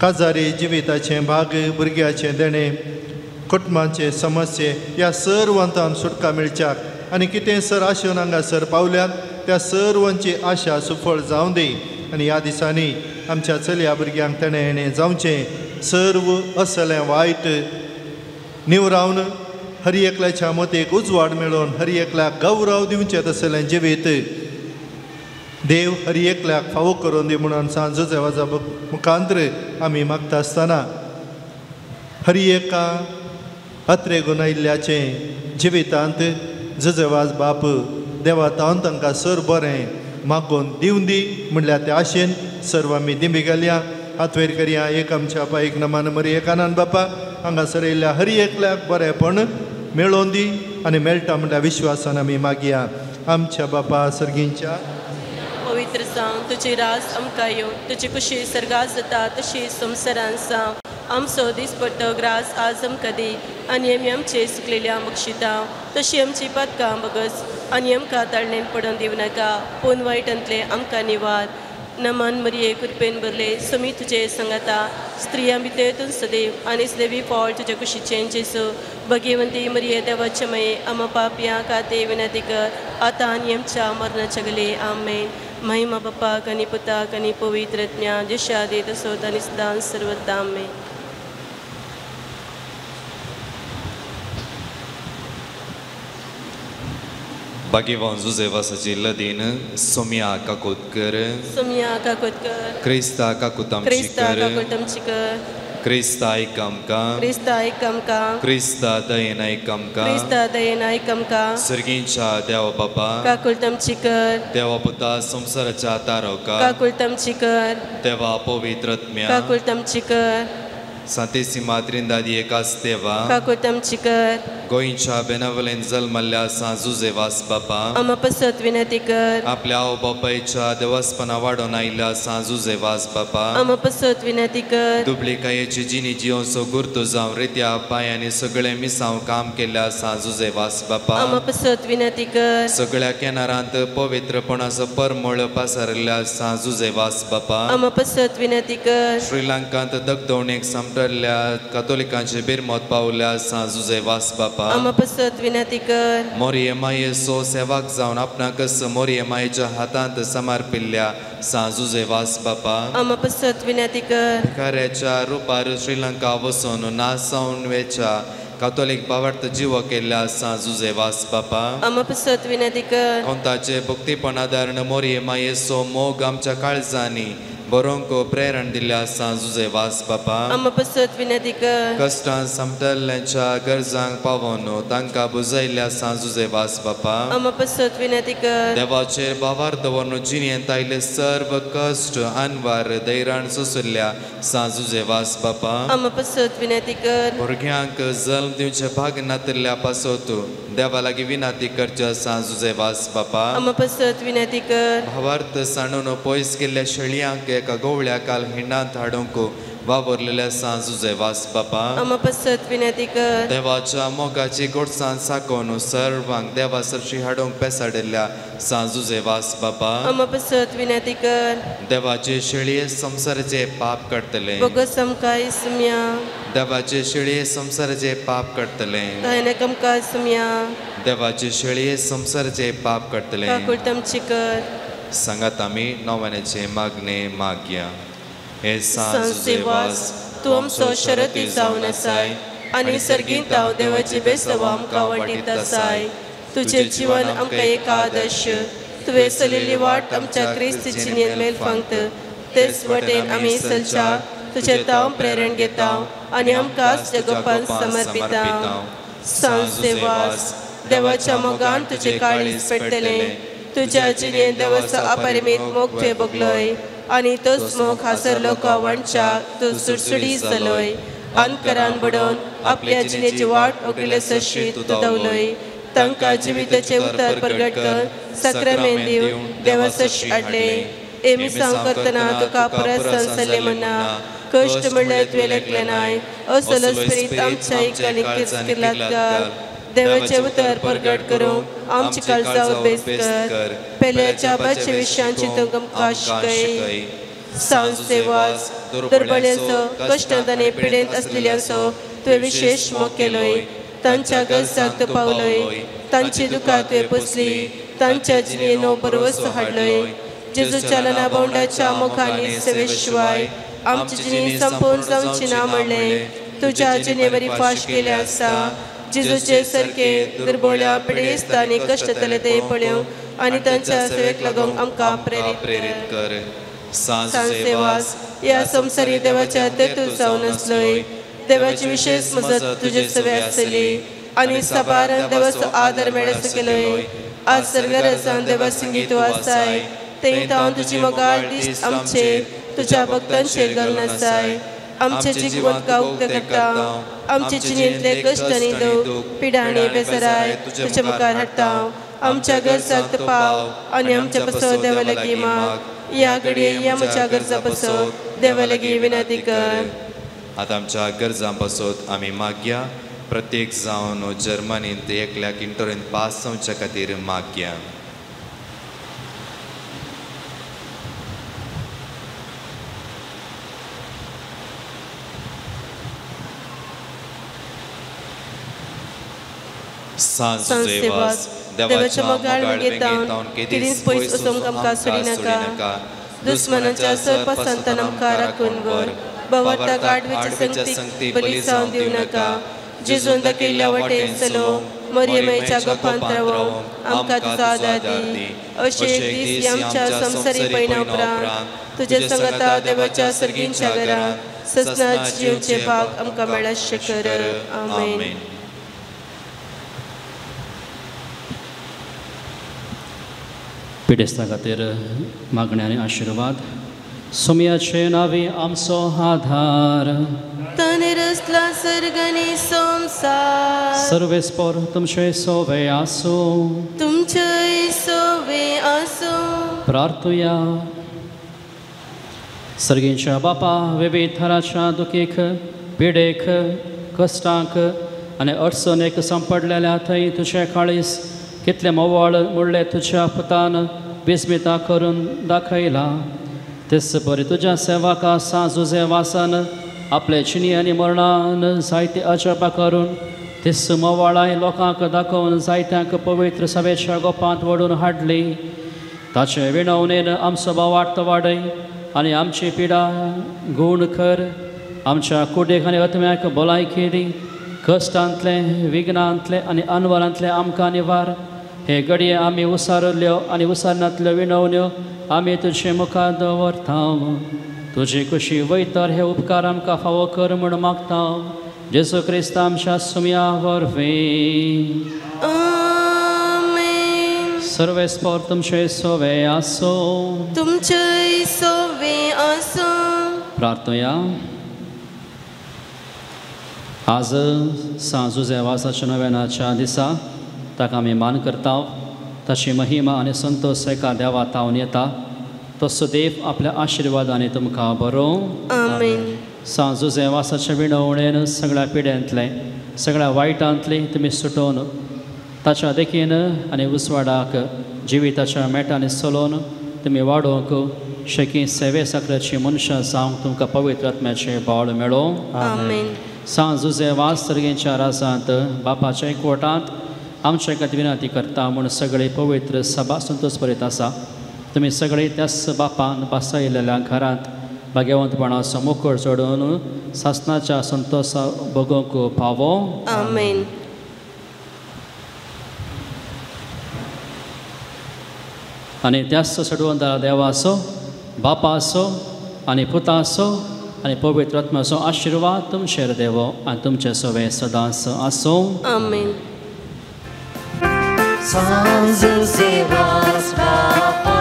काजारी जिविताचें भाग भुरग्याचें देणें कुटुंबाचे समस्ये ह्या सर्वांतान सुटका मेळच्याक आनी कितें सर आशेवन हांगासर पावल्यात त्या सर्वांची आशा सुफळ जावं दी आनी ह्या दिसांनी आमच्या चलया भुरग्यांक तेणें हेणें जावचें सर्व असलें वायट निवरावन हर एकल्याच्या मतेक उजवाड मेळोवन हर एकल्याक गौरव दिवचें तसलें जिवीत देव हर एकल्याक फावो करून दी म्हणून सांत जोजेवाजा मुखांतर आमी मागता आसतना हर एका अत्रेगून आयिल्ल्याचें जिवितांत जोजेवाज बाप देवा तावन तांकां सर बरें मागून दिवन दी म्हणल्यार ते आशेन सर्व आमी दिंबी घालया. हात वयर करया. एक आमच्या बापा, एक नमान मरी, एक आनंद बापा हांगासर येयल्ल्या हर एकल्याक बरेंपण मेळोवन दी आनी मेळटा म्हणल्यार विश्वासान आमी मागया. आमच्या बापा सर्गींच्या पवित्र जावं तुजी रास आमकां येवं, तुजी कुशी सर्गात जाता तशी संवसारान जावं. आमचो दिसपट्टो ग्रास आज आमकां दी आनी आमी आमचे सुकलेल्या बक्षिता तशी आमची पातकां बगस आनी आमकां ताळणेन पडोवन दिवं नाका, पूण वायटांतलें आमकां निवार. नमन मरिये कृपेन भरले, समी तुजे संगाता, स्त्रियां भितर तूं सदैव आनी सदैवी फळ तुज्या कुशीचें जेजू. भगवंती मरिये देवाचे मये, आमा पापयां खातीर विनंती कर आतां आनी आमच्या मरणाच्या घडये. आमेन. महिमा बापाक आनी पुताक आनी पवित्र आत्म्या, जशें आदी तसोच आनी सदांच सर्वत्र. आमेन. भाग्यवान जुजेवासाची लदीन सोमिया काकोतकर, सोमिया काकोतकर, क्रिस्ता काकूत आमची कर, काकूत आमची कर, क्रिस्ता आयक आमकां, क्रिस्ता आयक आमकां, क्रिस्ता दयेन आयक आमकां, क्रिस्ता दयेन आयक आमकां. सर्गींच्या देवा बापा काकूत आमची कर, देवा पुता संवसाराच्या तारका काकूत आमची कर, देवा पवित्र आत्म्या काकूत आमची कर, सांतेसी मात्रिंदादी एकाच देवा काकूत आमची कर, गोंयच्या बेनावलेन जल्मल्ल्या सांत जुजेवास बापा आमा पसत विनंती कर, आपल्या आवय बापायच्या देवासपणा वाडोवन आयिल्ल्या सांत जुजेवास बापा आमा पसत विनंती कर, दुबळिकायेची जिणी जियोचो गुर्तो जावं रित्या पांयांनी सगळें मिसांव काम केल्ल्या सांत जुजेवास बापा आमा पसत विनंती कर, सगळ्या केनारांत पवित्रपणाचो परमळ पसरिल्ल्या सांत जुजेवास बापा आमा पसत विनंती कर, श्रीलंकांत दगदवणेक सामटल्ल्या कातोलिकांचे बिरमत पावल्या सांत जुजेवास बापा आमा पसत विनंती कर, मोरये मायेचो सेवाक जावन आपणाकच मोरये मायेच्या हातांत समर्पिल्ल्या सांत जुजेवास बापा आमा पसत विनंती कर, भिकाऱ्याच्या रुपार श्रीलंका वचून नासावन वेच्या कातोलीक भावार्थ जीव केल्ल्या सांत जुजेवास बापा आमा पसत विनंती कर, कोंताचे भक्तीपण आदारण मोरये मायेचो मोग आमच्या काळजांनी बरोवंक प्रेरण दिल्ल्या सांत जुजेवास बापा आमा पसत विनंती कर, कश्टान समटल्ल्यांच्या गरजांक पावोवन तांकां बुजयल्ल्या सांत जुजेवास बापा आमा पसत विनंती कर, देवाचेर भावार दवरून जिणेंत आयिल्ले सर्व कश्ट अनवार दैराण सोंशिल्ल्या सांत जुजेवास बापा आमा पसत विनंती कर, भुरग्यांक जल्म दिवचे भाग नातिल्ल्या पासत देवा लागीं विनंती करच्या सांत जुजेवास बापा आमा पसत विनंती कर, भावार्थ सांडून पयस गेल्ल्या शेळयांक एका गोवळ्या काल हिंडांत हाडूंक वावरलेल्या सांत जुजेवास बापा आमा पसत विनंती कर, देवाच्या मोगाची गोडसाण साकोवन सर्वांक देवा सरशी हाडूंक पेसाडिल्ल्या सांत जुजेवास बापा आमा पसत विनंती कर, देवाचे शेळये संवसाराचे पाप काडटले बोगस आमकां इसम्या, देवाचे शेळये संवसाराचे पाप काडटले दयनक आमकां इसम्या, देवाचे शेळये संवसाराचे पाप काडटले काकूत आमची कर. सांगात आमी नव्याचे मागणे मागया. हे सांत जुजेवास तूं आमचो शरती जावन आसाय आनी सर्गींत हांव देवाची बेसव आमकां वाटीत आसाय. तुजें जीवन आमकां एक आदर्श, तुवें चलिल्ली वाट आमच्या क्रिस्त जिणेन मेल फांगत, तेच वाटेन आमी चलच्या तुजें तांव प्रेरण घेता आनी आमकां जगोपान समर्पिता. सांत जुजेवास देवाच्या मोगान तुजें काळीज पेट्टलें, तुज्या जिणेन देवाचो अपरिमीत मोग तुवें भोगलोय आनी तोच मोग हांसर लोकां वांटच्या तूं सुडसुडी जालोय. अंधकारान बडोवन आपल्या जिणेची वाट उगडिल्ले सरशी तूं धांवलोय. तांकां जिविताचें उतर प्रगट कर साक्रामेंत दिवन देवा सरशी हाडले. हे मिसांव करतना तुका परत संसले म्हणा, कश्ट म्हणल्यार तुवें लेखलें नाय, असलो स्पिरीत आमच्या एकाली किर्लात घाल. देवाचें उतर प्रगट करूंक आमची काळजां उबेस कर. पेल्याच्या बाचे विशयान चिंतूंक आमकां शिकय. सांत जुजेवास दुर्बळ्यांचो, कश्टांत आनी पिडेंत आसलेल्यांचो तुवें विशेश मोग केलोय. तांच्या गरजांक तूं पावलोय, तांची दुकां तुवें पुसली, तांच्या जिणेनो भरवंसो हाडलोय. जेजूच्या लना बोंडाच्या मोगांनी सेवे शिवाय आमची जिणी संपूर्ण जावची ना म्हणलें तुज्या जिणेवरी फाश केल्या आसा. जेजूचे सारके दुर्बोळ्या पिडेस्त आनी कश्टतले ते पळोवंक आनी तांच्या सेवेक लागूंक आमकां प्रेरीत कर. सांसेवास ह्या संवसारी देवाच्या तेतूर जावन आसलोय. देवाची विशेष मजत तुजे सवे आसली आनी साबार देवाचो आदर मेळसो केलोय. आज सर्गराजान देवा संगीत तूं आसाय थंय तावन तुजी मोगाळ दिश्ट आमचेर तुज्या भक्तांचेर घालून आसाय. आमचे जिवंत उक्ते करता आमचे जिणेंतले कश्ट आनी दूख पिडा आनी बेजाराय तुज्या मुखार हाडटा. आमच्या गरजाक तूं पाव आनी आमच्या पासत देवा लागीं माग. ह्या घडये ह्या म्हज्या गरजा पासत देवा लागीं विनंती कर. आतां आमच्या गरजां पासत आमी मागया. प्रत्येक जावन जर्मनींत एकल्याक इंटरेंत पास जावच्या खातीर मागया. सांसेवास देवाच्या मोगाळ वेंगेंत केदींच पयस वचूंक आमकां सोडिनाका. दुस्मनाच्या सरपासांतल्यान आमकां राखून व्हर. भावार्थाक आडवेच्या संगतीक बली जावन दिवं नाका. जेजून दाखयल्ल्या वाटेन चलोवंक मरियमाईच्या गोपांत रावोंक आमकां तुजो आदार दी. अशें एक दीस आमच्या संवसारी पयणा उपरांत तुज्या संगता देवाच्या सर्गींच्या घरांत ससना जिवचे भाग आमकां मेळशें कर. आमेन. पिडेस्ता खातीर मागण्या आनी आशिर्वाद. सोम्याचे नांवी आमचो आधार. ताणें रचला सर्ग आनी संवसार. सर्वेस्पर तुमचे सोवे आसूं. तुमचेय सोवे आसूं. प्रार्थुया. सर्गींच्या बापा विविध थराच्या दुखीक पिडेक कश्टांक आनी अडचणेक सांपडलेल्या थंय तुजें काळीस कितलें मोवाळ मुडलें तुज्या पुतान बिस्मिता करून दाखयला. तेच बरी तुज्या सेवका सांजुजे वासान आपले चिनी आनी मरणान जायते अजापां करून तेच मोवाळाय लोकांक दाखोवन जायत्यांक पवित्र सभेच्या गोपांत वडून हाडली. ताचे विणवणेन आमचो भावार्थ वाडय आनी आमची पिडा गूण कर. आमच्या कुडीक आनी आत्म्याक भलायकी दी. कश्टांतलें विघ्नांतलें आनी अनवरांतलें आमकां निवार. हे घडये आमी उसारल्ल्यो आनी उसारनातल्यो विणवण्यो आमी तुजे मुखार दवरता. तुजी कुशी वयतर हे उपकार आमकां फावो कर म्हूण मागता. जेजू क्रिस्त आमच्या सुमया वरवीं. आमेन. सर्वेस्पर तुमचे सोवे आसूं. तुमचेय सोवे आसूं. प्रार्थुया. आज सांजुजे वासाच्या नव्यानाच्या दिसा ताका आमी मान करता. ताची महिमा आनी संतोष एका देवा तावन येता. तसो देव आपल्या आशिर्वादांनी तुमकां बरो. आमेन. सांजुजे वासाच्या विणवणेन सगळ्या पिड्यांतले सगळ्या वायटांतले तुमी सुटोवन ताच्या देखीन आनी उजवाडाक जिविताच्या मेटांनी चलोवन तुमी वाडोवंक शेकी सेवे साकराची मनशां जावंक तुमकां पवित्र आत्म्याचें बळ मेळो. आमेन. सांजुजे वास सर्गेच्या राजांत बापाच्या एकवटांत आमच्या खातीर विनंती करता म्हूण सगळे पवित्र सभा संतोष बरयत आसा. तुमी सगळे त्याच बापान बसयलेल्या घरांत भाग्यवंतपणाचो मुखर चडोवन सासनाच्या संतोषा भोगोवंक पावो. आमेन. आनी त्याच सडवंतारा देवाचो बापाचो आनी पुताचो आनी पवित्र आत्म्याचो आशिर्वाद तुमचेर देवो आनी तुमचे सवे सदांच आसूं. आमेन. सांजुजे वास बापा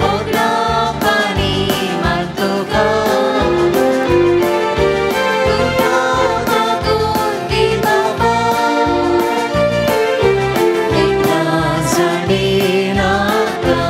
ओगलापानी मातुका तुका मागून दी बाबा एकदा जाणीनाका.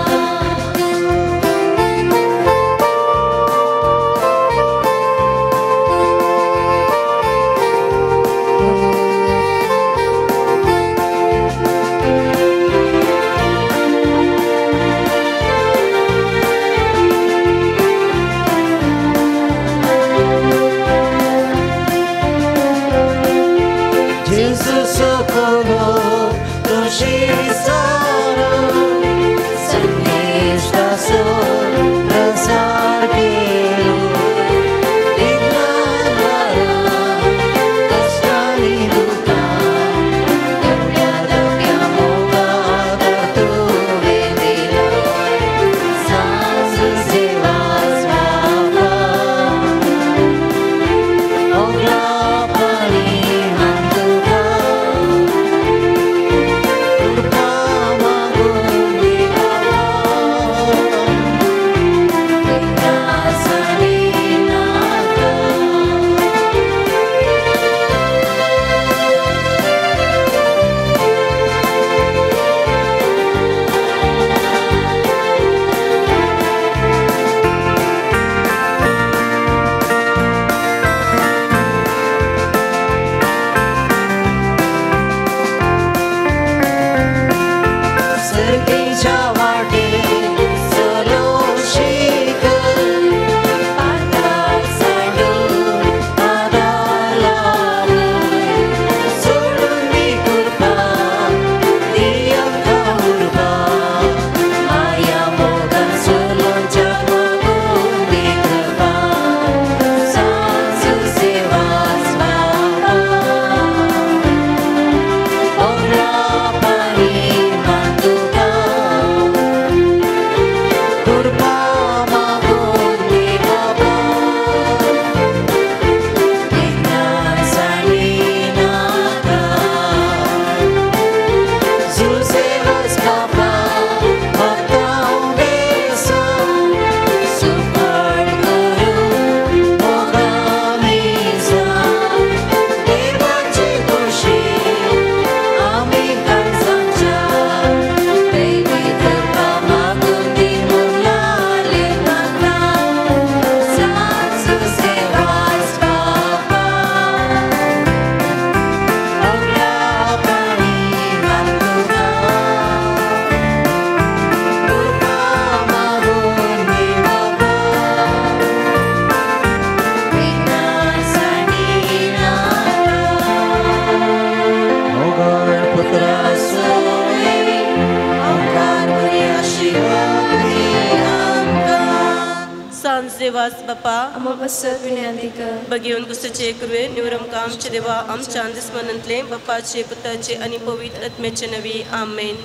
देवास बापा आमा पासत विनंती कर. बगेवन कुसचे कृवे निवरम आमचे देवा आमच्या दुस्मनांतले बापाचे पुताचे आणि पवित्र आत्म्याचे नवी. आमेन.